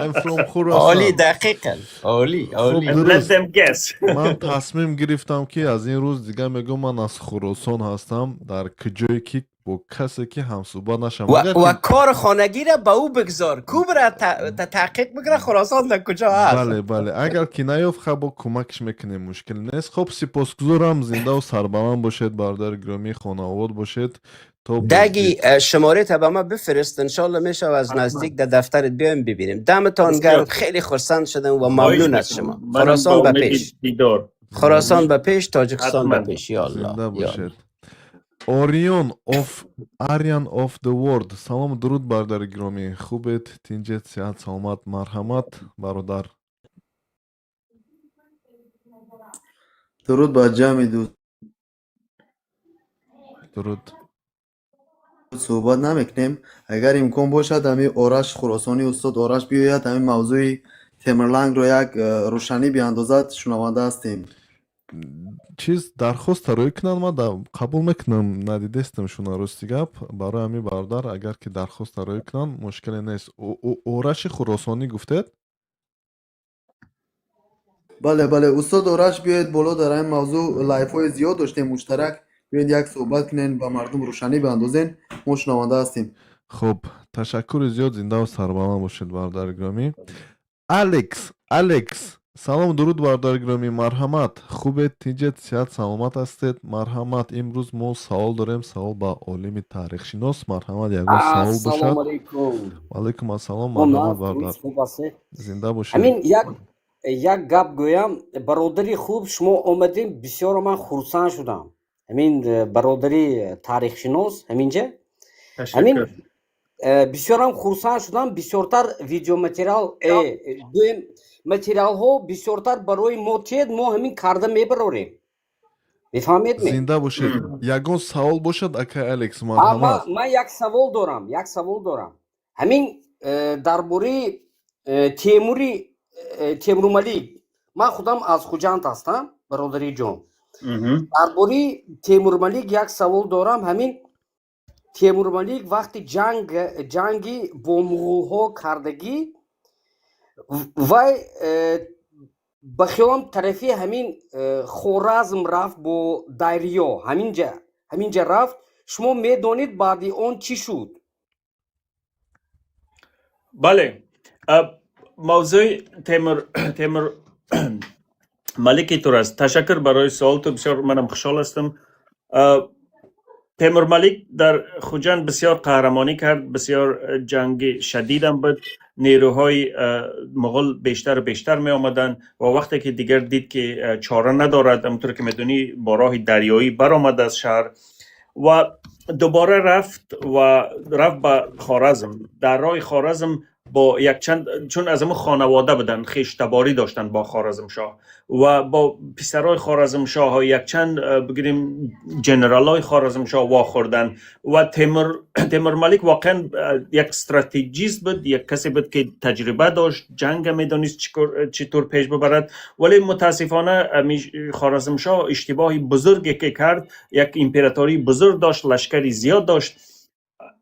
I'm from عالی. Khurasan. دقیقا، عالی. خب عالی. And let дуруст. them guess. Ман тасмим гирифтам, ки аз ин рӯз дигар мегӯям, ман аз Хуросон ҳастам, дар куҷое ки бо касе ки ҳамсӯҳбат нашам. و, Агар و ки کار خانگی را به او بگذار کو بره تحقیق بکنه خراسان در کجا هست. Бале, агар ки наёфт, ха, бо кӯмакш мекунем, мушкил нест. Хоб, сипосгузорам, зиндаву сарбаланд бошед, бародари гиромӣ, хонаобод бошед, то دگی боздид. شماره تا به ما بفرست، انشالله میشه و از حتما. نزدیک در دفترت بیایم ببینیم. دمتان بسیار گرم، خیلی خرسند شدم و خواهش ممنون از میکنم. شما. منم خراسان با به امید پیش. دیدار. Зинда خراسان бошед. به پیش، تاجیکستان به حتما. پیش. یا الله. Зинда یا الله. бошед. Орион of Aryan of the World, салому дуруд, бародари гиромӣ, хубед, тинҷед, сиҳат, саломат? Марҳамат, бародар. Дуруд ба ҷамъи дӯст. Дуруд. Суҳбат намекунем. Агар имкон бошад, ҳамин Ораш Хуросонӣ, устод Ораш биёяд, ҳамин мавзӯи Темирлангро як рӯшанӣ биандозад, шунаванда ҳастем. Чиз дархост рӯй кунанд, ман қабул мекунам. Надидестам шуна, рости гап. Барои ҳамин, бародар, агар ки дархост рӯй кунанд, мушкиле нест. Ораши Хуросонӣ гуфтед? Бале, устод Ораш биёед боло. Дар ҳамин мавзӯъ лайфҳои зиёд доштем муштарак. Биёед, як суҳбат кунен, ба мардум рӯшанӣ биандозен, мо шунаванда ҳастем. Хуб, ташаккури зиёд, зиндаву сарбаланд бошед, бародари гиромӣ. Алекс, Алекс, салом, дуруд, бародари гиромӣ, марҳамат. Хубед, тинҷед, сиҳат, саломат ҳастед? Марҳамат. Имрӯз мо савол дорем, савол ба олими таърихшинос. Марҳамат, ягон савол бошад. Ассалому алайкум. Ваалайкум ассалом. Мо Марҳамат, нағз, бародар. рӯз хуб аст. Зинда бошед. Ҳамин як гап гӯям, бародари хуб, шумо омадем, бисёр ман хурсанд шудам. Ҳамин бародари таърихшинос ҳаминҷа. Ҳамин Ташаккур. Бисёрам хурсанд шудам, бисёртар видеоматериал, гӯем, материалҳо бисёртар барои мо тиед, мо ҳамин карда мебарорем. Мефаҳмед ме? Зинда бошед. Ягон савол бошад, акай Алекс, А марҳамат. Ман як савол дорам, як савол дорам. Ҳамин дар бораи Темури Темурмалик. Ман худам аз Хуҷанд ҳастам, бародари ҷон. Дар бораи Темурмалик як савол дорам. Ҳамин Темурмалик вақти ҷанг, ҷанги бо муғулҳо кардагӣ, вай ба хиёлам тарафи ҳамин Хоразм рафт бо дарё, ҳаминҷа рафт. Шумо медонед, баъди он чӣ шуд? Бале, мавзӯи Темур Малики тур аст. Ташаккур барои суол ту, бисёр манам хушҳол ҳастам. Темур Малик дар Хуҷанд бисёр қаҳрамонӣ кард, бисёр ҷанги шадидам буд. Нерӯҳои муғул бештару бештар меомаданд ва вақте ки дигар дид, ки чора надорад, ҳамонтур ки медонӣ, бо роҳи дарёӣ баромад аз шаҳр ва дубора рафт ва рафт ба Хоразм. Дар роҳи Хоразм бо якчанд, чун аз ҳамон хонавода буданд, хештаборӣ доштанд бо Хоразмшоҳ ва бо писарои Хоразмшоҳ, якчанд, бигирем, генералҳои Хоразмшоҳ вохӯрданд ва Темур Малик воқеан як стратегист буд, як касе буд, ки таҷриба дошт, ҷанга медонист чӣ тур пеш бибарад. Вале мутаассифона Хоразмшоҳ иштибоҳи бузурге ки кард, як императории бузург дошт, лашкари зиёд дошт,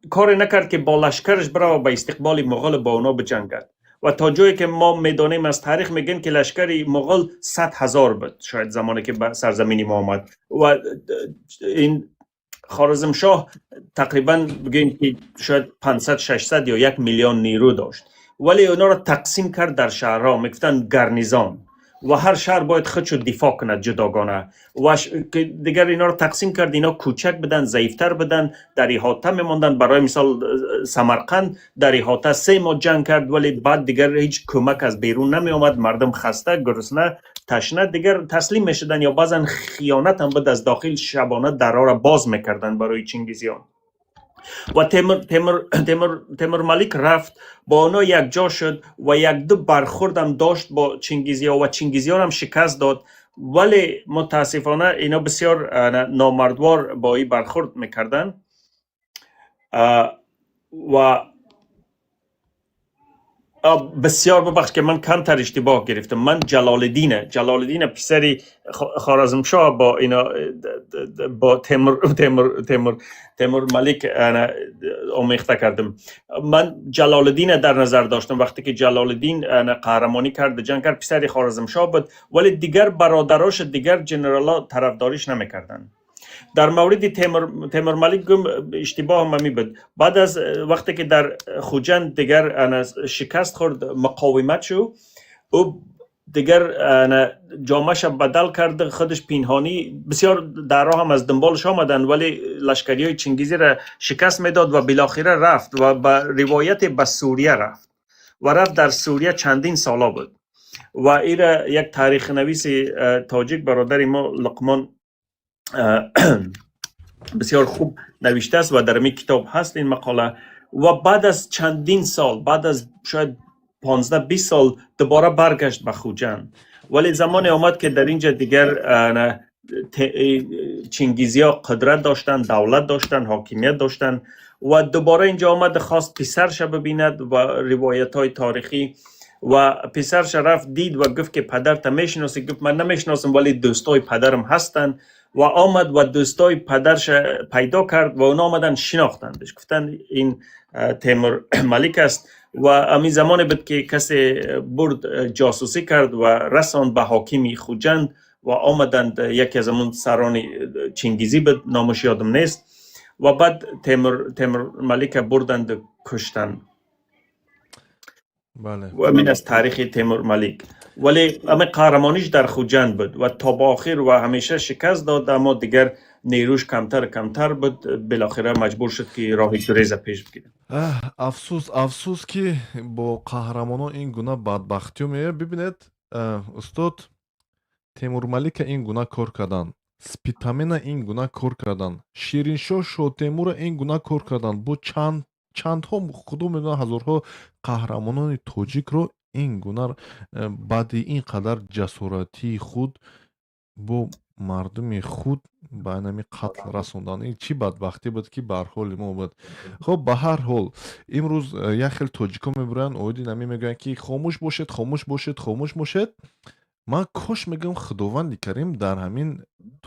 коре накард, ки бо лашкараш бирава ба истиқболи муғул, бо اونا بجنگد. و تا جایی که ما میدانیم از تاریخ، میگن که لشکر مغول 100,000 بود شاید زمانی که به سرزمینی ما آمد و این خوارزمشاه تقریبا بگیم که شاید 500، 600 یا 1 میلیون نیرو داشت، ولی اونا را تقسیم کرد در شهرها، میگفتن garnison، و هر شهر باید خودشو دفاع کند جداگانه و که دیگر اینا رو تقسیم کرد. اینا کوچک بدن، ضعیفتر بدن، در احاطه میموندن. برای مثال سمرقند در احاطه 3 ماه جنگ کرد، ولی بعد دیگر هیچ کمک از بیرون نمی آمد. مردم خسته، گرسنه، تشنه دیگر تسلیم میشدن یا بعضا خیانت هم بود، از داخل شبانه درها را باز میکردن برای چنگیزیان. و تیمور ملک رفت با اونا یک جا شد و یک دو برخوردم داشت با چنگیزی ها و چنگیزی ها هم شکست داد، ولی متاسفانه اینا بسیار نامردوار با این برخورد میکردن و بسیار ببخش که من کمتر اشتباه گرفتم. من جلال الدین پسری خوارزمشاه با اینا با تیمور ملک آمیخته کردم. من جلال الدین در نظر داشتم. وقتی که جلال الدین قهرمانی کرد، جنگ کرد، پسر خوارزمشاه بود، ولی دیگر برادراش، دیگر جنرال طرفداریش نمیکردن. در مورد تیمور ملک گم اشتباه همی بود. بعد از وقتی که در خوجند دیگر شکست خورد، مقاومت شو، او دیگر جامش بدل کرد، خودش پینهانی، بسیار در راه هم از دنبالش آمدن، ولی لشکری های چنگیزی را شکست میداد و بالاخره رفت و به روایت به سوریه رفت و رفت در سوریه چندین سالا بود. و ایره یک تاریخ نویس تاجیک، برادر ما لقمان، بسیار خوب نوشته است و در می کتاب هست این مقاله. و بعد از چندین سال، بعد از شاید 15 20 سال، دوباره برگشت به خوجند، ولی زمان آمد که در اینجا دیگر چنگیزی ها قدرت داشتن، دولت داشتن، حاکمیت داشتن و دوباره اینجا آمد، خواست پسرش ببیند و روایت های تاریخی و پسرش رفت دید و گفت که پدرت میشناسی؟ گفت من نمیشناسم، ولی دوستای پدرم هستن. و آمد و دوستای پدرش پیدا کرد و اونا آمدن شناختندش، گفتن این تیمور ملک است. و امی زمان بود که کسی برد جاسوسی کرد و رساند به حاکمی خوجند و آمدند. یکی از امون سران چنگیزی بود، نامش یادم نیست، و بعد تیمور ملک بردند و کشتند. و امین از تاریخ تیمور ملک. ولی اما قهرمانیش در خوجند بود و تا به آخر و همیشه شکست داد، اما دیگر نیروش کمتر کمتر بود، بالاخره مجبور شد که راه گریز پیش بگیره. Афсӯс, афсӯс, ки бо қаҳрамонон ин гуна бадбахтиё меояд. Бибинед, устод, Темурмалика ин гуна кор карданд, Спитамена ин гуна кор карданд, Шириншоҳ Шотемура ин гуна кор карданд. Бо чанд чандҳо, худо медонад, ҳазорҳо қаҳрамонони тоҷикро ин гуна баъди ин қадар ҷасоратии худ бо мардуми худ ба инами қатл расонданд. Ин чӣ бадбахтӣ буд, ки бар ҳоли мо буд? Хоб, ба ҳар ҳол, имрӯз як хел тоҷикон мебуранд, оиди нами мегӯянд, ки хомӯш бошед, хомӯш бошед, хомӯш бошед. Ман кош мегӯям, Худованди Карим дар ҳамин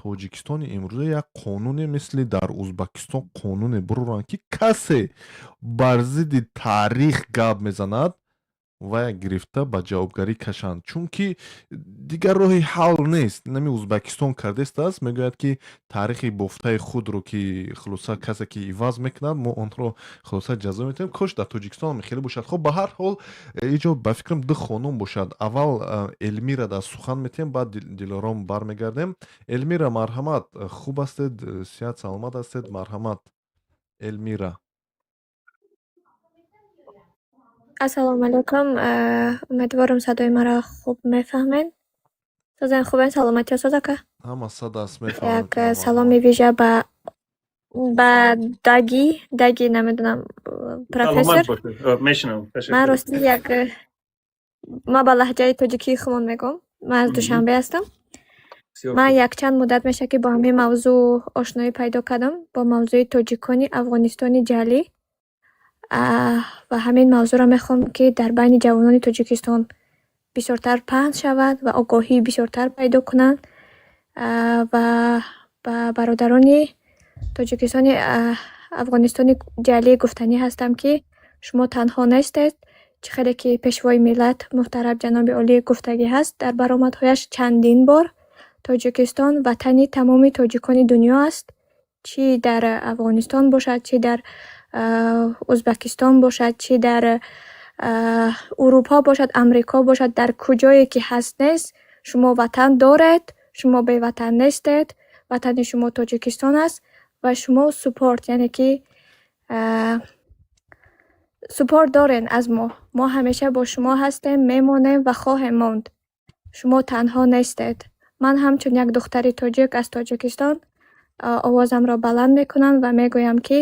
Тоҷикистони имрӯза як қонуне, мисли дар Узбакистон қонуне буроранд, ки касе бар зидди таърих гап мезанад, вая гирифта ба ҷавобгарӣ кашанд, чунки дигар роҳи ҳал нест. Нами Узбекистон кардестааст, мегӯяд, ки таърихи бофтаи худро, ки хулоса касе ки иваз мекунад, мо онро хулоса ҷазо метиҳем. Кош дар Тоҷикистон хеле бошад. Хоб, ба ҳар ҳол, иҷо ба фикрам ду хонум бошад. Аввал Элмира дар сухан метиҳем, баъд Дилором бармегардем. Элмира, марҳамат. Хуб ҳастед, сиҳат саломат ҳастед? Марҳамат, Элмира. Ассалому алайкум. Умедворам, садои маро хуб мефаҳмед. Созен, хубен, саломатиё, соз, ака? Ҳама сад аст, мефаҳмем. Як саломи вижа ба Даги, намедонам, профессор. Саломат бошед, мешунавам. Ман Ташаккур. рости як ман ба лаҳҷаи тоҷикии худмон мегӯм. Ман аз Душанбе ҳастам. Ман якчанд муддат мешавад, ки бо ҳамин мавзӯъ ошноӣ пайдо кардам, бо мавзӯи тоҷикони Афғонистони ҷаълӣ, ва ҳамин мавзӯъро мехоҳам, ки дар байни ҷавонони Тоҷикистон бисёртар паҳн шавад ва огоҳии бисёртар пайдо кунанд. Ва ба бародарони Тоҷикистони Афғонистони ҷаълӣ гуфтанӣ ҳастам, ки шумо танҳо нестед. Чӣ хеле ки Пешвои миллат муҳтарам ҷаноби олӣ гуфтагӣ ҳаст дар баромадҳояш чандин бор, Тоҷикистон ватани тамоми тоҷикони дунё аст, чӣ дар Афғонистон бошад, чӣ дар Узбакистон бошад, чӣ дар Урупо бошад, Амрико бошад, дар куҷое ки ҳаст нест, шумо ватан доред, шумо беватан нестед, ватани шумо Тоҷикистон аст ва шумо support, яъне ки support дорен аз мо. Мо ҳамеша бо шумо ҳастем, мемонем ва хоҳем монд. Шумо танҳо нестед. Ман ҳамчун як духтари тоҷик аз Тоҷикистон овозамро баланд мекунам ва мегӯям, ки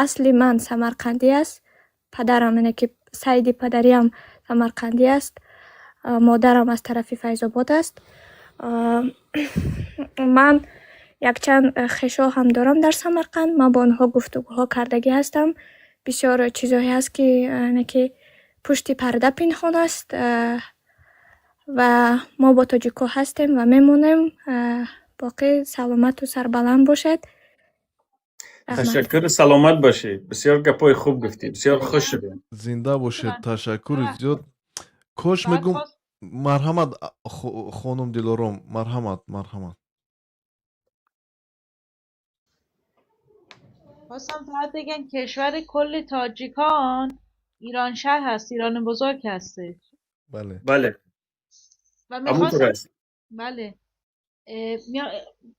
асли ман самарқандӣ аст. Падарам, яъне ки сайди падариам, самарқандӣ аст. Модарам аз тарафи Файзобод аст. Ман якчанд хешо ҳам дорам дар Самарқанд. Ман бо онҳо гуфтугӯҳо кардагӣ ҳастам. Бисёр чизҳое ҳаст, ки яъне ки пушти парда пинҳон аст, ва мо бо тоҷикҳо ҳастем ва мемонем. Боқӣ саломату сарбаланд бошед. Раҳмат. Ташаккур, саломат бошед. Бисёр гапҳои хуб гуфтед, бисёр хуш шудем. Зинда бошед, ташаккури зиёд. Кош мегум, марҳамат, хонум Дилором, марҳамат, марҳамат. خواستم فقط بگم کشور کل تاجیکان ایران شهر هست، ایران بزرگ هستش. Бале. Бале. و ҳамонтур میخواستم аст. بله،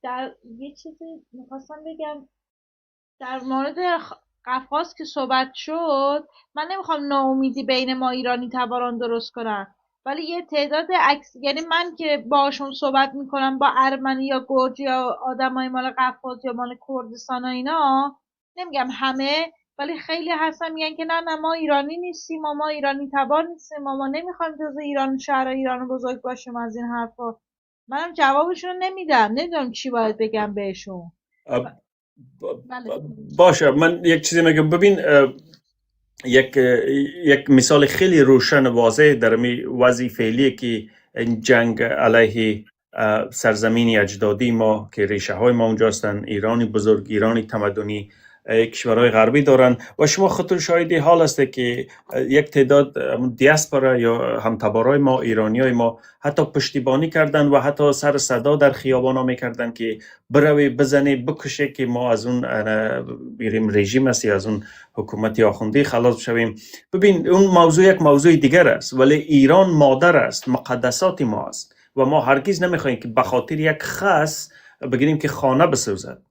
در یه چیزی میخواستم بگم در مورد قفقاز که صحبت شد. من نمیخوام ناامیدی بین ما ایرانی تباران درست کنم، ولی یه تعداد عکس، یعنی من که باشون صحبت میکنم، با ارمنی یا گرجی یا آدمای مال قفقاز یا مال کردستان و اینا، نمیگم همه، ولی خیلی هستن میگن که نه نه، ما ایرانی نیستیم، ما ایرانی تبار نیستیم، ما نمیخوایم جز ایران شهر ایران بزرگ باشیم، از این حرفا. منم جوابشون رو نمیدم، نمیدونم چی باید بگم بهشون. بله. باشه، من یک چیزی میگم. ببین، یک مثال خیلی روشن و واضح در می وضع فعلی که این جنگ علیه سرزمین اجدادی ما که ریشه های ما اونجا هستن، ایرانی بزرگ، ایرانی تمدنی، کشورهای غربی دارن و شما خودتون شاهد حال است که یک تعداد دیاسپورا یا همتبارای ما، ایرانی های ما، حتی پشتیبانی کردن و حتی سر صدا در خیابان ها میکردن که بروی بزنی بکشه که ما از اون بیریم رژیم است یا از اون حکومت آخوندی خلاص شویم. ببین، اون موضوع یک موضوع دیگر است، ولی ایران مادر است، مقدسات ما است و ما هرگز نمیخواهیم که به خاطر یک خس بگیریم که خانه بسوزد.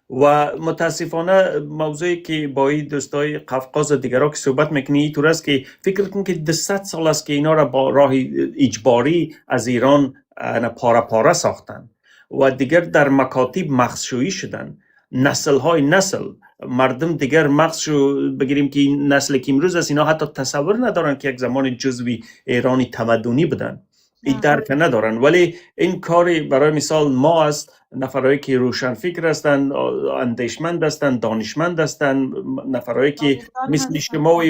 و متاسفانه موضوعی که با این دوستای قفقاز و دیگرها که صحبت میکنی اینطور است که فکر کن که 200 سال است که اینا را با راه اجباری از ایران پاره پاره ساختن و دیگر در مکاتب مغزشویی شدن. نسل های نسل مردم دیگر مغزشو بگیریم که این نسل که امروز است، اینا حتی تصور ندارن که یک زمان جزوی ایرانی تمدنی بودن. این نه. درک ندارن. ولی این کاری برای مثال ما است، نفرهایی که روشنفکر هستند، اندیشمند هستند، دانشمند هستند، نفرهایی که دانشمند مثل هستند. شما و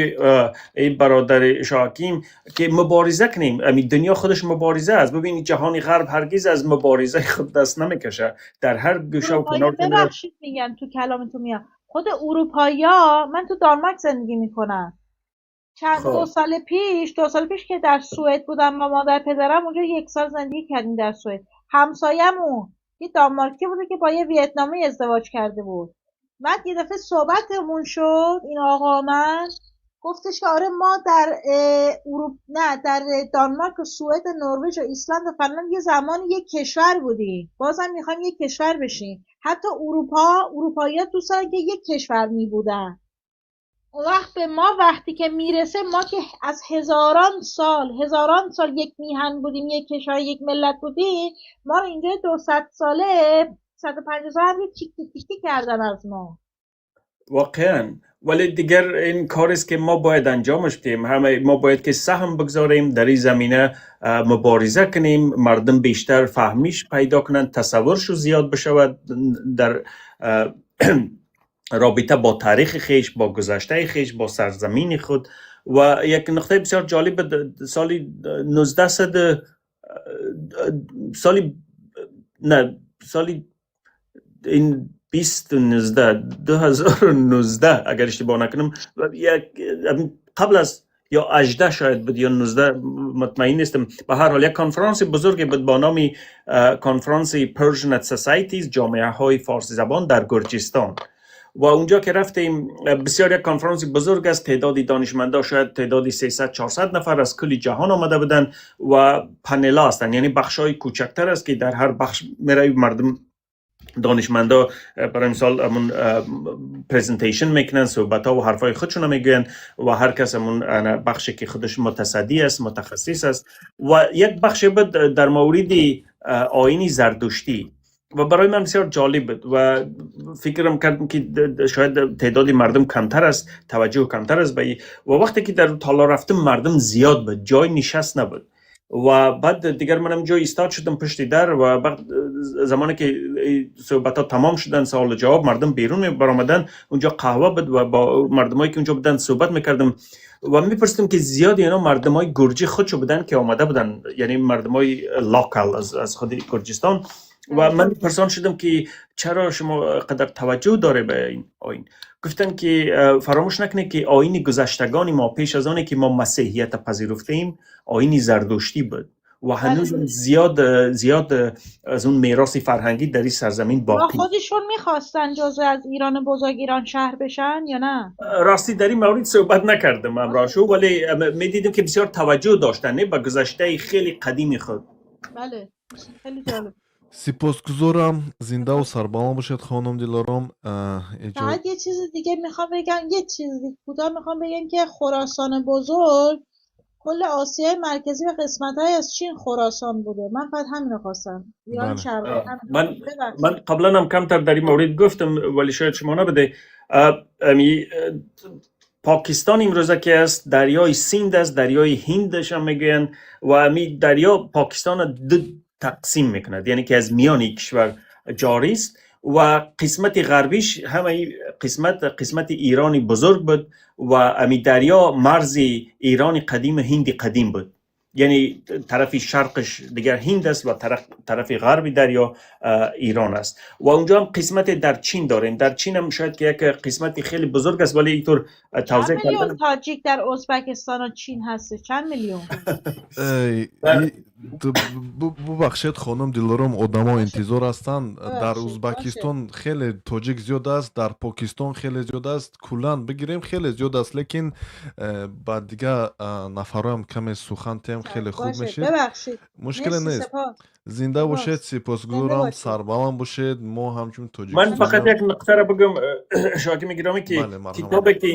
این برادر شاکیم که مبارزه کنیم. امی دنیا خودش مبارزه است. ببینید، جهان غرب هرگز از مبارزه خود دست نمیکشه، در هر گوشه و اروپایی کنار که میره. ببخشید میگم تو کلامتون میام، خود اروپایی، من تو دانمارک زندگی میکنم، چند دو خب سال پیش که در سوئد بودم با مادر پدرم، اونجا یک سال زندگی کردیم در سوئد. همسایه‌مون یه دانمارکی بوده که با یه ویتنامی ازدواج کرده بود. بعد یه دفعه صحبتمون شد، این آقا من گفتش که آره، ما در اروپ، نه، در دانمارک و سوئد و نروژ و ایسلند و فنلاند یه زمان یک کشور بودیم، بازم میخوایم یک کشور بشیم. حتی اروپایی‌ها دوست دارن که یک کشور می بودن. اون وقت به ما وقتی که میرسه، ما که از هزاران سال هزاران سال یک میهن بودیم، یک کشور، یک ملت بودیم، ما رو اینجا 200 ساله، 150 سال هم تیکه تیکه کردن از ما. واقعا، ولی دیگر این کار است که ما باید انجامش بدیم. همه ما باید که سهم بگذاریم در این زمینه، مبارزه کنیم، مردم بیشتر فهمیش پیدا کنند، تصورش زیاد بشود در رابطه با تاریخ خویش، با گذشته خویش، با سرزمین خود. و یک نقطه بسیار جالب، سال 1900، سالی نه، سالی این 2019، 2019 اگر اشتباه نکنم، یک قبل از یا 18 شاید بود یا 19، مطمئن نیستم. به هر حال یک کنفرانس بزرگی بود با نام کنفرانس Persian Societies، جامعه های فارسی زبان در گرجستان. و اونجا که رفتیم، بسیار یک کنفرانس بزرگ است، تعدادی دانشمندا، شاید تعدادی 300 400 نفر از کل جهان آمده بودن و پنل هستند، یعنی بخش های کوچکتر است که در هر بخش میره مردم، دانشمندا برای مثال همون presentation میکنن، صحبت ها و حرفای خودشون میگوین و هر کس همون بخشی که خودش متصدی است، متخصص است. و یک بخش بود در مورد آیین زردشتی و برای من بسیار جالب بود و فکرم کردم که شاید تعداد مردم کمتر است، توجه کمتر است به این. و وقتی که در تالار رفتم، مردم زیاد بود، جای نشست نبود و بعد دیگر منم جای ایستاد شدم پشت در و بعد زمانی که صحبت ها تمام شدن، سوال و جواب، مردم بیرون برآمدن، اونجا قهوه بود و با مردمایی که اونجا بودن صحبت میکردم و میپرسیدم که زیاد اینا مردمای گرجی خودشو بودن که آمده بودن، یعنی مردمای local از خود گرجستان. و من پرسان شدم که چرا شما قدر توجه داره به این آیین؟ گفتن که فراموش نکنید که آیین گذشتگان ما پیش از آنی که ما مسیحیت پذیرفتیم آیین زردشتی بود و هنوز زیاد زیاد از اون میراث فرهنگی در این سرزمین اونا باقی. خودشون میخواستن جزء از ایران بزرگ، ایران شهر بشن یا نه؟ راستی در این مورد صحبت نکردم امراشو، ولی میدیدم که بسیار توجه داشتن، نه، به گذشته خیلی قدیم خود. بله، خیلی جالب. Сипосгузорам, зиндаву сарбаланд бошед, хонум Дилором. Эҷод فقط یه چیز دیگه میخوام بگم، یه چیز دیگه کوتاه میخوام بگم که خراسان بزرگ کل آسیای مرکزی و قسمت از چین خراسان بوده. من فقط همین رو خواستم، ایران شرقی، همین. من ببخشید. من قبلا هم کمتر در این مورد گفتم ولی شاید شما نبوده. پاکستان امروزه که است، دریای سیند است، دریای هندش هم میگوین و امی دریا پاکستان دو تقسیم میکند، یعنی که از میان کشور جاری است و قسمت غربیش همه قسمت قسمت ایرانی بزرگ بود و امی دریا مرز ایران قدیم، هند قدیم بود. یعنی طرف شرقش دیگر هند است و طرف غرب دریا ایران است. و اونجا هم قسمت در چین داریم، در چین هم شاید که یک قسمت خیلی بزرگ است ولی اینطور چند توضیح میلیون کردن. تاجیک در ازبکستان و چین هست؟ چند میلیون؟ Эй, бубахшед, хонум Дилором, одамо интизор ҳастанд. Дар бبخشید, باشه. Узбекистон хеле тоҷик зиёд аст, дар Покистон хеле зиёд аст, куллан бигирем, хеле зиёд аст, лекин ба дигар нафароам каме сухан тем, хеле хуб باشه. мешид. ببخشید. Мушкиле مرسی. нест. سپاس. Зинда سپاس. бошед. زنده Сипосгузорам. باشید. Сарбаланд бошед. Мо ҳамчун من فقط тоҷикистониам یک نقطه را بگم، شاکی گرامی، که Бале, марҳамат. کتابی که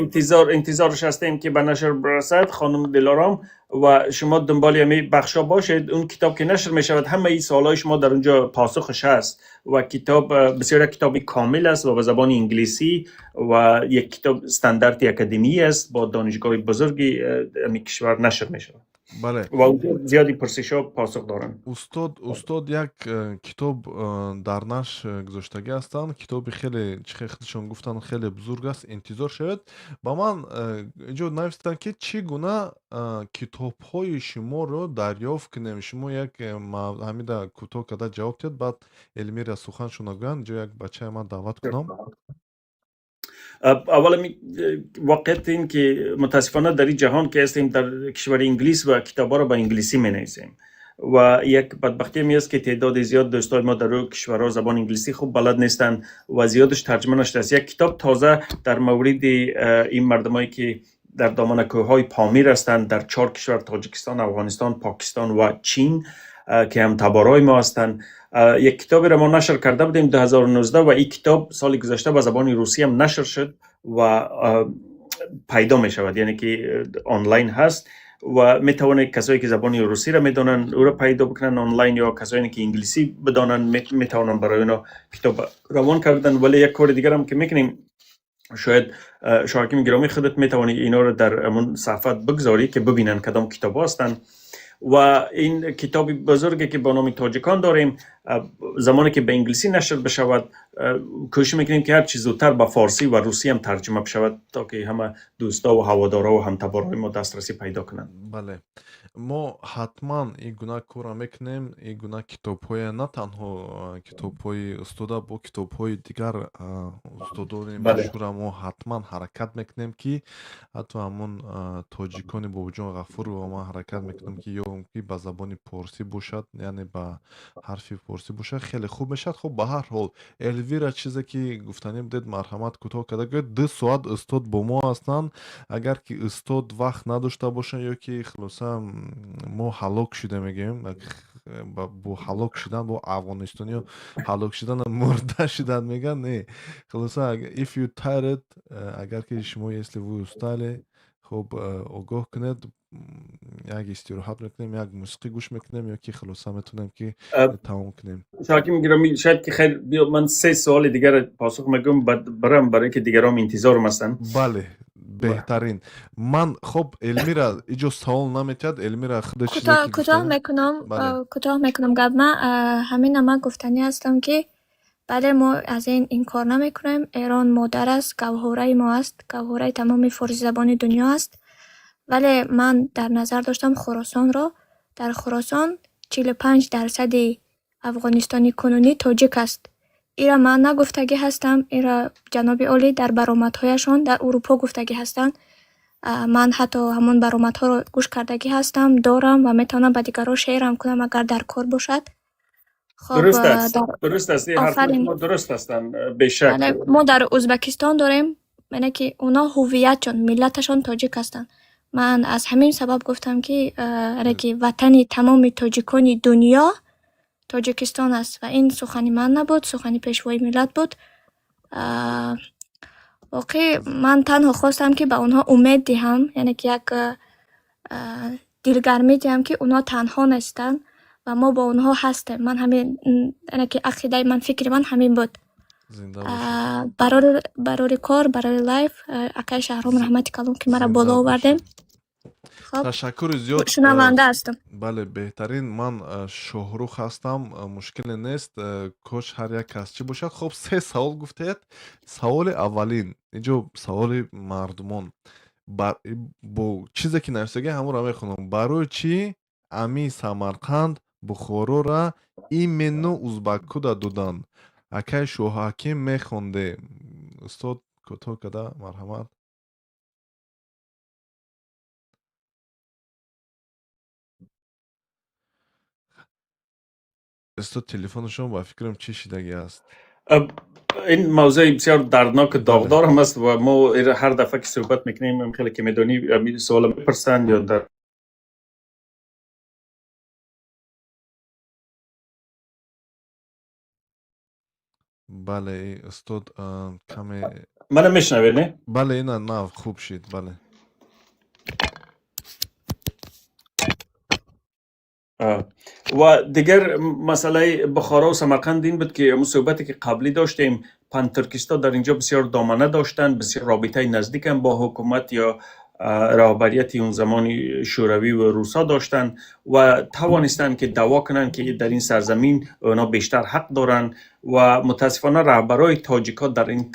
انتظارش هستیم که به نشر برسد، خانم دلارام و شما دنبال همی بخشا باشید، اون کتاب که نشر می شود، همه این سوالای شما در اونجا پاسخش هست و کتاب بسیار یک کتاب کامل است و به زبان انگلیسی و یک کتاب استاندارد اکادمی است، با دانشگاه بزرگی همی کشور نشر می شود. Бале. و اونجا زیادی پرسش ها پاسخ دارن. Устод як китоб дар нашр гузоштагӣ ҳастанд. Китоби хеле, чӣ хел худшон гуфтанд, хеле бузург аст, интизор шавед. Ба ман инҷо навистанд, ки чӣ гуна китобҳои шуморо дарёфт кунем. Шумо як ҳамида кӯтоҳ карда ҷавоб диҳед, баъд Элмира суханшона гӯянд. Инҷо як бачае ман даъват кунам. اولا واقعیت این که متاسفانه در این جهان که هستیم، در کشور انگلیس و کتابا رو به انگلیسی می نویسیم و یک بدبختی می است که تعداد زیاد دوستای ما در کشورها زبان انگلیسی خوب بلد نیستند و زیادش ترجمه نشده است. یک کتاب تازه در مورد این مردمایی که در دامن کوههای پامیر هستند در چهار کشور، تاجیکستان، افغانستان، پاکستان و چین، که هم تبارای ما هستند، یک کتابی را ما نشر کرده بودیم 2019 و این کتاب سال گذشته به زبان روسی هم نشر شد و پیدا می شود، یعنی که آنلاین هست و می توانید کسایی که زبان روسی را میدانند او را پیدا بکنن آنلاین، یا کسایی که انگلیسی بدانند می توانند برای اونا کتاب روان کردن. ولی یک کار دیگر هم که میکنیم، شاید شاکیم گرامی خودت میتوانی اینا رو در همون صفحه بگذاری که ببینن کدام کتاب هستند. و این کتاب بزرگی که با نام تاجیکان داریم، زمانی که به انگلیسی نشر بشود، کوشش میکنیم که هر چیز زودتر به فارسی و روسی هم ترجمه بشود تا که همه دوستا و هوادارا و همتبارهای ما دسترسی پیدا کنند. Бале, мо ҳатман ин гуна корро мекунем. Ин гуна китобҳое, на танҳо китобҳои устода, бо китобҳои дигар устодони машҳура мо ҳатман ҳаракат мекунем, ки ҳатто ҳамон тоҷикони Бобоҷон Ғафурова ман ҳаракат мекунам, ки ё ки ба забони порсӣ бошад, яъне ба ҳарфи форсӣ бошад, хеле хуб мешавад. Хуб, ба ҳар ҳол, Элвира, чизе ки гуфтанӣ будед, марҳамат, кӯтоҳ карда гӯед. 2 соат устод бо мо ҳастанд. Агар ки устод вақт надошта бошанд ё ки хулоса мо ҳалок шуда мегӯем, бо ҳалок шудан, бо афғонистониё ҳалок шудан, мурда шудан мегӯянд, не, хулоса, if you tired, агар ки шумо, если вы устали, хуб, огоҳ кунед, як истироҳат мекунем, як мусиқӣ гӯш мекунем ё ки хулоса метавонем ки тамом кунем. شاکیم گرامی، شاید که خیر بیا من سه سوال دیگر پاسخ میگم، بعد برم، برای که دیگرام انتظار هستن. Бале, беҳтарин. Ман, хоб, Элмира иҷо савол наметиҳад, Элмира худаш чизе кӯтоҳ ки кӯтоҳ гуфтанӣ. Мекунам. Бале. Кӯтоҳ мекунам гап. Ман ҳамина ман гуфтанӣ ҳастам, ки бале, мо аз ин инкор намекунем. Эрон модар аст, гавҳораи мо аст, гавҳораи тамоми форсизабони дунё аст, вале ман дар назар доштам Хуросонро. Дар Хуросон 45 дарсади Афғонистони кунунӣ тоҷик аст. Ира ман нагуфтагӣ ҳастам, ира ҷаноби олӣ дар баромадҳояшон дар Урупо гуфтагӣ ҳастанд. Ман ҳатто ҳамон баромадҳоро гӯш кардагӣ ҳастам, дорам ва метавонам ба дигарҳо share ам кунам, агар дар кор бошад. Хоб. درست است. Дар درست است، این حرفای офарин. شما درست هستند، بیشک. Бале, мо дар Ӯзбекистон дорем, яъне ки оно ҳуввиятшон, миллаташон тоҷик ҳастанд. Ман аз ҳамин сабаб гуфтам, ки яъне ки ватани тамоми тоҷикони дунё Тоҷикистон аст ва ин сухани ман набуд, сухани пешвои миллат буд. Воқеъ ман танҳо хостам, ки ба онҳо умед диҳам, яъне ки як дилгармӣ диҳам, ки онҳо танҳо нестанд ва мо бо онҳо ҳастем. Ман ҳамин, яъне ки ақидаи ман, фикри ман ҳамин буд. Зинда бошед. Барори кор, барори live, акаи Шаҳром, раҳмати калон, ки маро Зинда боло овардем. бошед. Хоб. Ташаккури зиёд. Шунаванда ҳастам. Бале, беҳтарин. Ман Шоҳрух ҳастам, мушкиле нест, кош ҳар як кас чӣ бошад. Хоб, се савол гуфтед. Саволи аввалин, инҷо саволи мардумон бо чизе ки нависагӣ, ҳамонро мехонам: барои чӣ ами Самарқанд, Бухорора именно узбакуда доданд? Акаи Шоҳҳаким мехонде, устод, кӯтоҳ карда, марҳамат. Устод, телефонашон ба фикрам чӣ шидагӣ аст. این موضوع بسیار دردناک و داغدار هم است و ما هر دفعه که صحبت میکنیم، هم خیلی که میدونی همین سوال میپرسند یا در Бале, устод, каме من میشنوید نه؟ Бале, ина нав хуб шид, бале. و دیگر مسئله بخارا و سمرقند این بود که همون صحبتی که قبلی داشتیم، پن ترکیستا در اینجا بسیار دامنه داشتن، بسیار رابطه نزدیک هم با حکومت یا رهبریت اون زمان شوروی و روسا داشتن و توانستند که دعوا کنند که در این سرزمین اونا بیشتر حق دارند و متاسفانه رهبرای تاجیکا در این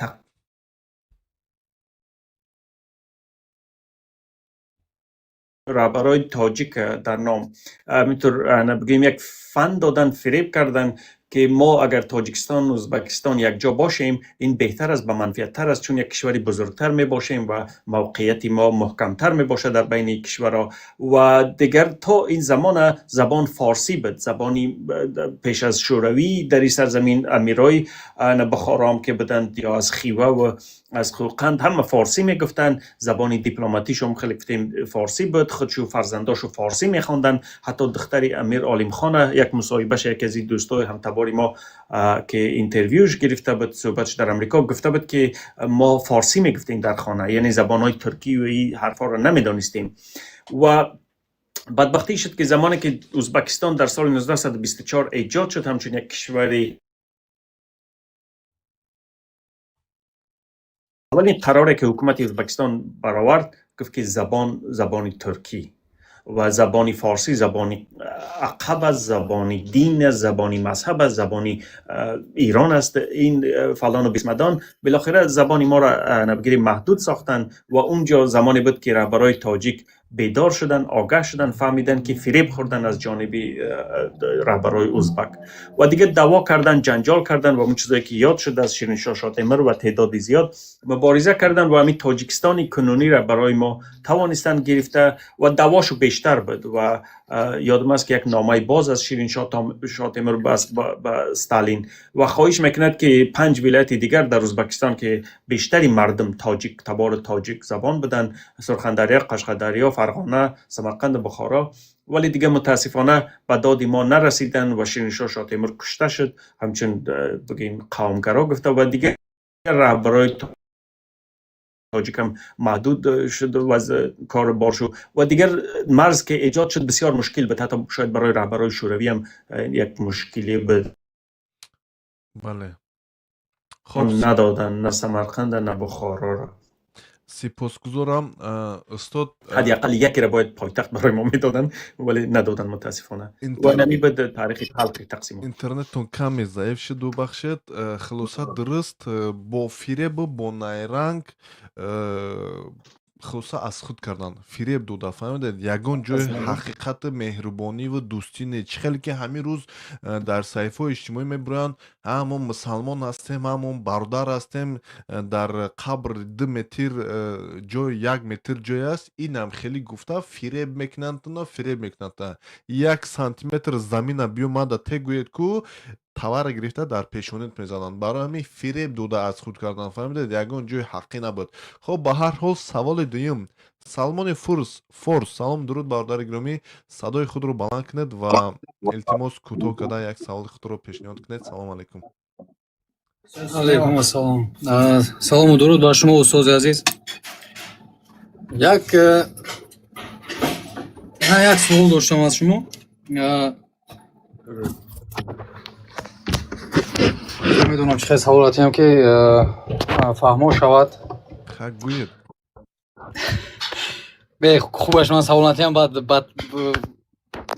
رهبرای تاجیک در نام همینطور بگیم یک فن دادن، فریب کردن که ما اگر تاجیکستان و ازبکستان یک جا باشیم این بهتر است، به منفعت تر است، چون یک کشوری بزرگتر می باشیم و موقعیت ما محکمتر می باشد در بین کشورها. و دیگر تا این زمان زبان فارسی بود، زبانی پیش از شوروی در این سرزمین امیرای بخارا هم که بودند یا از خیوه و از خوقند همه فارسی میگفتن، زبان دیپلماتیش هم خیلی گفتیم فارسی بود، خودشو فرزنداشو فارسی میخواندن. حتی دختر امیر عالم خان یک مصاحبهش یکی از دوستای همتبار ما که interview ش گرفته بود، صحبتش در امریکا، گفته بود که ما فارسی میگفتیم در خانه، یعنی زبانهای ترکی و این حرفا رو نمیدانستیم. و بدبختی شد که زمانی که ازبکستان در سال 1924 ایجاد شد همچون یک کشور، اولین قراری که حکومت ازبکستان برآورد گفت که زبان زبان ترکی و زبان فارسی زبان عقب است، زبان دین است، زبان مذهب است، زبان ایران است، این فلان و بیسمدان. بالاخره زبان ما را بگیریم محدود ساختن و اونجا زمانی بود که رهبرای تاجیک بیدار شدن، آگاه شدن، فهمیدن که فریب خوردن از جانب رهبرای ازبک و دیگه دعوا کردن، جنجال کردن و اون چیزایی که یاد شد از شیرینشاه شاتمر و تعداد زیاد مبارزه کردن و همین تاجیکستان کنونی را برای ما توانستن گرفته و دعواشو بیشتر بود. و یادم است که یک نامه باز از شیرینشاه شاتمر بس به استالین و خواهش میکند که 5 ولایت دیگر در ازبکستان که بیشتری مردم تاجیک تبار تاجیک زبان بودن، سرخندریا، قشقدریا، فرغانه، سمرقند، بخارا، ولی دیگه متاسفانه به داد ما نرسیدن و شیرینشاه شاتمر کشته شد، همچون بگیم قومگرا گفته و دیگه رهبرای تاجیک هم محدود شد و از کار بار شد و دیگر مرز که ایجاد شد بسیار مشکل بود، حتی شاید برای رهبرای شوروی هم یک مشکلی بود. بله خب ندادن نه سمرقند نه بخارا را. سپاسگزارم استاد. حداقل یکی را باید پایتخت برای ما میدادن ولی ندادن متاسفانه. و نمی بود تاریخ تلخ تقسیم. интернеттон каме заиф шуд, бубахшед. Хулоса дуруст, бо фиребу бо найранг хулоса аз худ кардан, фиреб дода, фаҳмидед, ягон ҷои ҳақиқати меҳрубониву дӯстӣ не. Чӣ хеле ки ҳамин рӯз дар саҳифаҳои иҷтимоӣ мебуранд, ҳа мо мусалмон ҳастем, ҳа мо бародар ҳастем, дар қабр 2 метр ҷой, 1 метр ҷой аст, инам хеле гуфта фиреб мекунанд, фиреб мекунанд. 1 сантиметр замина биёмада тегӯед ку тавара гирифта дар пешонит мезананд. Барои ҳамин фиреб дода аз худ кардан, фаҳмидед, ягон ҷои ҳаққӣ набуд. Хоб, ба ҳар ҳол саволи дуюм. Салмони Фурс, Форс, салом, дуруд, бародари гиромӣ, садои худро баланд кунед ва илтимос кӯтоҳ карда як саволи худро пешниҳод кунед. Салом алайкум. Алайкум ассалом. Салому дуруд бар шумо, устози азиз. Як суол доштам аз шумо. Намедонам чӣ хел савол атиям ки фаҳмо шавад. Ха, гӯед. Бе, хубаш ман савол натиям, баъд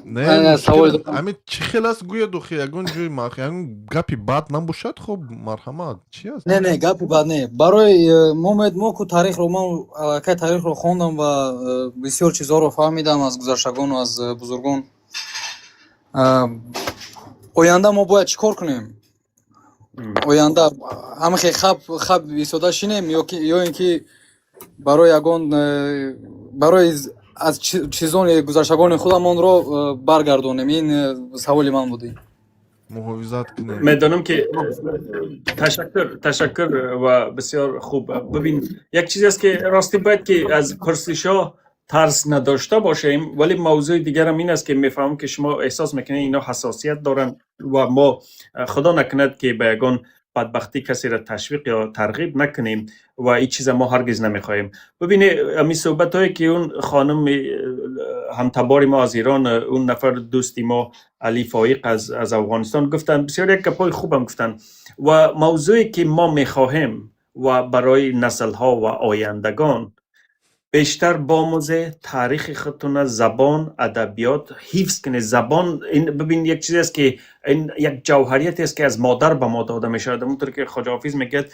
Не, савол ҳамин чӣ хел аст, гӯед охи, ягон ҷои ягон гапи бад набошад, хоб, марҳамат, чи аст? Не, гапи бад не. Барои мо ку тарихро, ман аллакай тарихро хондам ва бисёр чизҳоро фаҳмидам аз гузаштагону аз бузургон. Оянда мо бояд чӣ кор кунем? Оянда ҳамахе хаб хаб истода шинем ё ин ки барои ягон барои аз чизони гузаштагони худамонро баргардонем? Ин саволи ман буд. Муҳофизат кунем. Медонам ки ташаккур, ташаккур ва бисёр хуб. Бибин, як чиз аст ки рости бояд ки аз пурсишҳо тарс надошта бошем, вале мавзӯи дигарам ин аст ки мефаҳмам ки шумо эҳсос мекунед ино ҳассосият доранд ва мо худо накунад ки ба ягон бадбахтӣ касеро ташвиқ ё тарғиб накунем ва ин чиза мо ҳаргиз намехоҳем. Бибине, ҳамин суҳбатҳое ки он хонум ҳамтабори мо аз Ирон, он нафар дӯсти мо Али Фоиқ аз Афғонистон гуфтанд, бисёр як гапҳои хубам гуфтанд ва мавзӯе ки мо мехоҳем ва барои наслҳо ва ояндагон. Бештар бомӯзе таърихи худтона, забон, адабиёт ҳифз кунед. Забон ин, бибин, як чизе аст ки ин як ҷавҳарияте аст ки аз модар ба мо дода мешавад. Ҳамонтавр ки Хоҷа Ҳофиз мегӯяд: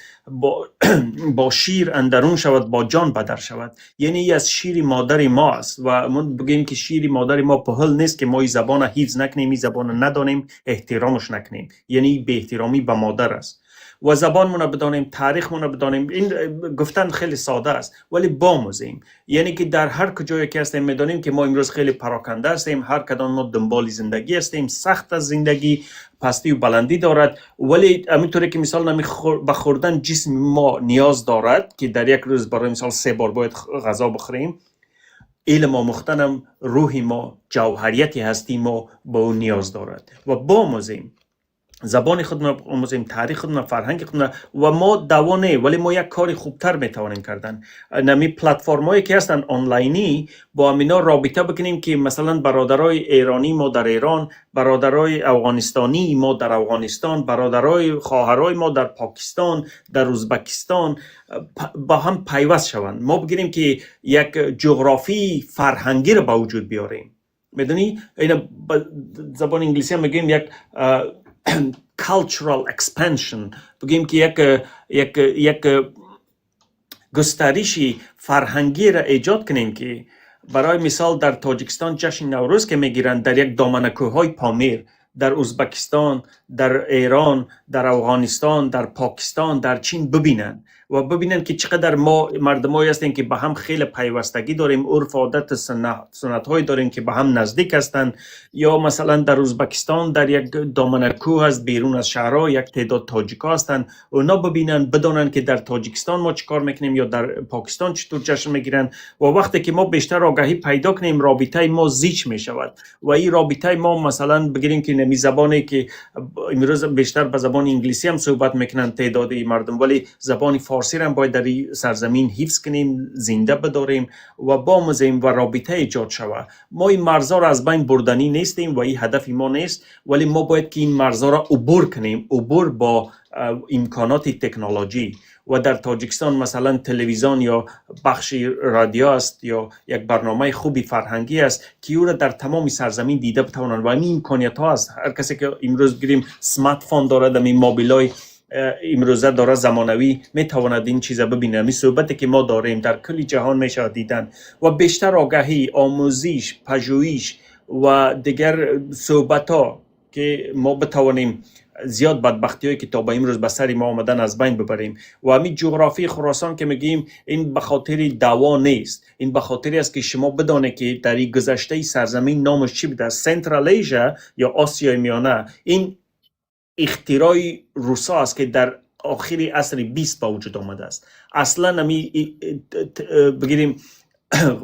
Бо шир андарун шавад, бо ҷон бадар шавад». Яъне ин аз шири модари мо аст ва мо бигӯем ки шири модари мо пуҳул нест ки мо ин забона ҳифз накунем, ин забона надонем, эҳтиромаш накунем. Яъне ин беэҳтиромӣ ба модар аст. Ва забонмона бидонем, таърихмона бидонем. Ин гуфтан хеле сода аст, вале бомӯзем. Яъне ки дар ҳар куҷое ки ҳастем, медонем ки мо имрӯз хеле пароканда ҳастем, ҳар кадом мо дунболи зиндагӣ ҳастем, сахт аст зиндагӣ, пастию баландӣ дорад, вале ҳаминтавре ки мисол ба хӯрдан ҷисми мо ниёз дорад, ки дар як рӯз барои мисол се бор бояд ғазо бихӯрем, илм омӯхтанам рӯҳи мо, ҷавҳарияти ҳастии мо ба ӯ ниёз дорад. Ва бомӯзем, забони худро омӯзем, таърих худро, фарҳанги худро. Ва мо даъво не, вале мо як кори хубтар метавонем кардан. Нами платформҳое ки ҳастанд онлайнӣ, бо ҳамино робита бикунем ки масалан бародарои эронӣ мо дар Эрон, бародарои афғонистонии мо дар Афғонистон, бародарои хоҳарои мо дар Покистон, дар Узбекистон ба ҳам пайваст шаванд. Мо бигирем ки як ҷуғрофии фарҳангиро ба вуҷуд биёрем. Медонӣ, ина ба забони инглисӣ ҳам мегӯем як cultural expansion, бигӯем ки як густариши фарҳангиро эҷод кунем ки барои мисол дар Тоҷикистон ҷашни Наврӯз ки мегиранд дар як доманакӯҳҳои Помир, дар Узбекистон, дар Эрон, дар Афғонистон, дар Покистон, дар Чин бибинанд ва бибинанд ки чӣ қадар мо мардумое ҳастем ки ба ҳам хеле пайвастагӣ дорем, урфу одату суннатҳое дорем ки ба ҳам наздик ҳастанд. Ё масалан дар Узбекистон дар як доманакӯҳ аст, берун аз шаҳрҳо, як теъдод тоҷикҳо ҳастанд, اونا ببینن، بدانند که در تاجیکستان ما چیکار میکنیم یا در پاکستان چطور جشن میگیرن. و وقتی که ما بیشتر آگاهی پیدا کنیم، رابطه ما زیچ میشود. و این رابطه ما مثلا بگیریم که نمی زبانی که امروز بیشتر به زبان انگلیسی هم صحبت میکنن تعداد مردم، ولی زبان فارسی را هم باید در این سرزمین حفظ کنیم، زنده بداریم و باموزیم و رابطه ایجاد شود. ما این مرزها را از بین بردنی نیستیم و این هدف ما نیست، ولی ما باید که این مرزها را عبور کنیم، عبور با امکانات تکنولوژی. و در تاجیکستان مثلا تلویزیون یا بخش رادیو است یا یک برنامه خوبی فرهنگی است که او را در تمام سرزمین دیده بتوانند. و این امکانیت ها است. هر کسی که امروز گیریم smartphone دارد، این موبیل های امروزه داره، زمانوی، میتواند این چیزا ببینه. این صحبتی که ما داریم در کل جهان میشه دیدن. و بیشتر آگاهی، آموزش، پژوهش و دیگر صحبت ها که ما بتوانیم زیاد بدبختی هایی که تا به امروز به سر ما آمدن از بین ببریم. و همین جغرافی خراسان که میگیم، این به خاطر دعوا نیست، این به خاطری است که شما بدانید که در این گذشته سرزمین نامش چی بوده. Central Asia یا آسیای میانه، این اختراع روسا است که در آخر عصر 20 به وجود آمده است. اصلا نمی بگیریم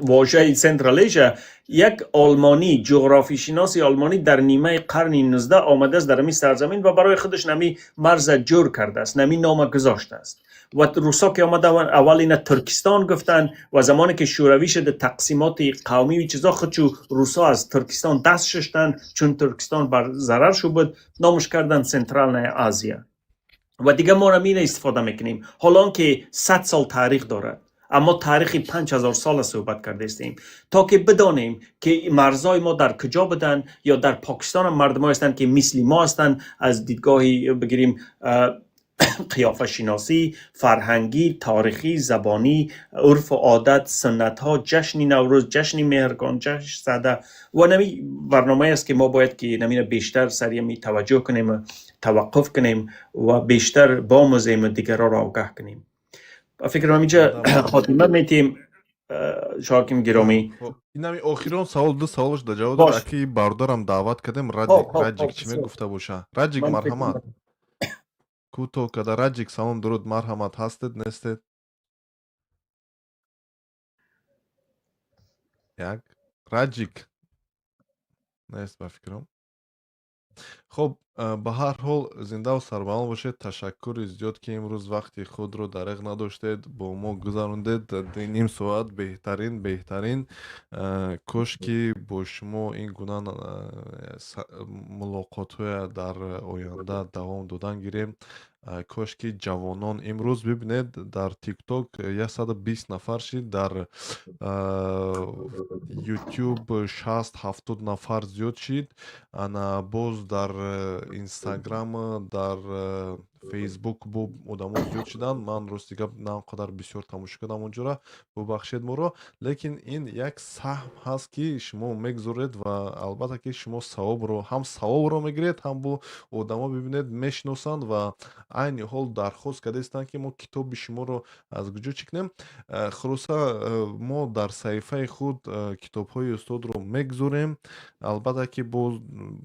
واژه Central Asia، یک آلمانی، جغرافی شناسی آلمانی در نیمه قرن 19 آمده است در همی سرزمین و برای خودش نمی مرز جور کرده است، نمی نام گذاشته است. و روسا که آمده اول اینا ترکستان گفتن و زمانی که شوروی شده، تقسیمات قومی و چیزا، خودشو روسا از ترکستان دست ششتن، چون ترکستان بر ضرر شو بود، نامش کردن Центральная Азия. و دیگه ما را استفاده میکنیم، حالا که 100 سال تاریخ دارد، اما تاریخ 5000 سال صحبت کرده استیم تا که بدانیم که مرزای ما در کجا بودن. یا در پاکستان هم مردم هستند که مثل ما هستند، از دیدگاهی بگیریم قیافه شناسی، فرهنگی، تاریخی، زبانی، عرف و عادت، سنت ها، جشن نوروز، جشن مهرگان، جشن سده. و نمی برنامه است که ما باید که نمی بیشتر سری می توجه کنیم و توقف کنیم و بیشتر باموزیم و دیگران را آگاه کنیم. فکر کنم اینجا خاتمه میتیم، شاکیم گرامی. خب، инами охирон савол، ду саволаш да ҷавоб дод. باش. Аки бародарам даъват кардем. خب Раҷик, خب Раҷик خب чӣ بسیار. мегуфта боша? Раҷик, من فکر марҳамат, кӯтоҳ када. Раҷик, салом, дуруд, марҳамат, ҳастед, нестед? Як Раҷик нест ба фикрам. Хоб. Ба ҳар ҳол, зиндаву сарбаланд бошед. Ташаккури зиёд, ки имрӯз вақти худро дареғ надоштед, бо мо гузарондед ним соат. Беҳтарин, беҳтарин. Кош ки бо шумо ин гуна мулоқотҳоя дар оянда давом додан гирем. Кош ки ҷавонон имрӯз бибинед, дар Тикток 120 нафар шид, дар Ютуб 60-70 нафар зиёд шид, ана боз дар Инстаграм, дар Фейсбук бо одамо зиёд шиданд. Ман, рости гап, на он қадар бисёр тамошо кардам онҷора, бубахшед моро, лекин ин як саҳм ҳаст, ки шумо мегузоред ва албатта ки шумо савобро ҳам савобро мегиред, ҳам бо одамо, бибинед, мешиносанд ва айни ҳол дархост кардаистанд, ки мо китоби шуморо аз куҷо чӣ кунем. Хулоса, мо дар саҳифаи худ китобҳои устодро мегузорем. Албатта ки боз,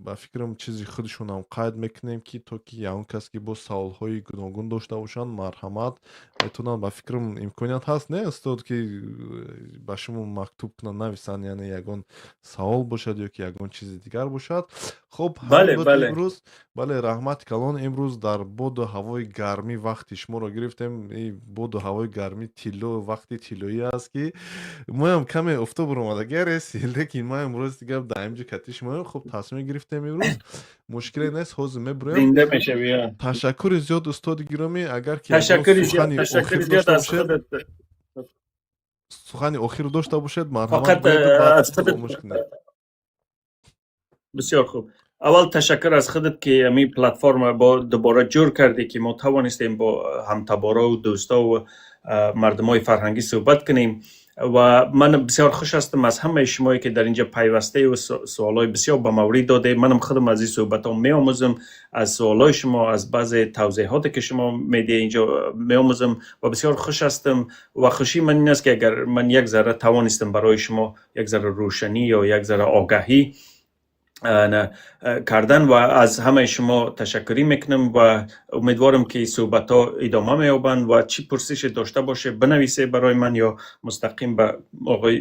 ба фикрам, чизи худшонам қайд мекунем, ки то ки ягон кас ки боз саволҳои гуногун дошта бошанд, марҳамат, метавонанд. Ба фикрам, имконият ҳаст, не, устод, ки ба шумо мактуб кунанд, нависанд, яъне ягон савол бошад ё ки ягон чизи дигар бошад. Хуб, ҳамин буд имрӯз. Бале, раҳмати калон. Имрӯз дар боду ҳавои гармӣ вақти шуморо гирифтем. Боду ҳавои гармӣ тилло, вақти тиллоӣ аст, ки моям каме офтоб омадагӣ реси, лекин маям, рости гап, дар инҷо кати шумоем. Хуб, тасмим гирифтем имрӯз, мушкиле нест, ҳозир мебироем. Зинда мешавӣ. Ташаккури зиёд, устоди гиромӣ. Агар ки Ташаккури зиёд, ташаккури зиёд аз худат. Сухани охир дошта бошед, марҳамат. Фақат аз худат. Бисёр хуб. Аввал ташаккур аз худат, ки ҳамин платформа бо дубора ҷур кардӣ, ки мо тавонистем бо ҳамтаборо ва дӯсто ва мардумои фарҳангӣ суҳбат кунем. Ва ман бисёр хуш ҳастам аз ҳамаи шумое, ки дар инҷа пайвасте ва суолҳои бисёр ба маврид доде. Манам худам аз ин суҳбатҳо меомӯзам, аз суолҳои шумо, аз баъзе тавзеҳоте, ки шумо медиҳед, инҷо меомӯзам ва бисёр хуш ҳастам. Ва хушии ман ин аст, ки агар ман як зарра тавонистам барои шумо як зарра рӯшанӣ ё як зарра огаҳӣ кардан. Ва аз ҳамаи шумо ташаккурӣ мекунам ва умедворам, ки суҳбатҳо идома меёбанд. Ва чӣ пурсише дошта боше, бинависе барои ман ё мустақим ба оғои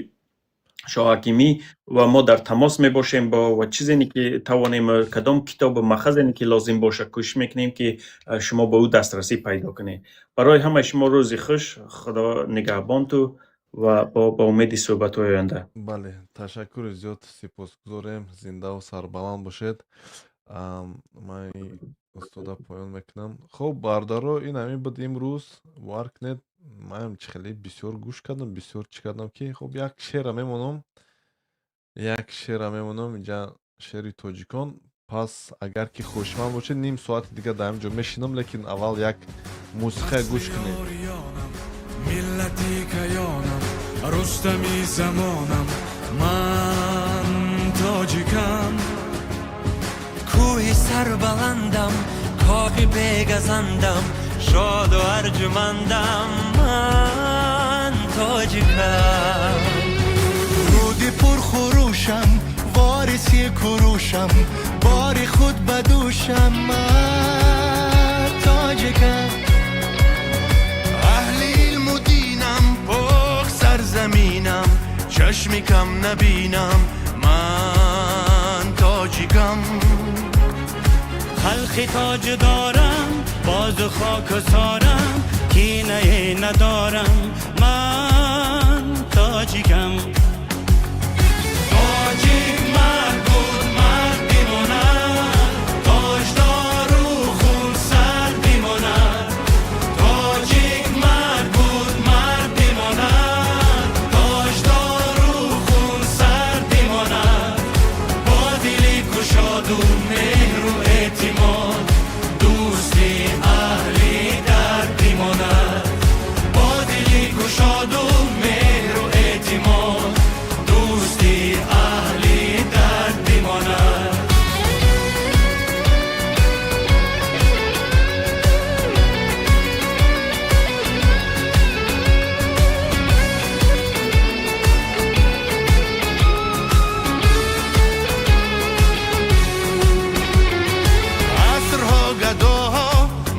Шоҳакимӣ ва мо дар тамос мебошем бо ва чизе ки тавонем, кадом китобу махазене ки лозим боша, кӯшиш мекунем, ки шумо ба ӯ дастрасӣ пайдо кунед. Барои ҳамаи шумо рӯзи хуш, Худо нигаҳбонту ва бо умеди суҳбатҳои оянда. Бале, ташаккури зиёд, сипосгузорем, зиндаву сарбаланд бошед. Ман устода поён мекунам. Хуб, бародаро, ин ҳамин буд имрӯз. Бовар кунед, манам чӣ хеле бисёр гӯш кардам, бисёр чӣ кардам, ки хуб, як шеъра мемонам, як шеъра мемонам инҷа, шеъри тоҷикон. Пас агар ки хушманд бошед, ним соати дигар дар ҳамин ҷо мешинам, лекин аввал як мусиқия гӯш кунед. Миллати каёнам, Рустами замонам, ман тоҷикам. Кӯҳи сарбаландам, коҳи бегазандам, шоду арҷумандам, ман тоҷикам. Руди пурхурӯшам, вориси Курушам, бори худ ба дӯшам, ман тоҷикам. Аҳли илму динам, пок сарзаминам, чашми кам набинам, ман тоҷикам. Халқи тоҷ дорам, бозу хоксорам, кинае надорам, ман тоҷикам. Тоҷик мард буд, мард бимонад, тоҷдору хунсар бимонад. Тоҷик мард буд, мард бимонад, тоҷдору хунсар бимонад. Бо дили кушоду меҳру эътимод, дӯсти аҳли дард бимонад. Бо дили кушоду меҳру эътимод, дӯсти аҳли дард бимонад. Асрҳо гадоҳо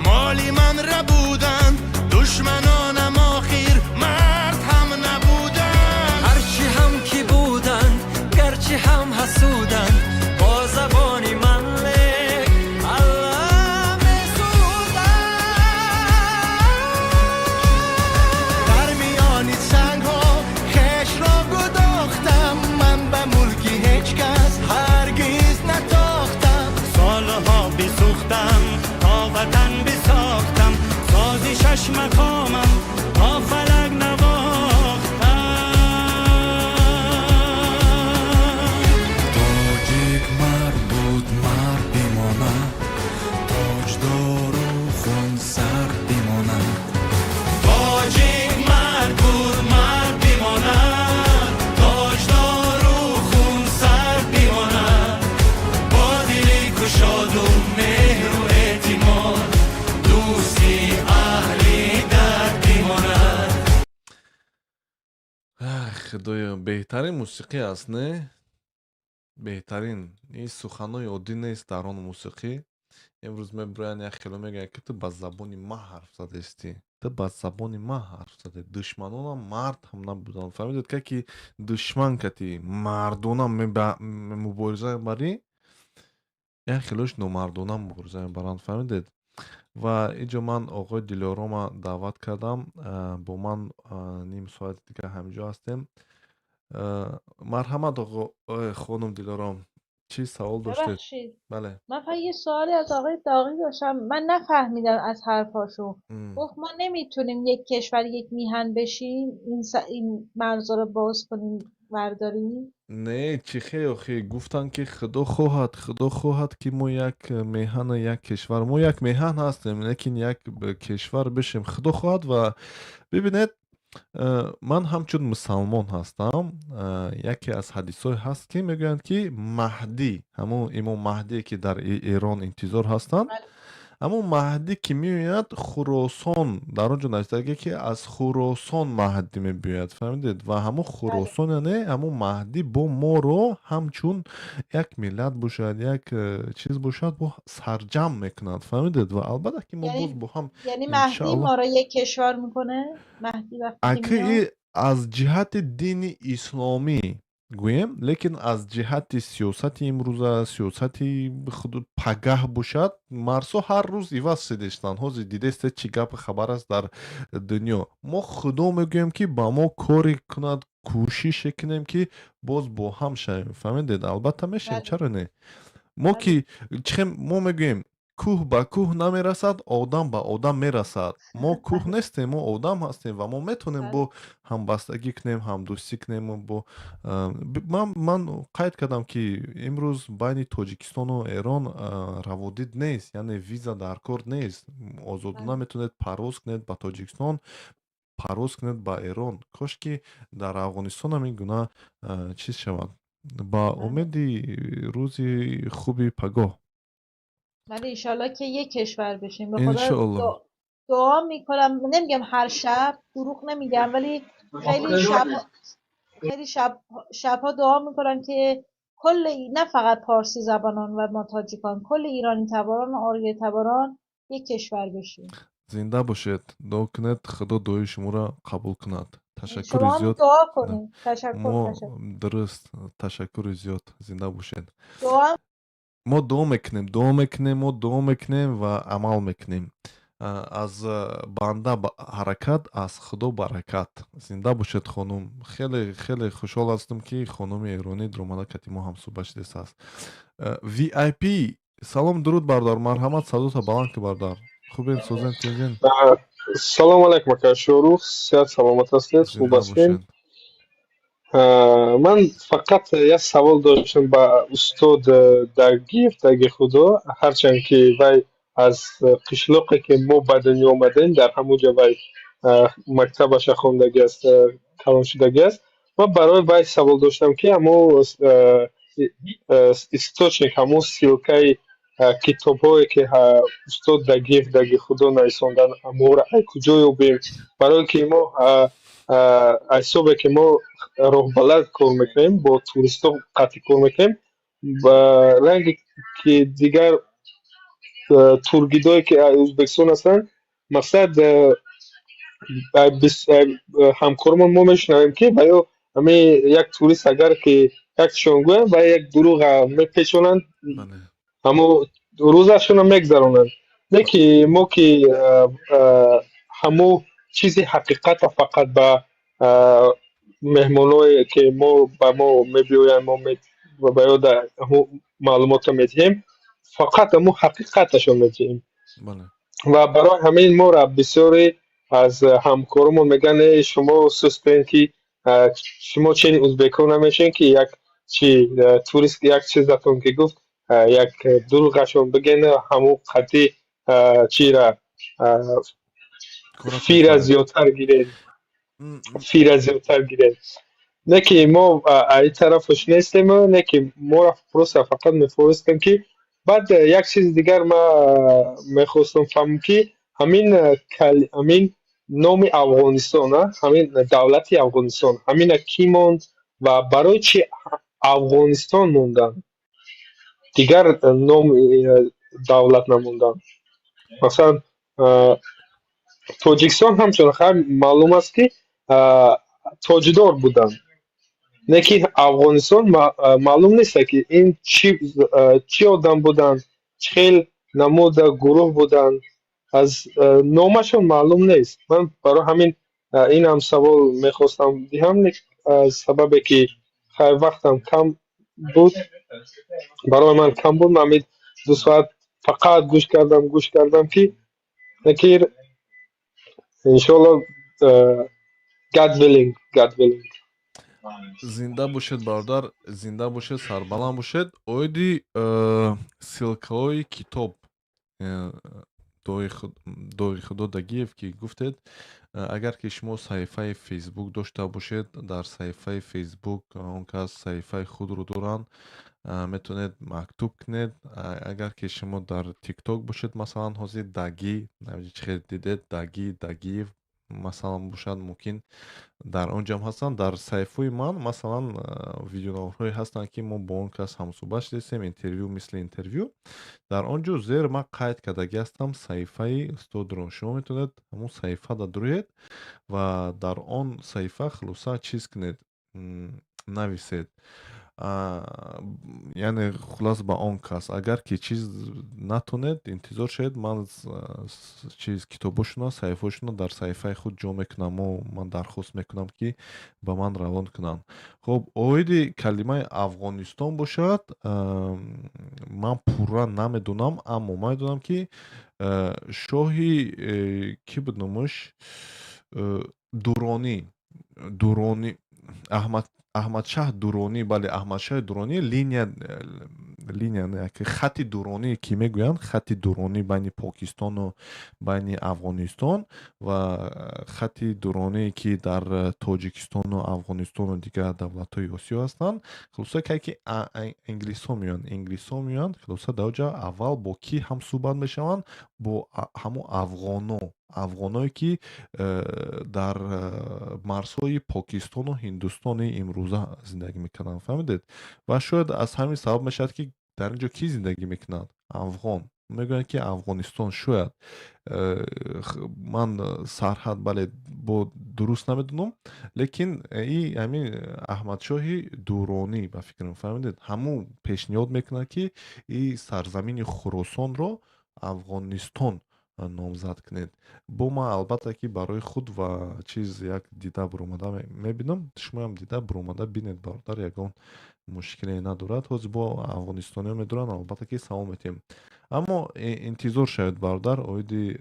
моли ман рабуданд, душманонам охир мард. Мақомам то фалак навохтам. Тоҷик мард буд, мард бимонад, тоҷдору хунсар бимонад. Тоҷик мард буд, мард бимонад, тоҷдору хунсар бимонад. Бо дили кушоду меҳру эътимод, дӯсти аҳли дар бимонад. Ах, худоё, беҳтарин мусиқӣ аст, не? Беҳтарин. Ин суханҳои оддӣ нест дар он мусиқӣ. Имрӯз мебироянд, як хело мегӯянд, ки ту ба забони ма ҳарф задаистӣ, ту ба забони ма ҳарф задӣ. Душманонам мард ҳам набуданд, фаҳмидед? Ка ки душман кати мардона мубориза мебарӣ, як хелош номардона мубориза мебаранд, фаҳмидед? Ва инҷо ман оғои Дилёрома даъват кардам, бо ман ним соати дигар ҳаминҷо ҳастем. Марҳамат, оғо, хонум Дилором, чӣ савол доштед? ببخشید. Бале. من فقط یه سوالی از آقای داغی داشتم. من نفهمیدم از حرفاشون. گفت ما نمیتونیم یک کشور یک میهن بشیم، این مرزا رو باز کنیم، برداریم؟ Не, чӣ хел охи, гуфтанд, ки худо хоҳад, худо хоҳад, ки мо як меҳану як кишвар, мо як меҳан ҳастем, лекин як кишвар бишем, худо хоҳад. Ва бибинед, ман ҳамчун мусалмон ҳастам, яке аз ҳадисҳое ҳаст, ки мегӯянд, ки Маҳдӣ, ҳамун имом Маҳдие, ки дар Эрон интизор ҳастанд, ҳамун Маҳдӣ, ки меояд, Хуросон, дар он ҷо навиштаге, ки аз Хуросон Маҳдӣ мебиёяд, фаҳмидед? Ва ҳамун Хуросон, яъне ҳамун Маҳдӣ бо моро ҳамчун як миллат бошад, як чиз бошад, бо сарҷамъ мекунад, фаҳмидед? Ва албатта, ки мо боз бо ҳам یعنی مهدی иншааллоҳ. ما رو یک کشور میکنه؟ مهدی وقتی که Аки میاد аз ҷиҳати дини исломӣ гӯем, лекин аз ҷиҳати сиёсати имрӯза, сиёсати худ пагаҳ бошад, марзҳо ҳар рӯз иваз шудестанд. Ҳозир дидесте, чӣ гапи хабар аст дар дунё. Мо худо мегӯем, ки ба мо коре кунад, кӯшише кунем, ки боз бо ҳам шавем, фаҳмидед? Албатта, мешавем. Чаро не? Мо ки чихе мо мегӯем, кӯҳ ба кӯҳ намерасад, одам ба одам мерасад. Мо кӯҳ нестем, мо одам ҳастем ва мо метавонем бо ҳамбастагӣ кунем, ҳамдӯстӣ кунем. Бо ман қайд кардам, ки имрӯз байни Тоҷикистону Эрон раводид нест, яъне виза дар кор нест. Озодона метавонед парвоз кунед ба Тоҷикистон, парвоз кунед ба Эрон. Кош ки дар Афғонистон ҳам ин гуна чиз шавад. Ба умеди рӯзи хуби пагоҳ. ولی ایشالله که یک کشور بشیم. به خدا иншоалло. دعا میکنم. نمیگم هر شب، دروغ نمیگم، ولی خیلی شب شبها دعا میکنم که کل، نه فقط پارسی زبانان و ما تاجیکان، کل ایرانی تباران و آریایی تباران یک کشور بشیم. Зинда бошед, дуо кунед, худо дуои шуморо қабул кунад. Ташаккури شما هم зиёд. دعا کنید. تشکر. Мо تشکر. дуруст, ташаккури зиёд, зинда бошед. دعا Мо дуо мекунем, дуо мекунем, мо дуо мекунем ва амал мекунем. Аз банда ҳаракат, аз худо баракат. Зинда бошед, хонум. Хеле хеле хушҳол ҳастам, ки хонуми эронӣ дуромада кати мо ҳамсӯҳбат шудааст. VIP, салом, дуруд, бародар, марҳамат, садота баланд ки, бародар. Хубем, созем, тинҷен? Салом алайкум, ака Шоҳрух, сиҳат саломат ҳастед, хуб Зинда ҳастед? бошед. Ман фақат як савол доштам ба устод Дагиев, Даги Худо, ҳарчанд ки вай аз қишлоқе ки мо ба дунё омадем, дар ҳамон ҷо вай мактабаша хондагӣ аст, калоншудагӣ аст. Ман барои вай савол доштам, ки ҳамун источник, ҳамун ссылкаи китобҳое, ки устод Дагиев, Даги Худо нависонданд, ҳамонро ай куҷо ёбем? Барое ки мо аз ҳисобе ки мо роҳбалад кор мекунем, бо туристҳо қатъӣ кор мекунем, ба ранге ки дигар тургидое, ки аз Ӯзбекистон ҳастанд, мақсад ҳамкоромон мо мешунавем, ки ва ё ҳамин як турист агар ки якшон гӯянд, ва як дурӯға мепечонанд, ҳамо рӯзашонро мегзаронанд. Не ки мо ки ҳамо чизи ҳақиқата фақат ба меҳмоное, ки мо ба мо мебиёянд, мо ба ёда ҳамо маълумотро медиҳем, фақат ҳамо ҳақиқаташро медиҳем. Ва барои ҳамин моро бисёре Аз ҳамкоромон мегӯянд, э, шумо сустен, ки шумо чени узбекҳо намешен, ки як чи турист як чизатон ки гуфт, як дурӯғашон бигӯен, ҳамун қадди чира фира зиёдтар гиред, фира зиёдтар гиред. Не ки мо ай тарафаш нестем, не ки моро просто фақат мефористем, ки баъд як чизи дигар ма мехостам фаҳмам, ки ҳамин номи Афғонистон, ҳамин давлати Афғонистон, ҳамина кӣ монд ва барои чи Афғонистон монданд, дигар номи давлат намонданд? Масалан, Тоҷикистон ҳамчун хай маълум аст, ки тоҷдор буданд, не ки Афғонистон маълум нест, ки ин чӣ одам буданд, чӣ хел намуд гурӯҳ буданд, аз номашон маълум нест. Ман барои ҳамин инам савол мехостам диҳам, сабабе ки хай вақтам кам буд, барои ман кам буд. Ман ҳамин 2 соат фақат гӯш кардам, гӯш кардам, ки ки иншоалло, God willing, God willing. Зинда бошед, бародар, зинда бошед, сарбаланд бошед. Оиди ссылкаҳои китоб Доғи Худо Дагиев ки гуфтед, агар ки шумо саҳифаи Фейсбук дошта бошед, дар саҳифаи Фейсбук он кас саҳифаи худро доранд, метавонед мактуб кунед. Агар ки шумо дар Тикток бошед, масалан, ҳозир Даги чӣ дидед, Даги Дагиев масалан бошад, мумкин дар он ҷам ҳастанд. Дар саҳифаи ман, масалан, видеонаворҳое ҳастанд, ки мо бо он кас ҳамсӯҳбат шудастем, интервю, мисли интервю. Дар он ҷо зер ман қайд кардагӣ ҳастам саҳифаи устодро. Шумо метавонед ҳамон саҳифа дароед ва дар он саҳифа хулоса чиз кунед, нависед, яъне хулас ба он кас. Агар ки чиз натонед, интизор шавед, ман чиз китобошуна, саҳифаошуна дар саҳифаи худ ҷо мекунам. Ман дархост мекунам, ки ба ман равон кунанд. Хуб, оиди калимаи Афғонистон бошад, ман пурра намедонам, аммо ман медонам, ки шоҳи кӣ буд номаш, Дуронӣ, Дуронӣ, Аҳмад, Аҳмадшаҳ Дуронӣ, бале, Аҳмадшаҳи Дуронӣ. Линия, хати Дуронӣ ки мегӯянд, хати Дуронӣ байни Покистону байни Афғонистон ва хати Дуронӣ, ки дар Тоҷикистону Афғонистону дигар давлатҳои Осиё ҳастанд. Хулоса, кай ки англисҳо меоянд, англисҳо меоянд, хулоса, дар оҷа аввал бо кӣ ҳамсӯҳбат мешаванд? Бо ҳамон афғоно, афғоное ки дар марзҳои Покистону Ҳиндустони имрӯза зиндагӣ мекарданд, фаҳмидед? Ва шояд аз ҳамин сабаб мешавад, ки дар ин ҷо кӣ зиндагӣ мекунад? Афғон. Мегӯянд, ки Афғонистон. Шояд ман сарҳад, бале, бо дуруст намедонам, лекин и ҳамин Аҳмадшоҳи Дуронӣ, ба фикрам, фаҳмидед, ҳамун пешниҳод мекунад, ки и сарзамини Хуросонро Афғонистон номзад кунед. Бо ман, албатта, ки барои худ ва чиз як дида буромада мебинам, шумоам дида буромада бинед, бародар, ягон мушкиле надорад. Ҳозир бо афғонистониё медоранд, албатта, ки савол метиҳем, аммо интизор шавед, бародар. Оиди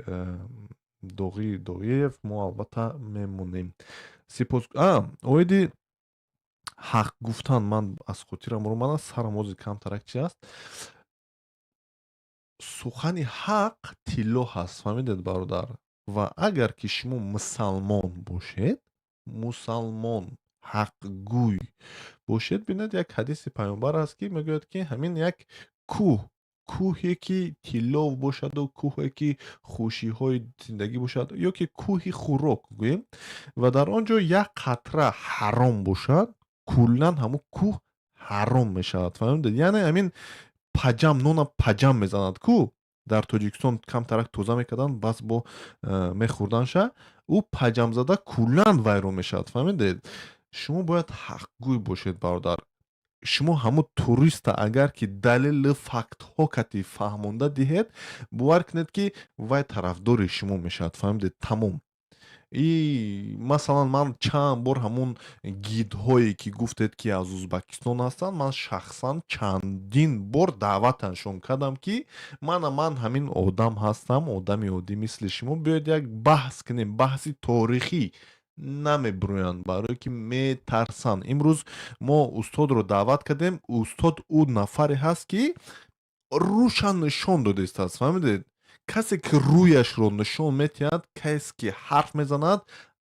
Доғи Доиев мо албатта мемонем. Сипос. Оиди ҳақ гуфтан ман аз хотирам омада, сарам ҳозир камтарак чи аст. Сухани ҳақ тилло ҳаст, фаҳмидед, бародар? Ва агар ки шумо мусалмон бошед, мусалмон ҳақгӯй бошед, бинед, як ҳадиси паёмбар аст, ки мегӯяд, ки ҳамин як кӯҳ, кӯҳе ки тилло бошаду кӯҳе ки хушиҳои зиндагӣ бошад, ё ки кӯҳи хӯрок гӯем, ва дар он ҷо як қатра ҳаром бошад, куллан ҳамун кӯҳ ҳаром мешавад, фаҳмидед? Яъне ҳамин паҷам, нона паҷам мезанад ку, дар Тоҷикистон камтарак тоза мекарданд, бас бо мехӯрданша, ӯ паҷамзада куллан вайрон мешавад, фаҳмидед? Шумо бояд ҳақгӯй бошед, бародар. Шумо ҳамун туриста агар ки далелу фактҳо кати фаҳмонда диҳед, бовар кунед, ки вай тарафдори шумо мешавад, фаҳмидед? Тамом. И масалан, ман чанд бор ҳамун гидҳое, ки гуфтед, ки аз Узбакистон ҳастанд, ман шахсан чандин бор даъваташон кардам, ки мана ман ҳамин одам ҳастам, одами оддӣ мисли шумо, биёед, як баҳс кунем, баҳси торихӣ. Намебурӯянд, барое ки метарсанд. Имрӯз мо устодро даъват кардем. Устод ӯ нафаре ҳаст, ки рӯша нишон додистааст, фаҳмидед? Касе ки рӯяшро нишон метиҳад, касе ки ҳарф мезанад,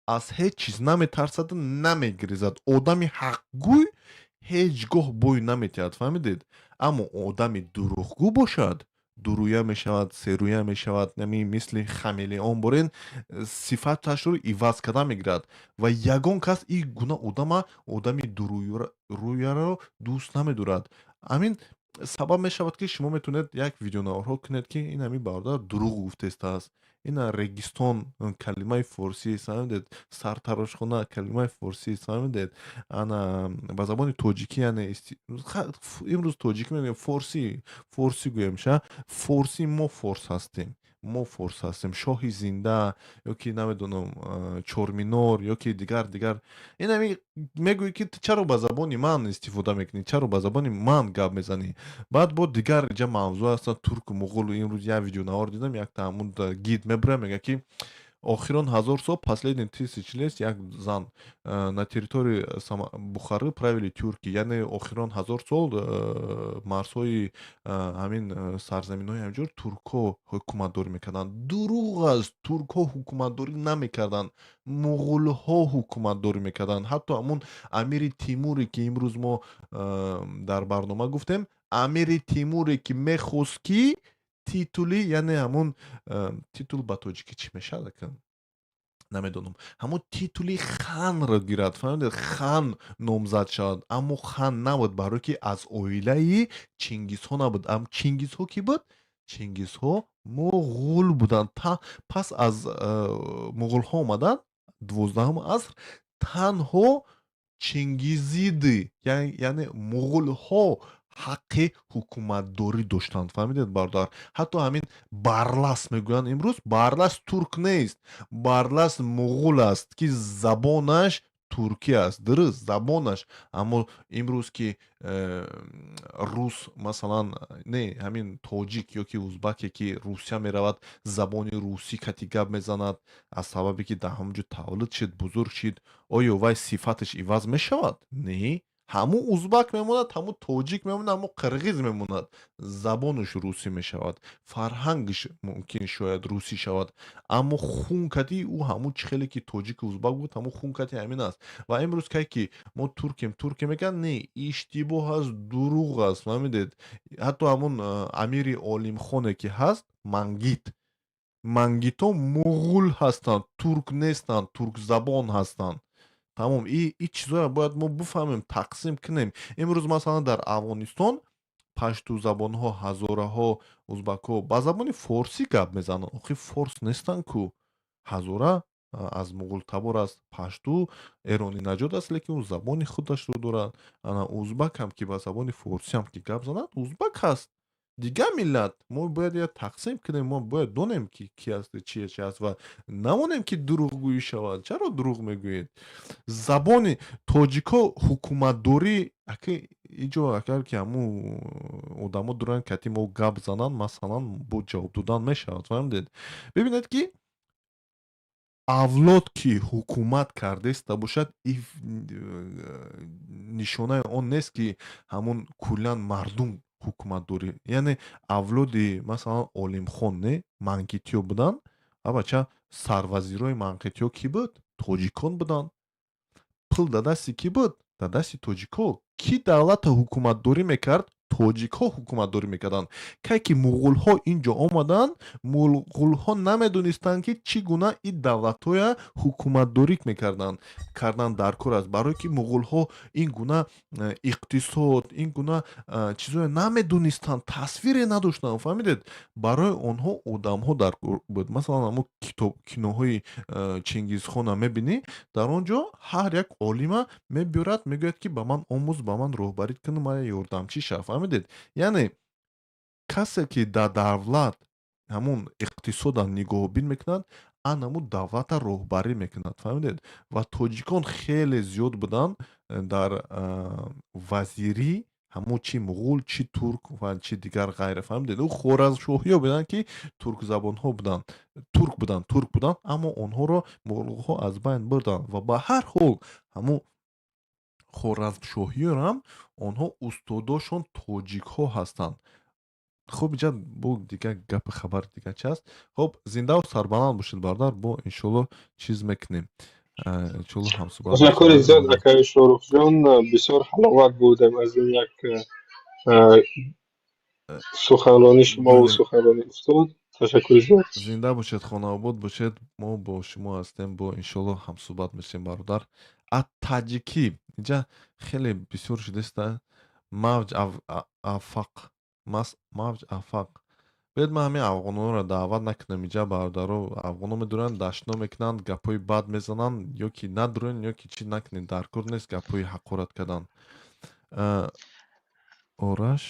аз ҳеҷ чиз наметарсаду намегиризад. Одами ҳақгӯй ҳеҷ гоҳ бой наметиҳад, фаҳмидед? Аммо одами дурӯғгӯ бошад, дурӯя мешавад, серӯя мешавад, нами мисли хамелеон борен сифаташро иваз карда мегирад. Ва ягон кас ин гуна одама, одами дурӯяро дӯст намедорад. Ҳамин сабаб мешавад, ки шумо метавонед як видеонаворҳо кунед, ки ин ҳамин бародар дурӯғ гуфтестааст. Ина регистон калимаи форсӣ, фаҳмидед? Сартарошхона калимаи форсӣ, фаҳмидед? Ана ба забони тоҷикӣ, яъне имрӯз тоҷикӣ мегӯем, форсӣ, форсӣ гӯем ша, форсӣ. Мо форс ҳастем, мо форс ҳастем. Шоҳи зинда ё ки намедонам, Чорминор ё ки дигар дигар. Ин ҳами мегӯӣ, ки ту чаро ба забони ман истифода мекунӣ, чаро ба забони ман гап мезанӣ? Баъд бо дигар иҷа мавзӯъ ҳастанд, турку муғул. Имрӯз як видеонавор дидам, якта ҳамун гид мебурад, мегӯяд, ки охирон 1000 сол, последний тысячи лет, як зан, на территории Бухары правили тюрки, яъне охирон 1000 сол марзҳои ҳамин сарзаминҳои ҳаминҷор туркҳо ҳукуматдорӣ мекарданд. Дурӯғ аст. Туркҳо ҳукуматдорӣ намекарданд, муғулҳо ҳукуматдорӣ мекарданд. Ҳатто ҳамун Амири Тимуре, ки имрӯз мо дар барнома гуфтем, Амири Тимуре, ки мехост, ки титули, яъне ҳамун титул ба тоҷикӣ чӣ мешавад, намедонам, ҳамун титули ханро гирад, фаҳмидед, хан номзад шавад, аммо хан набуд, барое ки аз оилаи Чингизҳо набуд. Ам Чингизҳо кӣ буд? Чингизҳо муғул буданд. Пас аз муғулҳо омаданд, 12-ум аср, танҳо Чингизиды, яъне муғулҳо ҳаққи ҳукуматдорӣ доштанд, фаҳмидед, бародар? Ҳатто ҳамин Барлас мегӯянд имрӯз, Барлас турк нест, Барлас муғул аст, ки забонаш туркӣ аст. Дуруст, забонаш. Аммо имрӯз ки рус, масалан, не, ҳамин тоҷик ё ки узбаке, ки Русия меравад, забони русӣ кати гап мезанад, аз сабабе ки дар ҳамон ҷо таваллуд шид, бузург шид, оё вай сифаташ иваз мешавад? Не, ҳамун узбак мемонад, ҳамун тоҷик мемонад, ҳамун қирғиз мемонад. Забонаш русӣ мешавад, фарҳангаш мумкин шояд русӣ шавад, аммо хункати ӯ ҳамун чӣ хеле ки тоҷику узбак буд, ҳамун хункати ҳамин аст. Ва имрӯз кай ки мо туркем, туркем мегӯянд, не, иштибоҳ аст, дурӯғ аст, фаҳмидед? Ҳатто ҳамун Амири Олимхоне, ки ҳаст, мангит, мангито муғул ҳастанд, турк нестанд, туркзабон ҳастанд. Тамом. И чизоя бояд мо бифаҳмем, тақсим кунем. Имрӯз, масалан, дар Афғонистон паштузабонҳо, ҳазораҳо, узбакҳо ба забони форсӣ гап мезананд. Охи форс нестанд ку. Ҳазора аз муғултабор аст, пашту эронӣ наҷод аст, лекин ӯ забони худашро дорад. Ана узбак ҳам ки ба забони форсиам ки гап занад, узбак ҳаст, дигар миллат. Мо бояд я тақсим кунем, мо бояд донем, ки ки аст, чи чи аст, ва намонем, ки дурӯғгӯӣ шавад. Чаро дурӯғ мегӯед? Забони тоҷико ҳукуматдорӣ аки иҷо, агар ки ҳамун одамо доранд, кати мо гап зананд, масалан, бо ҷавоб додан мешавад, фаҳмидед? Бибинед, ки авлод ки ҳукумат кардаиста бошад, нишонаи он нест, ки ҳамун куллан мардум ҳукуматдорӣ. Яъне авлоди, масалан, Олимхон, не, манкитиё буданд. Абача, сарвазирои манкитиё кӣ буд? Тоҷикон буданд. Пул дар дасти кӣ буд? Дар дасти тоҷико. Кӣ давлата ҳукуматдорӣ мекард? Тоҷикҳо ҳукуматдорӣ мекарданд. Кай ки муғулҳо ин ҷо омаданд, муғулҳо намедонистанд, ки чӣ гуна ин давлатҳоя ҳукуматдорӣ мекарданд, кардан дар кор аст, барое ки муғулҳо ин гуна иқтисод, ин гуна чизҳоя намедонистанд, тасвире надоштанд, фаҳмидед? Барои онҳо одамҳо дар кор буд. Масалан, ҳамун китоб, киноҳои Чингизхона мебинӣ, дар он ҷо ҳар як олима мебиёрад, мегӯяд, ки ба ман омӯз, ба ман роҳбарӣ кун, ман ёрдамчӣ шав, фаҳмидед? Яъне касе ки дар давлат ҳамун иқтисода нигоҳубин мекунад. Анаму давлата роҳбарӣ мекунад, фаҳмидед? Ва тоҷикон хеле зиёд буданд дар вазирӣ, ҳамун чи муғул, чи турк ва чи дигар ғайра, фаҳмидед? Ӯ хоразмшоҳиё буданд, ки туркзабонҳо буданд, турк буданд, турк буданд, аммо онҳоро муғулҳо аз байн бурданд. Ва ба ҳар ҳол ҳамун хоразмшоҳиёрам онҳо устодошон тоҷикҳо ҳастанд. Хуб, иҷа бо дигар гапи хабар дигар чи аст? Хуб, зиндаву сарбаланд бошед, бародар, бо иншоалло чиз мекунем, иншоалло ҳамсӯҳбат. Ташаккури зиёд, акаи Шоҳрухҷон, бисёр ҳаловат будем аз ин як суханронии шумо ва суханронии устод. Ташаккури зиёд. Зинда бошед, хонаобод бошед, мо бо шумо ҳастем, бо иншоалло ҳамсӯҳбат мешем, бародар. А таҷикӣ инҷа хеле бисёр шудааста. Мавҷ афақ, мавҷ афақ. Биёед, ман ҳамин афғонҳоро даъват накунам инҷа, бародаро. Афғонҳо медуранд, дашно мекунанд, гапҳои бад мезананд. Ё ки надурен, ё ки чӣ накунед, дар кор нест гапҳои ҳақорат кардан. Ораш,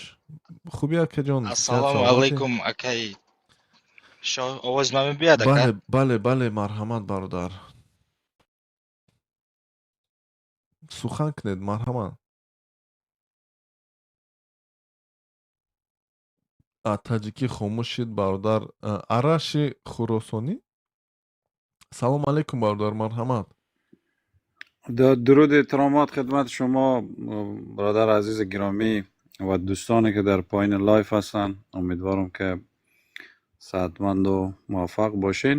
хуби, акаҷон? Ассалому алайкум, акай Шоҳ, овози ман мебиёд, ака? Бале, бале, бале, марҳамат, бародар, сухан кунед, марҳамат. Таҷикӣ хомӯш шид, бародар. Араши Хуросонӣ, салом алейкум, бародар, марҳамат. Дуруд, эҳтиромот хидмат шумо, бародар азизи гиромӣ ва дӯстоне ки дар поёни live ҳастанд. Умедворам ки саҳатманду муваффақ бошед.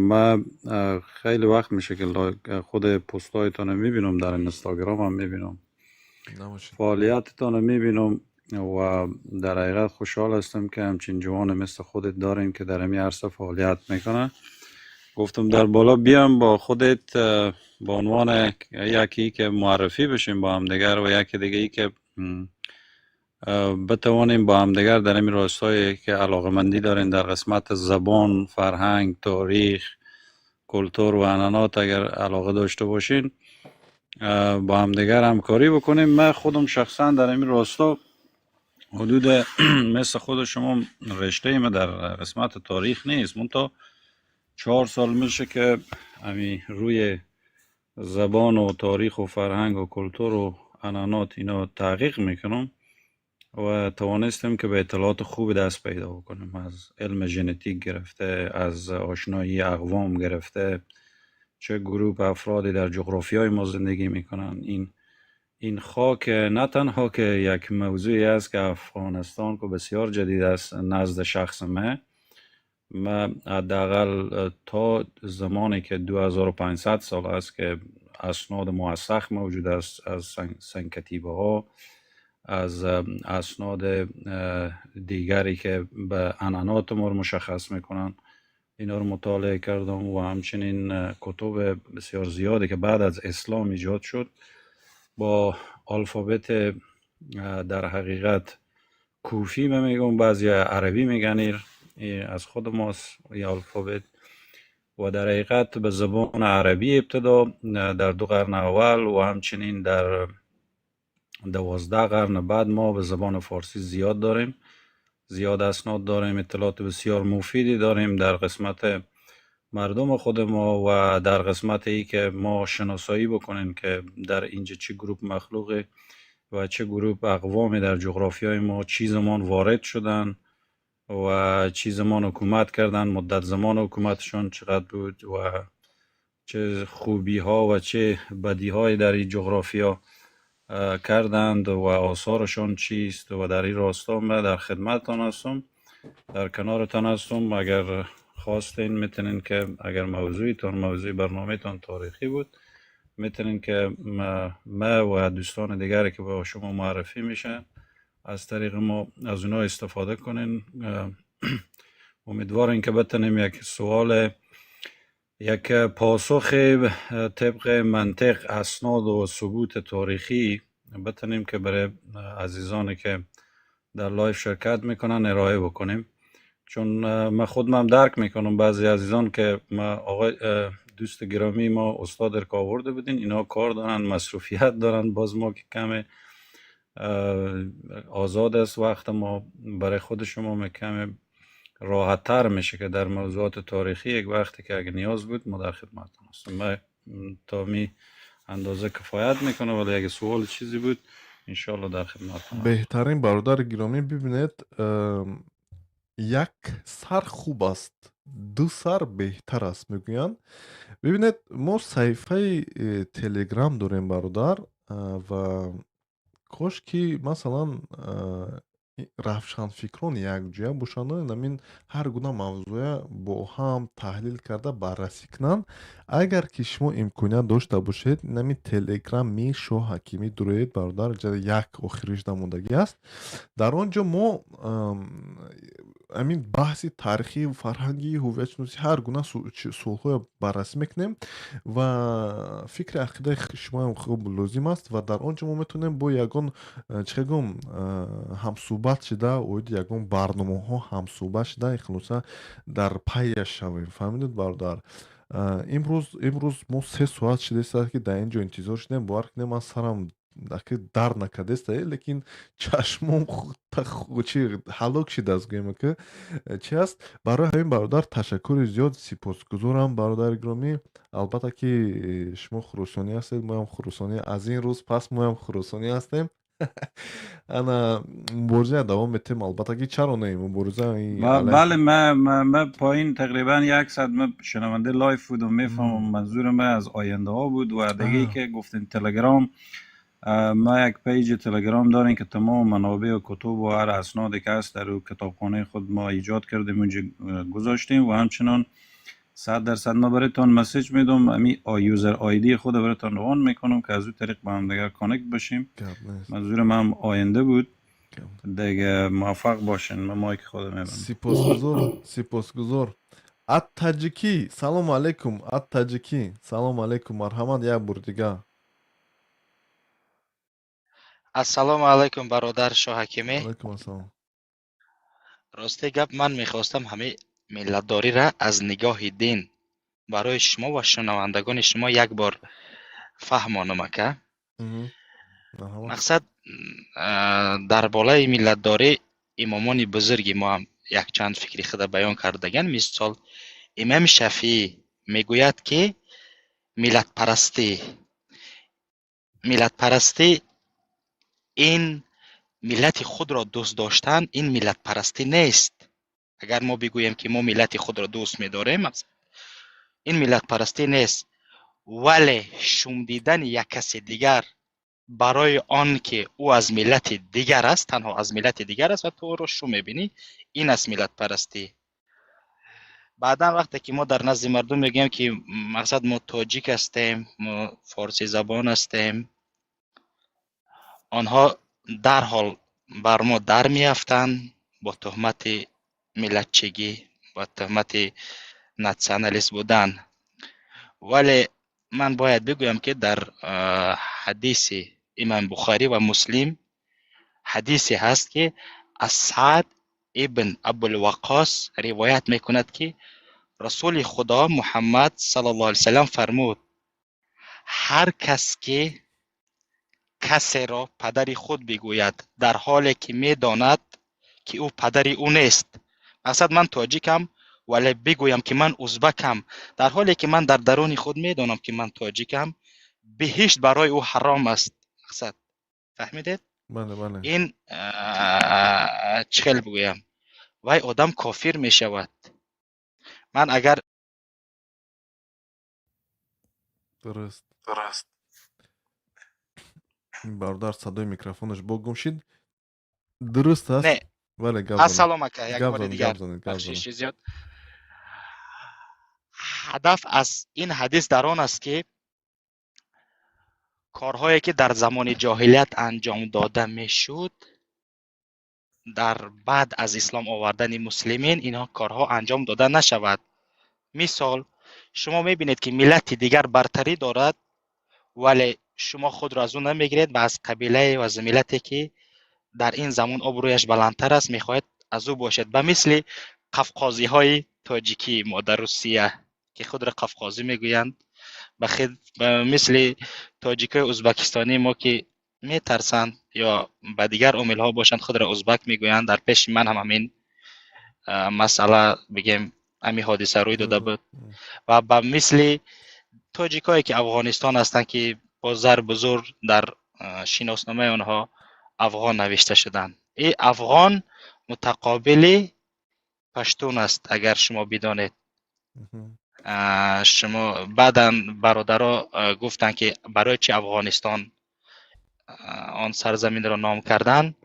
Ман хеле вақт меша ки худ постҳоятонро мебинам, дар инстаграм ҳам мебинам, фаъолиятатонро мебинам ва дар ҳақиқат хушҳол ҳастам ки ҳамчун ҷавоне мисли худат дорем ки дар ҳамин арса фаъолият мекунад. Гуфтам дар боло биям бо худат ба унвони яке ки муаррифӣ бишем бо ҳамдигар ва яке дигаре ки битавонем бо ҳамдигар дар ҳамин ростое ки алоқамандӣ дорем дар қисмати забон, фарҳанг, таърих, культур ва анъанот агар алоқа дошта бошин, бо ҳамдигар ҳамкорӣ бикунем. Ман худам шахсан дар ҳамин росто ҳудуд мисли худ шумо риштаи ма дар қисмати таърих нест, мунтаҳо 4 сол мише ки ҳамин рӯи забон ва таърих ва фарҳанг ва культур ва анъанот ино таҳқиқ мекунам ва тавонистем ки ба иттилооти хуби даст пайдо бикунем, аз илми ژنتیک гирифта, аз ошноии ақвом гирифта, чه гурӯҳ афроде дар ҷуғрофиёи мо зиндагӣ мекунанд. Ин хок на танҳо ки як мавзӯе аст ки Афғонистон ки бисёр ҷадид аст назди шахси ман, ман ҳаддаақал то замоне ки 2500 сол аст ки асноди муассақ мавҷуд аст аз сангкатибаҳо, аз асноди дигаре ки ба анъаноти моро мушаххас мекунанд, инҳоро мутолиа кардам ва ҳамчунин кутуби бисёр зиёде ки баъд аз ислом эҷод шуд бо алфабет дар ҳақиқат کوفی من میگم، بعضی عربی میگن، از خود ماست این алфабет و در حقیقت به زبان عربی ابتدا در 2 قرن اول و همچنین در 12 قرن بعد ما به زبان فارسی زیاد داریم، زیاد اسناد داریم، اطلاعات بسیار مفیدی داریم در قسمت مردم خود ما و در قسمت ای که ما شناسایی بکنیم که در اینجا چه گروه مخلوقه و چه گروه اقوامی در جغرافیای ما چی زمان وارد شدن و چی زمان حکومت کردن، مدت زمان حکومتشان چقدر بود و چه خوبی ها و چه بدی های در این جغرافیا کردند و آثارشان چیست. و در این راستا من در خدمتتان هستم، در کنارتان هستم. اگر خواستین میتونین که اگر موضوعتان موضوع برنامهتان تاریخی بود، میتونین که ما و دوستان دیگری که با شما معرفی میشن از طریق ما از اونا استفاده کنین. امیدواریم که بتونیم یک سوال، یک پاسخ طبق منطق، اسناد و ثبوت تاریخی بتونیم که برای عزیزانی که در live شرکت میکنن ارائه بکنیم. چون من خودم هم درک میکنم بعضی عزیزان که ما آقای دوست گرامی ما استاد که آورده بودین، اینا کار دارن، مصروفیت دارن، باز ما که کم آزاد است وقت ما، برای خود شما کم راحت تر میشه که در موضوعات تاریخی یک وقتی که اگه نیاز بود ما در خدمتتون هستم. من تا می اندازه کفایت میکنه، ولی اگه سوال چیزی بود انشالله در خدمتتون هستم. Беҳтарин, бародари гиромӣ. Бибинед, як сар хуб аст, ду сар беҳтар аст, мегӯянд. Бибинед, мо саҳифаи Телеграм дорем, бародар, ва кош ки, масалан, равшанфикрон якҷоя бошанду намин ҳар гуна мавзӯя бо ҳам таҳлил карда баррасӣ кунанд. Агар ки шумо имконият дошта бошед, нами Телеграми Шоҳ Ҳакимӣ дуроед, бародар, як охириш дамондагӣ аст. Дар он ҷо мо ҳамин баҳси таърихӣ, фарҳангӣ, ҳувиятшиносӣ, ҳар гуна суолҳоя баррасӣ мекунем ва фикри ақидаи шумоам хуб лозим аст. Ва дар он ҷо мо метавонем бо ягон, чӣ гӯм, ҳамсӯҳбат шида, оиди ягон барномаҳо ҳамсӯҳбат шида, хулоса, дар пайяш шавем. Фаҳмидед, бародар? Имрӯз мо 3 соат шидеста, ки дар ин ҷо интизор шудем. Бовар кунем, ман сарам дард накардеста, лекин чашмом чи ҳалок шидааст, гӯем ки чи аст. Барои ҳамин, бародар, ташаккури зиёд, сипосгузорам, бародари гиромӣ. Албатта ки шумо хуросонӣ ҳастед, моям хуросонӣ. Аз ин рӯз пас моям хуросонӣ ҳастем. Ана мубориза давом метем, албатта ки, чаро не, мубориза. بله، من پایین تقریبا یک ساعت من شنونده live بودم. میفهمم، منظور من از آینده ها بود. و دیگه ای که گفتین تلگرام، ما یک page تلگرام داریم که تمام منابع و کتب و هر اسنادی که هست در کتابخانه خود ما ایجاد کردیم، اونجا گذاشتیم. و همچنان 100% ما برایتان message میدم، امی user ID خود برایتان روان میکنم که از او طریق با هم دیگر connect بشیم. منظور من آینده بود دیگه. موفق باشین. من mic خود میبندم. Сипосгузор, сипосгузор. Ат таҷикӣ, салому алайкум. Ат таҷикӣ, салому алайкум, марҳамат, як бор дига. Ассалому алайкум, бародар Шоҳакимӣ. Алайкум ассалом. Рости гап, ман мехостам ҳамин миллатдориро аз нигоҳи дин барои шумо ва шунавандагони шумо як бор фаҳмонам, ака. Мақсад, дар болаи миллатдорӣ имомони бузурги мо ҳам якчанд фикри худа баён кардаган. Мисол, имом Шафиӣ мегӯяд, ки миллатпарастӣ ин миллати худро дӯст доштан, ин миллатпарастӣ нест. Агар мо бигӯем, ки мо миллати худро дӯст медорем, ин миллатпарастӣ нест, вале шум дидани як каси дигар барои он ки ӯ аз миллати дигар аст, танҳо аз миллати дигар аст ва ту ӯро шум мебинӣ, ин аст миллатпарастӣ. Баъдан вақте ки мо дар назди мардум мегӯем, ки мақсад мо тоҷик ҳастем, мо форсизабон ҳастем, онҳо дарҳол бар мо дар меафтанд бо туҳмати миллатчигӣ, бо туҳмати националист будан. Вале ман бояд бигӯям, ки дар ҳадиси имом Бухорӣ ва Муслим ҳадисе ҳаст, ки аз Саъд ибн Абулваққос ривоят мекунад, ки Расули Худо Муҳаммад саллаллоҳу алайҳи васаллам фармуд: ҳар кас ки касеро падари худ бигӯяд, дар ҳоле ки медонад, ки ӯ падари ӯ нест. Мақсад, ман тоҷикам, вале бигӯям, ки ман узбакам, дар ҳоле ки ман дар даруни худ медонам, ки ман тоҷикам, биҳишт барои ӯ ҳаром аст. Мақсад, фаҳмидед? Бале. Ин чӣ хел бигӯям, вай одам кофир мешавад. Ман агар Дуруст. Бародар, садои микрофонаш бо гум шид. Дуруст аст. Не. Бале, гап занед. Ассалом, ака, як Гап бори занед, дигар. гап занед, гап занед. Бахшиши зиёд. Ҳадаф аз ин ҳадис дар он аст, ки корҳое ки дар замони ҷоҳилият анҷом дода мешуд, дар баъд аз ислом овардани муслимин инҳо корҳо анҷом дода нашавад. Мисол, шумо мебинед, ки миллати дигар бартарӣ дорад, вале шумо худро аз ӯ намегиред ва аз қабилае ва аз миллате ки дар ин замон обрӯяш баландтар аст, мехоҳед аз ӯ бошед. Ба мисли қафқозиҳои тоҷикии мо дар Русия, ки худро қафқозӣ мегӯянд, ба мисли тоҷикои узбакистонии мо, ки метарсанд ё ба дигар омилҳо бошанд, худро узбак мегӯянд. Дар пеши ман ҳам ҳамин Масъала бигем, ҳамин ҳодиса рӯй дода буд ва ба мисли тоҷикое ки Афғонистон ҳастанд, ки бо зарбу зӯр дар шиносномаи онҳо афғон навишта шуданд. И афғон мутақобили паштун аст, агар шумо бидонед. Шумо баъдан бародаро гуфтанд, ки барои чи Афғонистон он сарзаминро ном карданд.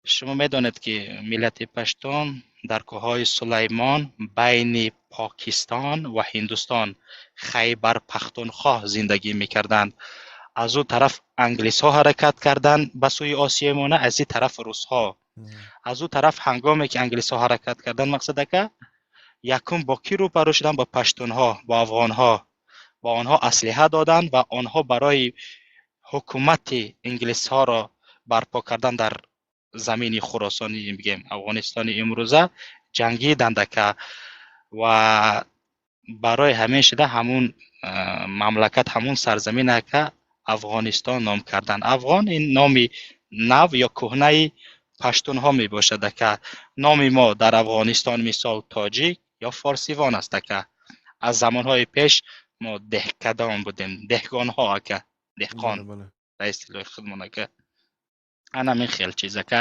Шумо медонед, ки миллати паштун дар кӯҳҳои Сулаймон байни Покистон ва Ҳиндустон, Хайбар Пахтунхоҳ, зиндагӣ мекарданд. Аз ӯ тараф англисҳо ҳаракат карданд ба сӯи Осиёи Миёна, аз ин тараф русҳо. Аз ӯ тараф ҳангоме ки англисҳо ҳаракат карданд, мақсад ака, якум бо кӣ рӯбарӯ шуданд? Бо паштунҳо, бо афғонҳо. Ба онҳо аслиҳа доданд ва онҳо барои ҳукумати инглисҳоро барпо кардан дар замини Хуросонӣ, бигем Афғонистони имрӯза, ҷангиданд ака. Ва барои ҳамин шуда ҳамун мамлакат, ҳамун сарзамин ака, Афғонистон ном карданд. Афғон ин номи нав ё кӯҳнаи паштунҳо мебошад ака. Номи мо дар Афғонистон, мисол, тоҷик ё форсивон аст ака. Аз замонҳои пеш мо деҳкадон будем, деҳқонҳо ака, деҳқон ба истилоҳи худмон ака. Ана ҳамин хел чиз ака.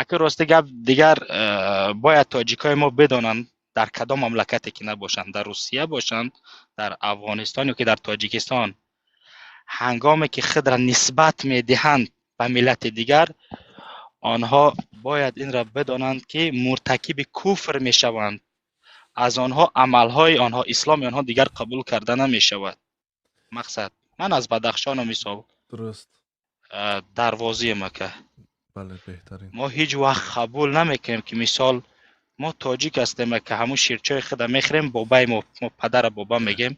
Ака, рости гап, дигар бояд тоҷикҳои мо бидонанд, дар кадом мамлакате ки набошанд, дар Русия бошанд, дар Афғонистон ё ки дар Тоҷикистон, ҳангоме ки худро нисбат медиҳанд ба миллати дигар, онҳо бояд инро бидонанд, ки муртакиби куфр мешаванд. Аз онҳо амалҳои онҳо, исломи онҳо дигар қабул карда намешавад. Мақсад, ман аз Бадахшону, мисол, Дарвозием ака. Бале, беҳтарин. Мо ҳеҷ вақт қабул намекунем, ки мисол мо тоҷик ҳастем ака, ҳамун ширчои худа мехӯрем. Бобаи мо, мо падара боба мегем,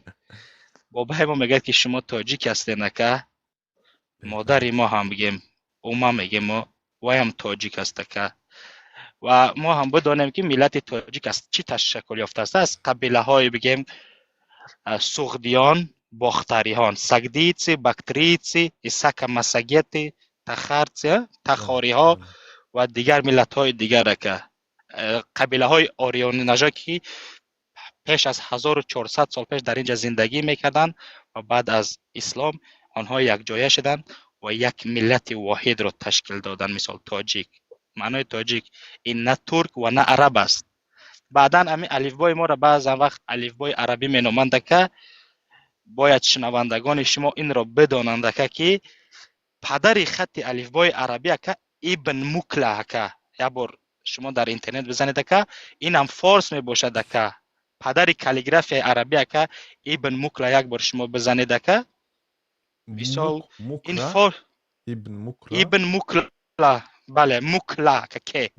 бобаи мо мегӯяд, ки шумо тоҷик ҳастен ака. Модари мо ҳам, бигем, ума мегем мо, вайам тоҷик аст ака. Ва мо ҳам бидонем, ки миллати тоҷик аз чӣ ташаккул ёфтааст: аз қабилаҳои, бигем, суғдиён, бохтариҳон, сагдийцы, бактрийцы, исака массагеты, тахарцы, тахориҳо ва дигар миллатҳои дигар ака. Қабилаҳои ориёнинажод, ки пеш аз 1400 сол пеш дар инҷа зиндагӣ мекарданд ва баъд аз ислом онҳо якҷоя шуданд ва як миллати воҳидро ташкил доданд. Мисол, тоҷик, маънои тоҷик ин на турк ва на араб аст. Баъдан ҳамин алифбои моро баъзан вақт алифбои арабӣ меноманд ака. Бояд шунавандагони шумо инро бидонанд ака, ки падари хатти алифбои арабӣ ака Ибн Мукла ака. Як бор шумо дар интернет бизанед ака, инам форс мебошад ака. Падари каллиграфияи арабӣ ака Ибн Мукла, як бор шумо бизанед ака, мисол, ин фор Ибн Мукла. Ибн Мукла, бале, Мукла ака, ке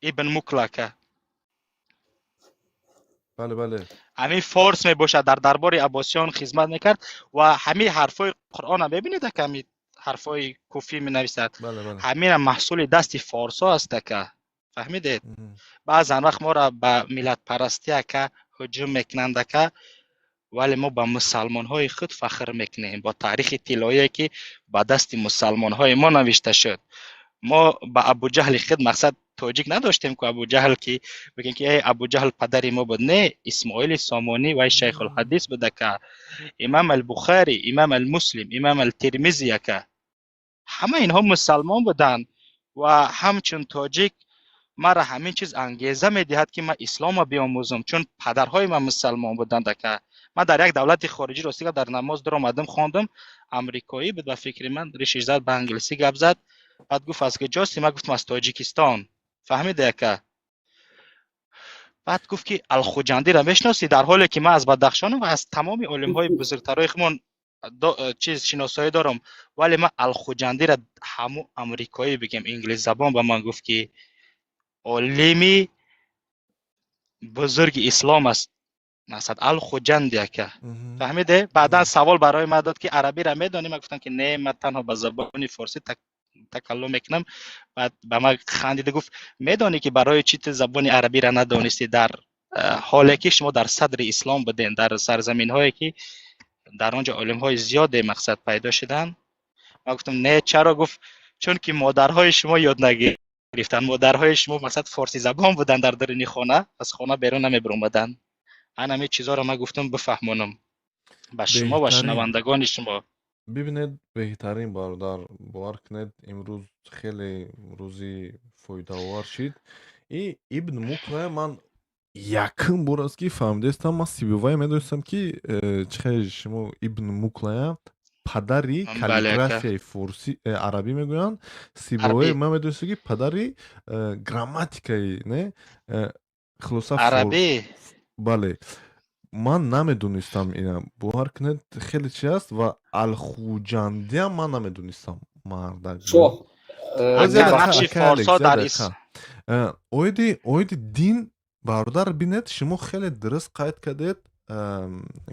Ибн Мукла ака. Бале, бале. Ҳамин форс мебошад, дар дарбори Аббосиён хизмат мекард ва ҳамин ҳарфҳои Қуръона мебинед ака, ҳамин ҳарфҳои куфӣ менависад, ҳамина маҳсули дасти форсҳо аст ака. Фаҳмидед? Баъзан вақт моро ба миллатпарастӣ ака ҳуҷум мекунанд ака, вале мо ба мусалмонҳои худ фахр мекунем, бо таърихи тиллоие, ки ба дасти мусалмонҳои мо навишта шуд. Мо ба Абуҷаҳли худ, мақсад, тоҷик надоштем ку Абуҷаҳл, ки бигем, ки эй, Абуҷаҳл падари мо буд. Не, Исмоили Сомонӣ вай шайхулҳадис буд ака, Имам Албухарӣ, Имам Алмуслим, Имам Алтирмизӣ ака, ҳама инҳо мусалмон буданд. Ва ҳамчун тоҷик маро ҳамин чиз ангеза медиҳад, ки ман исломро биомӯзам, чун падарҳои ман мусалмон буданд ака. Ман дар як давлати хориҷӣ, рости гап, дар намоз дуромадам, хондам, амрикоӣ буд ба фикри ман, ришиш зад, ба англисӣ гап зад. Баъд гуфт: «Аз куҷости?» Ман гуфтам: «Аз Тоҷикистон». Фаҳмиде ака? Баъд гуфт, ки Алхуҷандиро мешиносӣ? Дар ҳоле ки ман аз Бадахшонам ва аз тамоми олимҳои бузургтарои худмон чиз шиносоӣ дорам, вале ман Алхуҷандиро, ҳамун амрикоӣ, бигем инглисзабон, ба ман гуфт, ки олими бузурги ислом аст, масад Алхуҷанди ака. Фаҳмиде? Баъдан савол барои ман дод, ки арабиро медонӣ? Ман гуфтам, ки не, ман танҳо ба забони форсӣ такаллум мекунам. Баъд ба ман хандида гуфт: «Медонӣ, ки барои чӣ ту забони арабиро надонистӣ, дар ҳоле ки шумо дар садри ислом будем, дар сарзаминҳое ки дар он ҷо олимҳои зиёде, мақсад, пайдо шуданд?» Ман гуфтам: «Не, чаро?» Гуфт: «Чун ки модарҳои шумо ёд нагирифтанд». Гирифтан модарҳои шумо, мақсад, форсӣ забон буданд, дар даруни хона аз хона берун намебиромаданд. Ан ҳамин чизҳоро ман гуфтам бифаҳмонам ба шумо ва Беҳтарин. шунавандагони шумо. Бибинед, беҳтарин, бародар, бовар кунед, имрӯз хеле рӯзи фоидаовар шид. И Ибн Муклая ман якум бор аст, ки фаҳмидаистам. Ман Сибивай медонистам, ки чӣ хеле шумо Ибн Муклая падари Бале, ака. каллиграфияи форсӣ, арабӣ мегӯянд. Сибивай Арабӣ. ман медонистам, ки падари грамматикаи не, хулоса Арабӣ. Бале, ман намедонистам ина, бовар кунед, хеле чи аст. Ва Алхуҷандиам ман намедонистам, мардак. Шоҳ. Аз як Ака, дақиқа, нақши ака Алекс, форсҳо як дар ис дақиқа. Оиди дин, бародар, бинед, шумо хеле дуруст қайд кардед,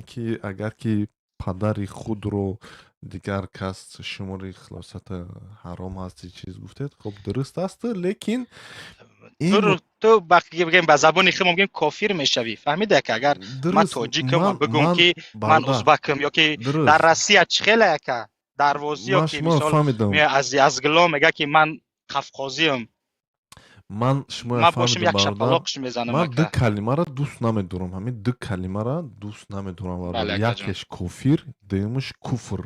ки агар ки падари худро дигар кас шумори, хулосата ҳаром ҳасти, чиз гуфтед. Хоб, дуруст аст, лекин ин Ту бигем, ба забони худмон бигем, кофир мешавӣ, фаҳмида, ака? Агар ман Дуруст. тоҷикам ва Ман бигӯм, ман ки ман бародар, узбакам ё ки дар дуруст. Россия чӣ хеле, ака, дарвозиё Ман ки шуморо мисол фаҳмидам. аз гилом мега, ки ман қафқозиам, Ман шуморо ман бошам фаҳмидам, як бародар. шапалоқш мезанам, Ман ду ака. калимаро дӯст намедорам, ҳамин ду калимаро дӯст намедорам, бародар. Бале, акаҷон. Якеш кофир, дуюмаш куфр.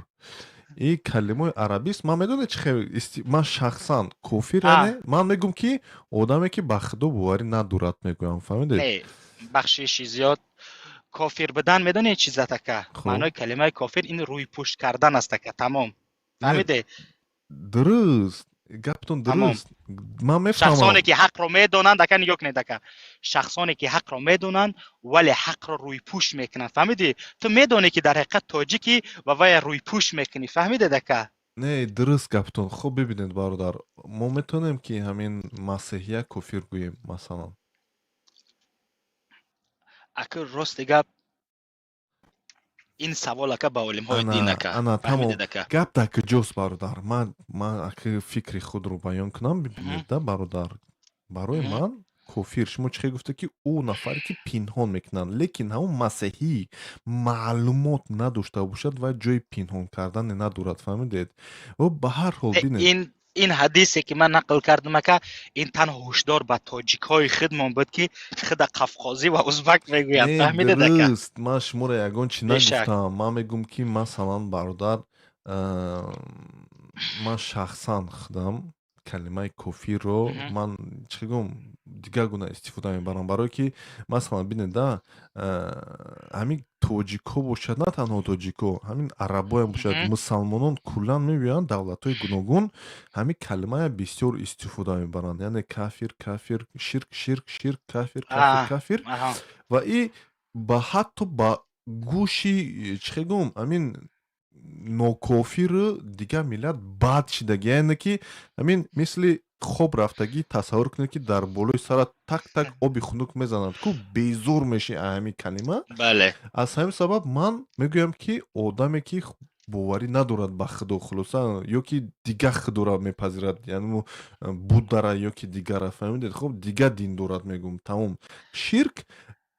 И калимаи арабист. Ман медонед чӣ хел ман шахсан кофир, яъне ман мегӯм, ки одаме, ки ба худо боварӣ надорад, мегӯям, фаҳмидед? Не, бахшиши зиёд, кофир будан медонед чиз аст, ака? Хуб. Маънои калимаи кофир ин рӯйпӯшт кардан аст, ака, тамом. Не, Фаҳмиде? дуруст гаптон, Тамом. дуруст, ман мефаҳмам. Шахсоне ки ҳақро медонанд, ака, нигоҳ кунед, ака, шахсоне ки ҳақро медонанд, вале ҳақро рӯйпӯш мекунанд, фаҳмидӣ? Ту медонӣ, ки дар ҳақиқат тоҷикӣ ва вая рӯйпӯш мекунӣ, фаҳмидед, ака? Не, дуруст гаптон. Хуб, бибинед, бародар, мо метавонем, ки ҳамин масеҳия кофир гӯем, масалан? Ака, рости гап, ин савол, ака, ба олимҳои дин, Ана, ака. ана, тамом. Фаҳмидед, ака? Гап дар куҷост, бародар? Ман аки фикри худро баён кунам, бибинед да, бародар, барои ман кофир, шумо чӣ хел гуфта, ки ӯ нафаре, ки пинҳон мекунанд, лекин ҳамон масеҳӣ маълумот надошта бошад ва ҷои пинҳон кардане надорад, фаҳмидед? Ӯ ба ҳар ҳол, бинед, Ин ҳадисе, ки ман нақл кардам, ака, ин танҳо ҳушдор ба тоҷикҳои худмон буд, ки худа қафқозӣ ва узбак мегӯянд. Не, фаҳмидед, ака? дуруст, ман шуморо ягон чӣ Бешак. нагуфтам. Ман мегӯм, ки масалан, бародар, ман шахсан худам калимаи кофирро ман чӣ гӯм, дигар гуна истифода мебарам, барое ки масалан, бинед да, ҳамин тоҷикҳо бошад, на танҳо тоҷикҳо, ҳамин арабоям бошад, мусалмонон куллан мегӯянд, давлатҳои гуногун ҳамин калимая бисёр истифода мебаранд, яъне кафир, кафир, ширк, ширк, ширк, кафир, кафир, кафир. Ва и ба ҳатто ба гӯши, чӣ гӯм, ҳамин нокофиру дигар миллат бад шидаги, яъне ки ҳамин мисли хоб рафтагӣ тасаввур кунед, ки дар болои сарат так так оби хунук мезанад ку, безор мешӣ аз ҳамин калима. Аз ҳамин сабаб ман мегӯям, ки одаме, ки боварӣ надорад ба худо, хулоса, ё ки дигар худоро мепазирад, яъне Буддара ё ки дигара, фаҳмидед? Хуб, дигар дин дорад, мегӯм, тамом. Ширк,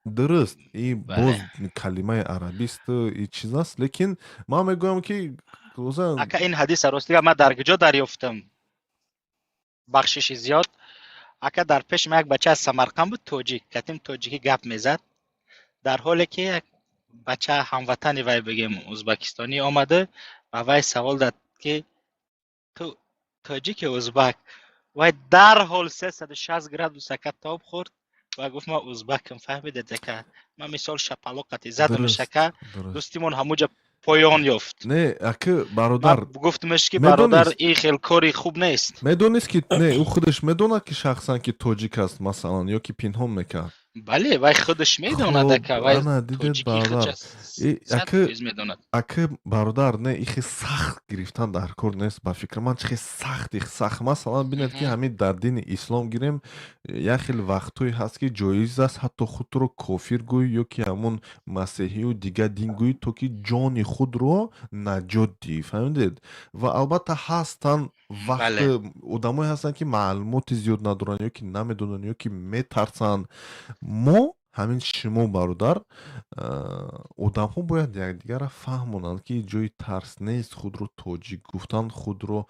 дуруст, и боз калимаи арабист, и чиз аст, лекин ман мегӯям, ки хулоса. Ака, ин ҳадиса, ростига, ман дар куҷо дарёфтам? Бахшиши зиёд, ака, дар пеши ман як бача аз Самарқанд буд, тоҷик, катим тоҷикӣ гап мезад, дар ҳоле ки як бача ҳамватани вай, бигем, узбакистонӣ омада, ба вай савол дад, ки ту тоҷики узбак? Вай дарҳол 360 градус, ака, тоб хӯрд ва гуфт: «Ман узбакам». Фаҳмидед, ака? Ман мисол шапалоқати задамш, ака, дӯстимон ҳамуҷа поён ёфт. Не, ака, бародар, гуфтмеш, ки бародар, ин хел кори хуб нест. Медонист, ки не, ӯ худаш медонад, ки шахсан ки тоҷик аст, масалан, ё ки пинҳон мекард? Бале, вай худаш медонад, ака, вай дидед, бародар, медонад. Ака, бародар, не, ихе сахт гирифтан дар кор нест, ба фикри ман. Чихе сахт, их сахт, масалан, бинед, ки ҳамин дар дини ислом гирем, як хел вақтҳое ҳаст, ки ҷоиз аст ҳатто худро кофир гӯӣ ё ки ҳамон масеҳию дигар дин гӯӣ, то ки ҷони худро наҷот диҳӣ, фаҳмидед? Ва албатта ҳастанд вақт одамое ҳастанд, ки маълумоти зиёд надоранд ё ки намедонанд, ё ки метарсанд. Мо Ҳамин шумо, бародар, одамҳо бояд якдигарро фаҳмонанд, ки ҷои тарс нест худро тоҷик гуфтан, худро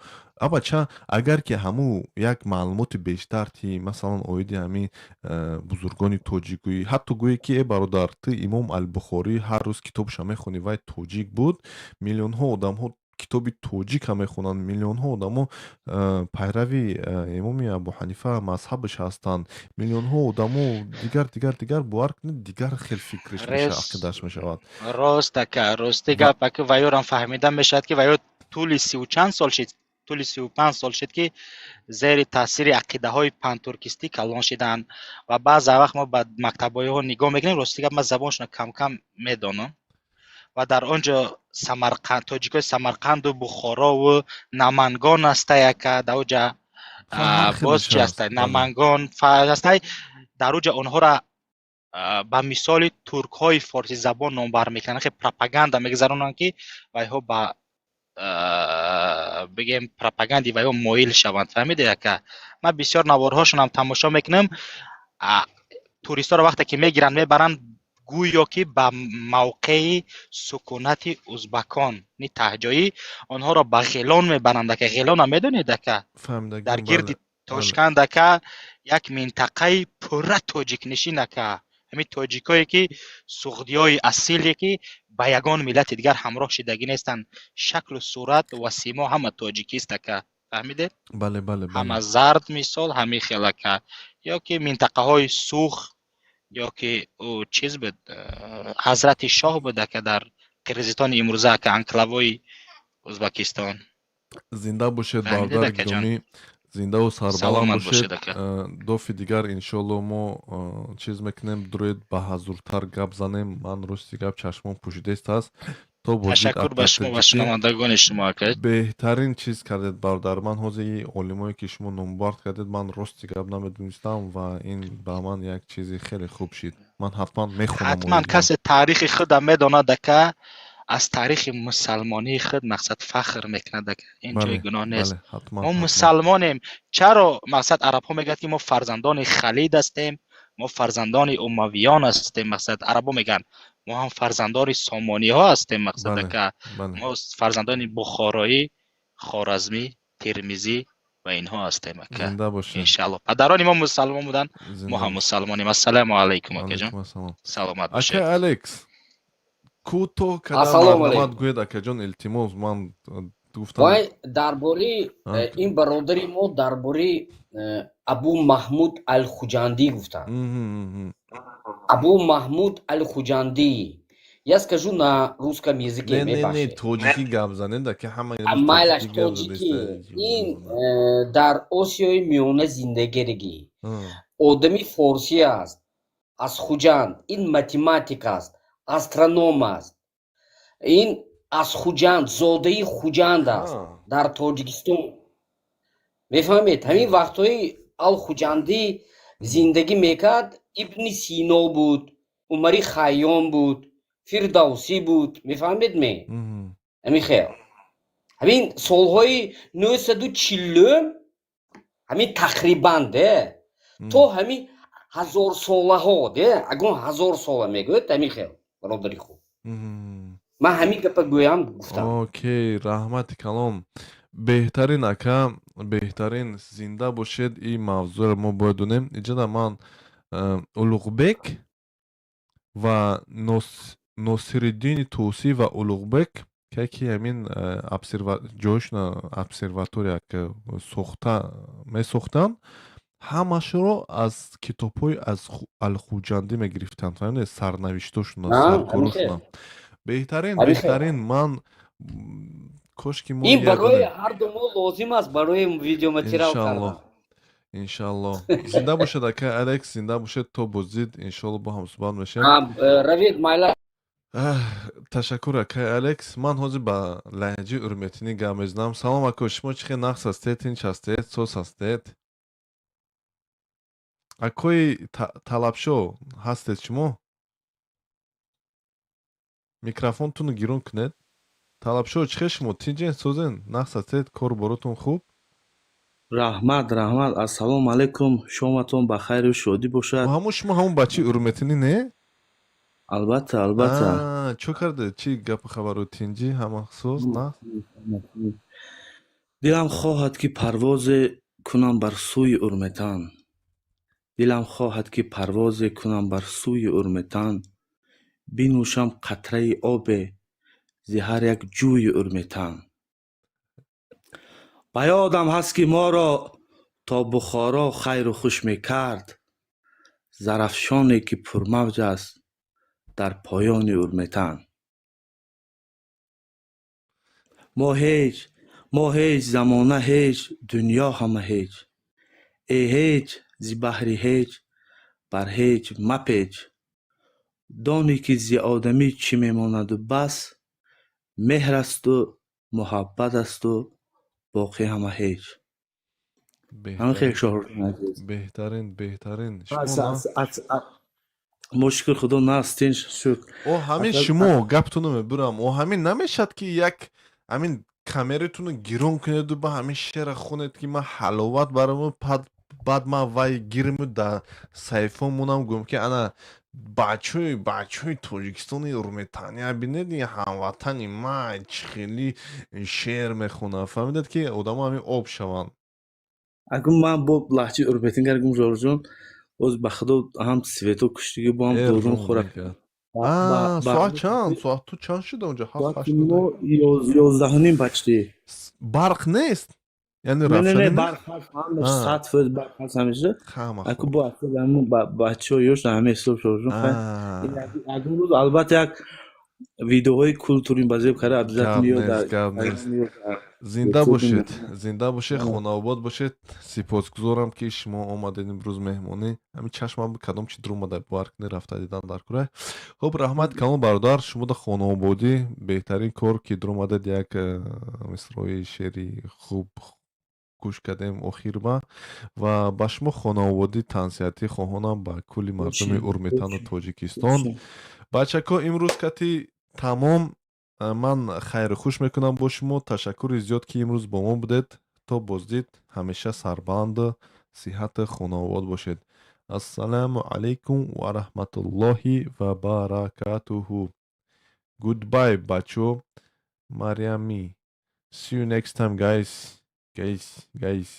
абача. Агар ки ҳамун як маълумоти бештар ти, масалан, оиди ҳамин бузургони тоҷикгӯӣ, ҳатто гӯе ки: «Э, бародар, ту Имом Албухорӣ ҳар рӯз китобша мехонӣ, вай тоҷик буд». Миллионҳо одамҳо китоби тоҷика мехонанд, миллионҳо одамо пайрави Имоми Абуҳанифа мазҳабаш ҳастанд, миллионҳо одамо дигар, дигар, дигар. Бовар кунед, дигар хел фикриш мешавад, ақидааш мешавад. Рост, ака, рости гап, ака. Ваёрам фаҳмида мешавад, ки ваё тӯли сиву чанд сол шид, тӯли 35 сол шид, ки зери таъсири ақидаҳои пантуркистӣ калон шиданд. Ва баъза вақт мо ба мактабҳоиҳо нигоҳ мекунем. Рости гап, ман забоншона камкам медонам ва дар он ҷо Самарқанд, тоҷикои Самарқанду Бухорову Намангон ҳастай, ака. Дар оҷа боз чи ҳастай? Намангон ҳастай. Дар оҷа онҳоро ба мисоли туркҳои форсизабон номбар мекунанд, хе пропаганда мегузаронанд, ки вайҳо ба, бигем, пропаганди вайҳо моил шаванд. Фаҳмидед, ака? Ман бисёр наворҳошонам тамошо мекунам. Туристҳоро вақте ки мегиранд, мебаранд, гӯё ки ба мавқеи сукунати узбакони таҳҷоӣ онҳоро ба Ғелон мебаранд, ака. Ғелона медонед, ака? Дар гирди Тошканд, ака, як минтақаи пурра тоҷикнишин, ака. Ҳамин тоҷикое ки суғдиёи асиле, ки ба ягон миллати дигар ҳамроҳ шидагӣ нестанд, шаклу сурат ва симо ҳама тоҷикист, ака. Фаҳмидед? Бале, бале. Ҳама зард, мисол, ҳамин хел, ака. Ё ки минтақаҳои Сух, ё ки чиз буд, Ҳазрати Шоҳ буд, ака, дар Қирғизистони имрӯза, ака, анклавои Ӯзбекистон. Зинда бошед, бародари гиромӣ, зиндаву сарбаланд бошед. Дофи дигар, иншоалло, мо чиз мекунем, дуроед, ба ҳазуртар гап занем. Ман, рости гап, чашмон пӯшидест аст. То Ташаккур ба шумо ва шунавандагони шумо, ака. Беҳтарин чиз кардед, бародар. Ман ҳозир олимое ки шумо номбард кардед, ман рости гап намедонистам ва ин ба ман як чизи хеле хуб шид. Ман ҳатман мехонам. Ҳатман касе таърихи худа медонад, ака, аз таърихи мусалмонии худ, мақсад, фахр мекунад, ака. Ин ҷои гуноҳ нест. Мо мусалмонем. Чаро, мақсад, арабҳо мегӯяд, ки мо фарзандони Халид ҳастем, мо фарзандони умавиён ҳастем? Мақсад, арабҳо мегӯянд, мо ҳам фарзандони сомониҳо ҳастем, мақсад, ака. Мо фарзандони бухороӣ, хоразмӣ, термизӣ ва инҳо ҳастем, ака. Иншаалло, падарони мо мусалмон буданд, мо ҳам мусалмонем. Ассалому алайкум, акаҷон, саломат бошед. Ака Алекс, кӯтоҳ кадам марҳамат гӯед, акаҷон, илтимос. Ман гуфтам. Вай дар бораи ин бародари мо, дар бораи Абу Маҳмуд Алхуҷандӣ гуфтанд. Абу Маҳмуд Алхуҷандӣ, я скажу на русском языке. Не, не, не, тоҷикӣ гап занед, ака, ҳама. Майлаш, тоҷикӣ. Ин дар Осиёи Миёна зиндагирагӣ одами форсӣ аст, аз Хуҷанд. Ин математик аст, астроном аст. Ин аз Хуҷанд, зодаи Хуҷанд аст, дар Тоҷикистон. Мефаҳмед, ҳамин вақтҳои Алхуҷандӣ зиндагӣ мекард, Ибни Сино буд, Умари Хайём буд, Фирдавсӣ буд. Мефаҳмед ме? Ҳамин хел, ҳамин солҳои 940-ум, ҳамин тақрибан де то ҳамин ҳазорсолаҳо де, агон ҳазор сола мегӯяд. Ҳамин хел, бародари хуб, ман ҳамин гапа гӯям гуфтам. Окей, раҳмати калом. Беҳтарин, ака, беҳтарин, зинда бошед. Ин мавзӯъро мо бояд донем. Иҷода ман Улуғбек ва Носириддини Тӯсӣ ва Улуғбек, ки ҳамин ҷойшона обсерватория сохта месохтанд, ҳамашро аз китобҳои аз Алхуҷандӣ мегирифтанд. Фаҳмидед, сарнавиштошона, саркорошона. Беҳтарин, беҳтарин. Ман кошки мо Ин барои ҳарду мо лозим аст, барои видеоматериал кардан. Иншалло. Зинда бошед, ака Алекс, зинда бошед. То боздид, иншалло, бо ҳам суҳбат мешавем. Равед, майла. Ташаккур, акай Алекс. Ман ҳозир ба лаҳҷаи урметинӣ гап мезанам. Салом, ако, шумо чӣ хел, нағз ҳастед, тинч ҳастед, соз ҳастед? Акои Талабшо, ҳастед шумо? Микрофонтонро гирон кунед. Талабшо, чӣ хел шумо, тинҷен, созен, нағз ҳастед, кору боротон хуб? Раҳмат, раҳмат. Ассалому алайкум, шоматон ба хайру шодӣ бошад. Ҳамун шумо ҳамун бачаи урметинӣ, не? Албатта, албатта. Чӣ карде, чӣ гапу хабару, тинҷӣ, ҳама соз на? Дилам хоҳад, ки парвозе кунам бар сӯи Урметан. Дилам хоҳад, ки парвозе кунам бар сӯи Урметан, бинӯшам қатраи обе зи ҳар як ҷӯи Урметан. Ба ёдам ҳаст, ки моро то Бухоро хайру хуш мекард Зарафшоне, ки пурмавҷ аст дар поёни Урметан. Мо ҳеҷ, мо ҳеҷ, замона ҳеҷ, дунё ҳама ҳеҷ. Э ҳеҷ, зи баҳри ҳеҷ, бар ҳеҷ мапеч. Донӣ, ки зи одамӣ чӣ мемонаду бас, меҳр асту муҳаббат асту боқӣ ҳама ҳеҷ. Ҳамин хел, Шоҳрӯҷон азиз. Беҳтарин, беҳтарин. Аз шумо аз аз мо, шукр Худо, настин, шукр. О, ҳамин шумо гаптонро мебурам. О, ҳамин намешад, ки як ҳамин камератонро гирон кунеду ба ҳамин шеъра хонед, ки ман ҳаловат бараму, баъд ман вай гирму дар саҳифа монам, гӯям, ки ана бачаҳои Тоҷикистони Урметания, бинед, ин ҳамватани ман чӣ хели шеър мехонад. Фаҳмидед, ки одамо ҳамин об шаванд. Акун ман бо лаҳҷаи урметин гардем, Шоҳрӯҷон. Боз ба Худо, ҳам свето куштигӣ, бо ҳам дорум хӯрак. Соат чанд? Соат ту чанд шуда онҷо? Ҳафт, Соати ҳашт? мо 11:30 почти. Барқ нест, яъне Не, не, равшанӣ не, нест? Барқ ҳаст, ҳамаш 100% барқ ҳаст ҳамеша. Ҳама Аку бо ҳамун бачаҳо ёш ҳама ҳисоб, Шоҳрӯҷон, хай. Ягон рӯз албатта як видеоҳои культурӣ базеб карда обязательно Гап меояд нест, дар гап нест. меояд дар Зинда YouTube бошед, меояд. Зинда бошед, хонаобод бошед. Сипосгузорам, ки шумо омадед имрӯз меҳмонӣ. Ҳамин чашмам кадом чи дур омада, бовар кунед, рафта дидан дар кӯра. Хуб, раҳмат калон, бародар, шумо да хонаободӣ, беҳтарин кор, ки дур омадед, як мисрои шеъри хуб гӯш кардем охирба ва ба шумо хонаободӣ, тансиҳатӣ хоҳонам, ба кулли мардуми Урметану Тоҷикистон. Бачако, имрӯз кати тамом, ман хайру хуш мекунам бо шумо. Ташаккури зиёд, ки имрӯз бо мо будед. То боздид, ҳамеша сарбаланду сиҳату хонаобод бошед. Ассалому алайкум ва раҳматуллоҳи ва баракатуҳу. Goodbye, бачо. Мариами, see you next time, guys, guys, guys.